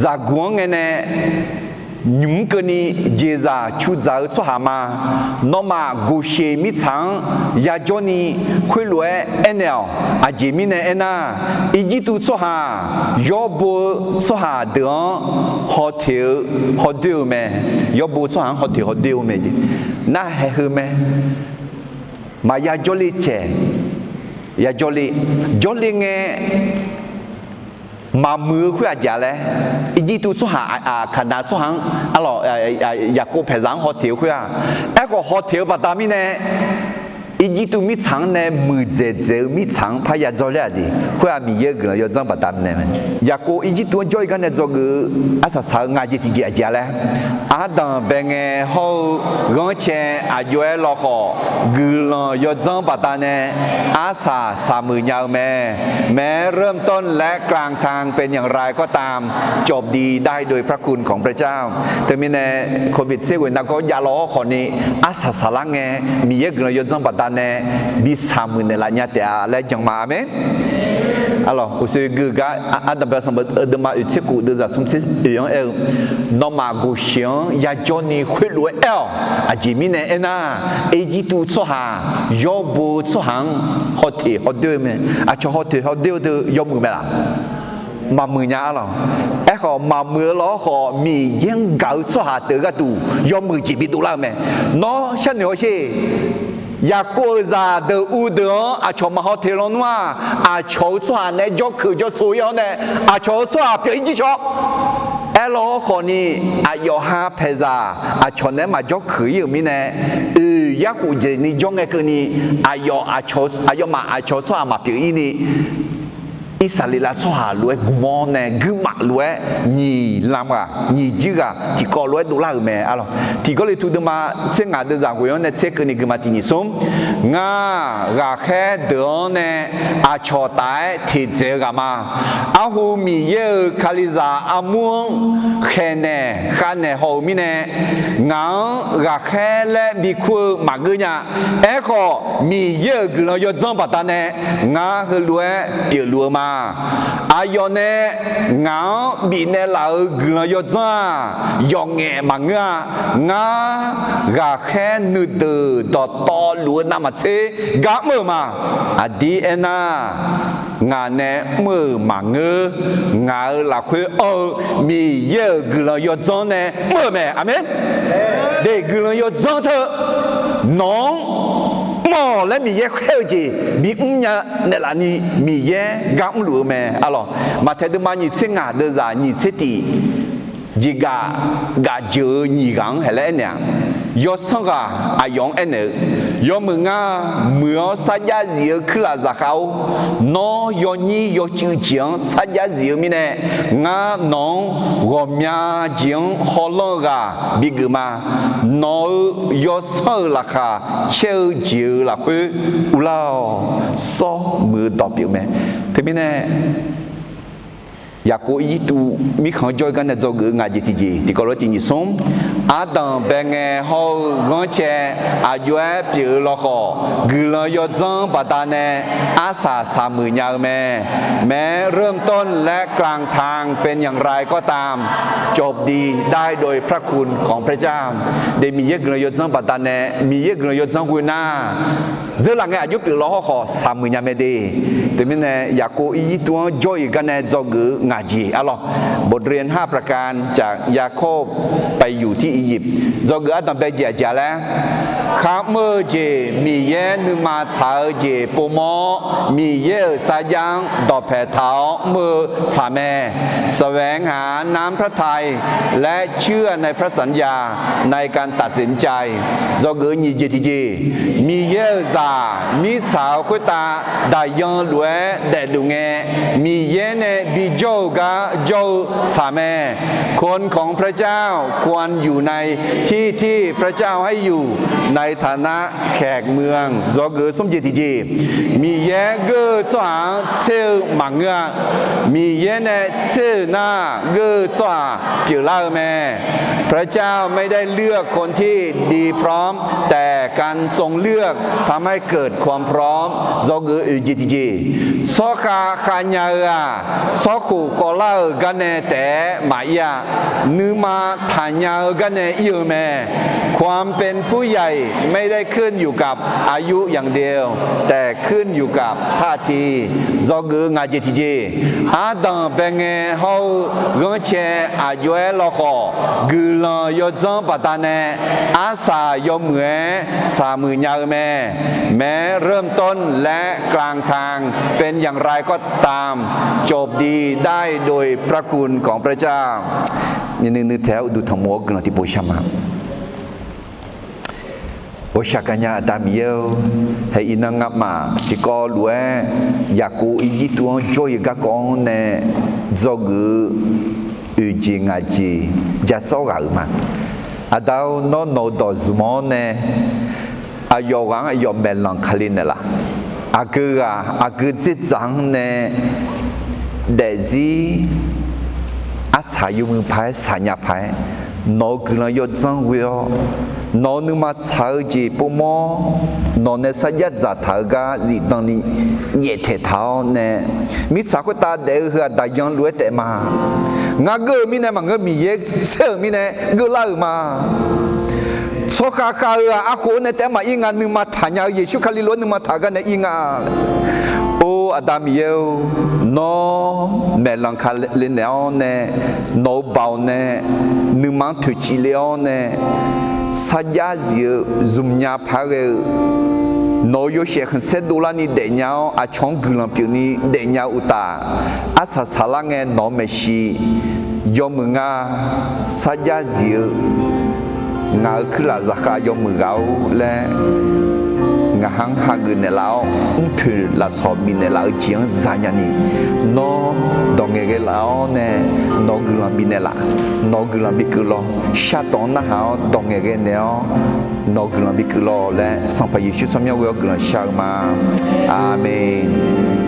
zaqguq-anr ngae nae nymq mr keuvni jeqzaq cudzaq-eu tsawrhaq ma. Nawmaf Goqsheq mirtsaq-anr yajawr ni khoerlof-aer aernaeq-awq. Aqjeq mirnae aernar, Irjirtuv tsawrhaq yawbo-eu tsawrhaq deuq-anr hawteq-eu hawdoer-eu mae. Yawbo-eu tsawrhaq-anr hawteq hawdoer-eu mae. Narhaq heu mae. Maqya jawrle caeq, ya jawrle, jawrle ngae maqmuiq-eu khoer aqjeq laer, Irjirtuv tsawrhaq, Kaqnaq tsawrhaq-anr, arlawq, Yaqkov paeqzaq-anr hawteq-eu khoer-aq, aerkhawf hawteq-eu baqda mirnae, Irjirtuv mirtsaq-anr nae muiqdzaeq dzaeq-eu mirtsaq-anr parya dzawrler-aq de. Khoer-aq Miqyaer-euq guiqlanq yawdzanr baqda nae mae. Yaqkov Irjirtuv-anr jawr-ir gar nae dzawgeuf-eu arsaq saq-eu ngaq jeq tiqjeq aqjeq laer, ardanq bae ngae hawr-eu ghanrcae aqjox-aer lawkhawf, guiqlanq yawdzanr baqda nae arsaq saqmuiq nya-eu mae. แม้เริ่มต้นและกลางทางเป็นอย่างไรก็ตาม จบดีได้โดยพระคุณของพระเจ้า Teumirnae, covid เจ็ด ghoe nargawr javlaw-awr khawfni, arsaq saqlar ngae, Miqyaer guiqlanq yawdzanr baqda nae bi saqmuiq naeqlaf nya taef-a laer jan ma. Aqmeq. Arlawq, uqshoe gui-eu gar, ardanq bae sanqbof deuvma oeq tser kof deuvzaq smr tser oeq-anr aer-eu, nawmaf Goqsheq-anr yajawr ni khoerlof-aer aer-awq. Aqjeq mirnae aernar, Irjirtuv tsawrhaq yawbo-eu tsawrhaq-anr hawteq hawdoer-eu mae. Aqcawq hawteq hawdoer-eu deuq yawmuiq mae laq? maqmuiq nya-a lawq. Aerkhawf, maqmuiq-eu lawr khawf, Miqyaer-anr gaq-eu tsawrhaq deuq gharduq yawmuiq jeq bidov lar-eu mae. Nawr sharnoeq hawsher. Yaqkov-euq zaqdeuq uvdeuq-anr aqcawq maqhaw teq lawnmr-aq, aqcawq-euq tsawrhaq nae jawrkeuq jawrso ir-awr nae, aqcawq-euq tsawrhaq pyeuf ir jir shaw. Aerlawr khawfni, aqyawf ha paeqzaq aqcawq naeq-aer maqjawrkeuq ir-euq mirnae, oeq yarkhof jeq ni jawr ngae keuvni, aqyawf aqcawq, aqyawfmaf aqcawq-eu tsawrhaq maqpyeuf ir ni, Irsaqleqlav tsawrhaq lof-aer gmq-awr nae guirmaf lof-aer nyiq lam ghaq nyiq jir ghaq tiqkawv lof-aer dovlar-euq mae-a lawq. Tiq Gawrliqtu deuvma tser ngaq deuvzaq ghoeq-anr nae tser keuvni guiqma tiq nyiq smr. Ngar, ghaqkhaer deuq-anr nae aqcawq taf-aer teqdzaeq-eu ghaq ma. Arhu Miqyaer-euq Kalizaq armur-anr khaeqnaeq khavnaeq haw-euq mirnae, ngaq-anr ghaqkhaer laer bikur-eu maqgeur nya. Aerkhawf, Miqyaer-euq guiqlanq yawdzanr baqdanae ngar heulof-aer pyeufluf-eu ma. Aqyawf nae ngaq-anr bifnaeq laf-euq guiqlanq yawdzanr-aq, yawqngaef maqngeur-a. Ngar, ghaqkhaer nuideuq dawqtawvluf-eu navmaqtser gar mr-euq ma. Aqdir aernar, ngaq nae mr-euq maqngeur. Ngaq-euq lafkhoer anr-eu Miqyaer-euq guiqlanq yawdzanr nae mr-euq mae. Aqmeq. Deuq guiqlanq yawdzanr teu nawq-anr mr-awq laer Miqyaer khaer-eu jeq bimr nya naeqlaf ni Miqyaer gar mrluf-eu mae-a lawq. Maqtaeq deuvma nyiq tser ngaq deuvzaq nyiq tser tiq jeqgaf gafjeuq-eu nyiq ghaq-anr haeq laer aernaeq-aq, yawsanr ghaq aqyawf-anr aernaeq-eu, yawmuiq ngar muiq-awr sarjax zif-eu kuirlaf zaqkhav-or, nawr yawnyir yawcuiv jeq-anr sarjax zif-eu mirnae, ngar nawq-anr ghawqmya jeq-anr hawlanr-eu ghaq bigeuf ma. Nawq-euq yawsanr-euq laqkhaq caer-eu jeq-euq lafkhoer uvlar-awq. Sawr muiq-eu dawq pyeuf mae. Teumirnae Yaqkov Irjirtuv mirkhanq-anr jawr-eu gar nae dzawgeuf-eu ngaq jeq tiqjeq tiqkawv lof-aer tiq nyiq smr. Ardanq bae ngae hawr-eu ghanrcae aqjox-aer pyeuf-eu lawkhawf, guiqlanq yawdzanr baqdanae arsaq saqmuiq nya-eu mae. แม้เริ่มต้นและกลางทางเป็นอย่างไรก็ตาม จบดีได้โดยพระคุณของพระเจ้า Deuq Miqyaer guiqlanq yawdzanr baqdanae, Miqyaer guiqlanq yawdzanr ghoe nar, dzeurlaf ngae aqjox pyeuf lawr hawrkhawf saqmuiq nya mae de. Teumirnae Yaqkov Irjirtuv-anr jawr-eu gar nae dzawgeuf-eu ngaq jeq-a lawq. บทเรียนห้าประการจากยาโคบไปอยู่ที่อียิปต์ Dzawgeuf ardanq bae jeq aqjeq-a laer, kharmr-eu jeq Miqyaer nuima tsaq-eu jeq povmawr-awr, Miqyaer-euq sarjax-anr dawqpaeq taq-awr mr-eu tsaq mae. แสวงหาน้ำพระทัย และเชื่อในพระสัญญาในการตัดสินใจ Dzawgeuf nyiq jeq tiqjeq, Miqyaer-euq zaq mirtsaq-eu khoertav daqyan lof-aer daefluf ngae, Miqyaer nae bijawr-eu gar jawr-eu tsaq mae. คนของพระเจ้าควรอยู่ในที่ที่พระเจ้าให้อยู่ ในฐานะแขกเมือง Dzawgeuf smr jeq tiqjeq, Miqyaer geur-eu tsawrhaq-anr tser-eu maqngeur-a. Miqyaer nae tser-euq nar, geur-eu tsawrhaq pyeuflar-eu mae. พระเจ้าไม่ได้เลือกคนที่ดีพร้อม แต่การทรงเลือกทำให้เกิดความพร้อม Dzawgeuf oeq jeq tiqjeq, tsawrkhav khav nya-eu-aq, tsawrkhof khawvlar-euq gar nae taef-aer maqir-a. Nuima taqnya-eu gar nae ir-eu mae. ความเป็นผู้ใหญ่ไม่ได้ขึ้นอยู่กับอายุอย่างเดียว แต่ขึ้นอยู่กับท่าที Dzawgeuf ngaq jeq tiqjeq, ardanq bae ngae hawr-eu ghanrcae aqjox-aer lawkhawf, guiqlanq yawdzanr baqdanae arsaq yawmuiq-aer saqmuiq nya-eu mae. แม้เริ่มต้นและกลางทางเป็นอย่างไรก็ตาม จบดีได้โดยพระคุณของพระเจ้า Nuinui taef-aer uqduq tanqmov-awr guiqlanq tiqpov shar ma. Ghawqshaq gaqnya Aqda Miqyaer-or, hae iqnan ngamaf tiqkawv lof-aer Yaqkov Irjirtuv-anr jawr-eu garkawv-anr nae dzawgeuf-eu oeq jeq ngaq jeq jasawr ghaq-euq ma. Aqda-or, nawr nawq-eu dawq zmq-awr nae aqyawf ghaq-anr aqyawf maeqlanq Kali naeqlaf. Aqgeu ghaq aqgeu dzerdzaq-anr nae daefzir arsaq yawmuiq paq-aer saqnya paq-aer, nawq-euq guiqlanq yawdzanr ghoe-awr, nawq-euq nuima tsaq-eu jeq povmawr, nawq nae sarjax dzaqtaq-eu gar zifdan ni nyaeftaeq taq-awr nae, mirtsaq khoertav daef-eu heu-aq daqyan lof-aer taef ma. Ngar geur-eu mirnae maqngeur, Miqyaer tser-euq mirnae geuflar-euq ma. Tsawrkhav khav-eu-aq arkhof-eu nae taef-aer maqir nga, nuima taqnya-eu Yeqsur Kali lof-aer nuima taq-eu gar nae ir nga. Or, Aqda Miqyaer-or, nawr maeqlanq ka le naeq-awr nae, nawq-euq baoq nae nuima-anr toeqciv le-awr nae, sarjax zif-eu zmqnya paq-aer ghae-eu, nawq-euq yawshaef khanqsaer dovlarni daefnya-awr, aqcawq-anr guiqlanq pyeufni daefnya-eu uqtaf, arsaq saqlar ngae nawq-euq maeqshi yawmuiq nga. Sarjax zif-eu ngaq-euq kuirlaf zaqkhav yawmuiq ghaq-or laer, ngaqha-anr hageuf naeqlaf-awr, mrpoeq lafsawq bifnaeq laf-eu jeq-anr zanya ni, nawr dawq ngaeqghae laf-awr nae nawq-eu guiqlanq bifnaeq laf. Nawq-eu guiqlanq bikeuv law. Shartawq-anr narhaq-awr dawq ngaeqghae naeq-awr, nawq-eu guiqlanq bikeuv law laer, Sanqpaq Yeqsur tsawrmyanr ghoe-awr guiqlanq shar-eu ma. Aqmeq.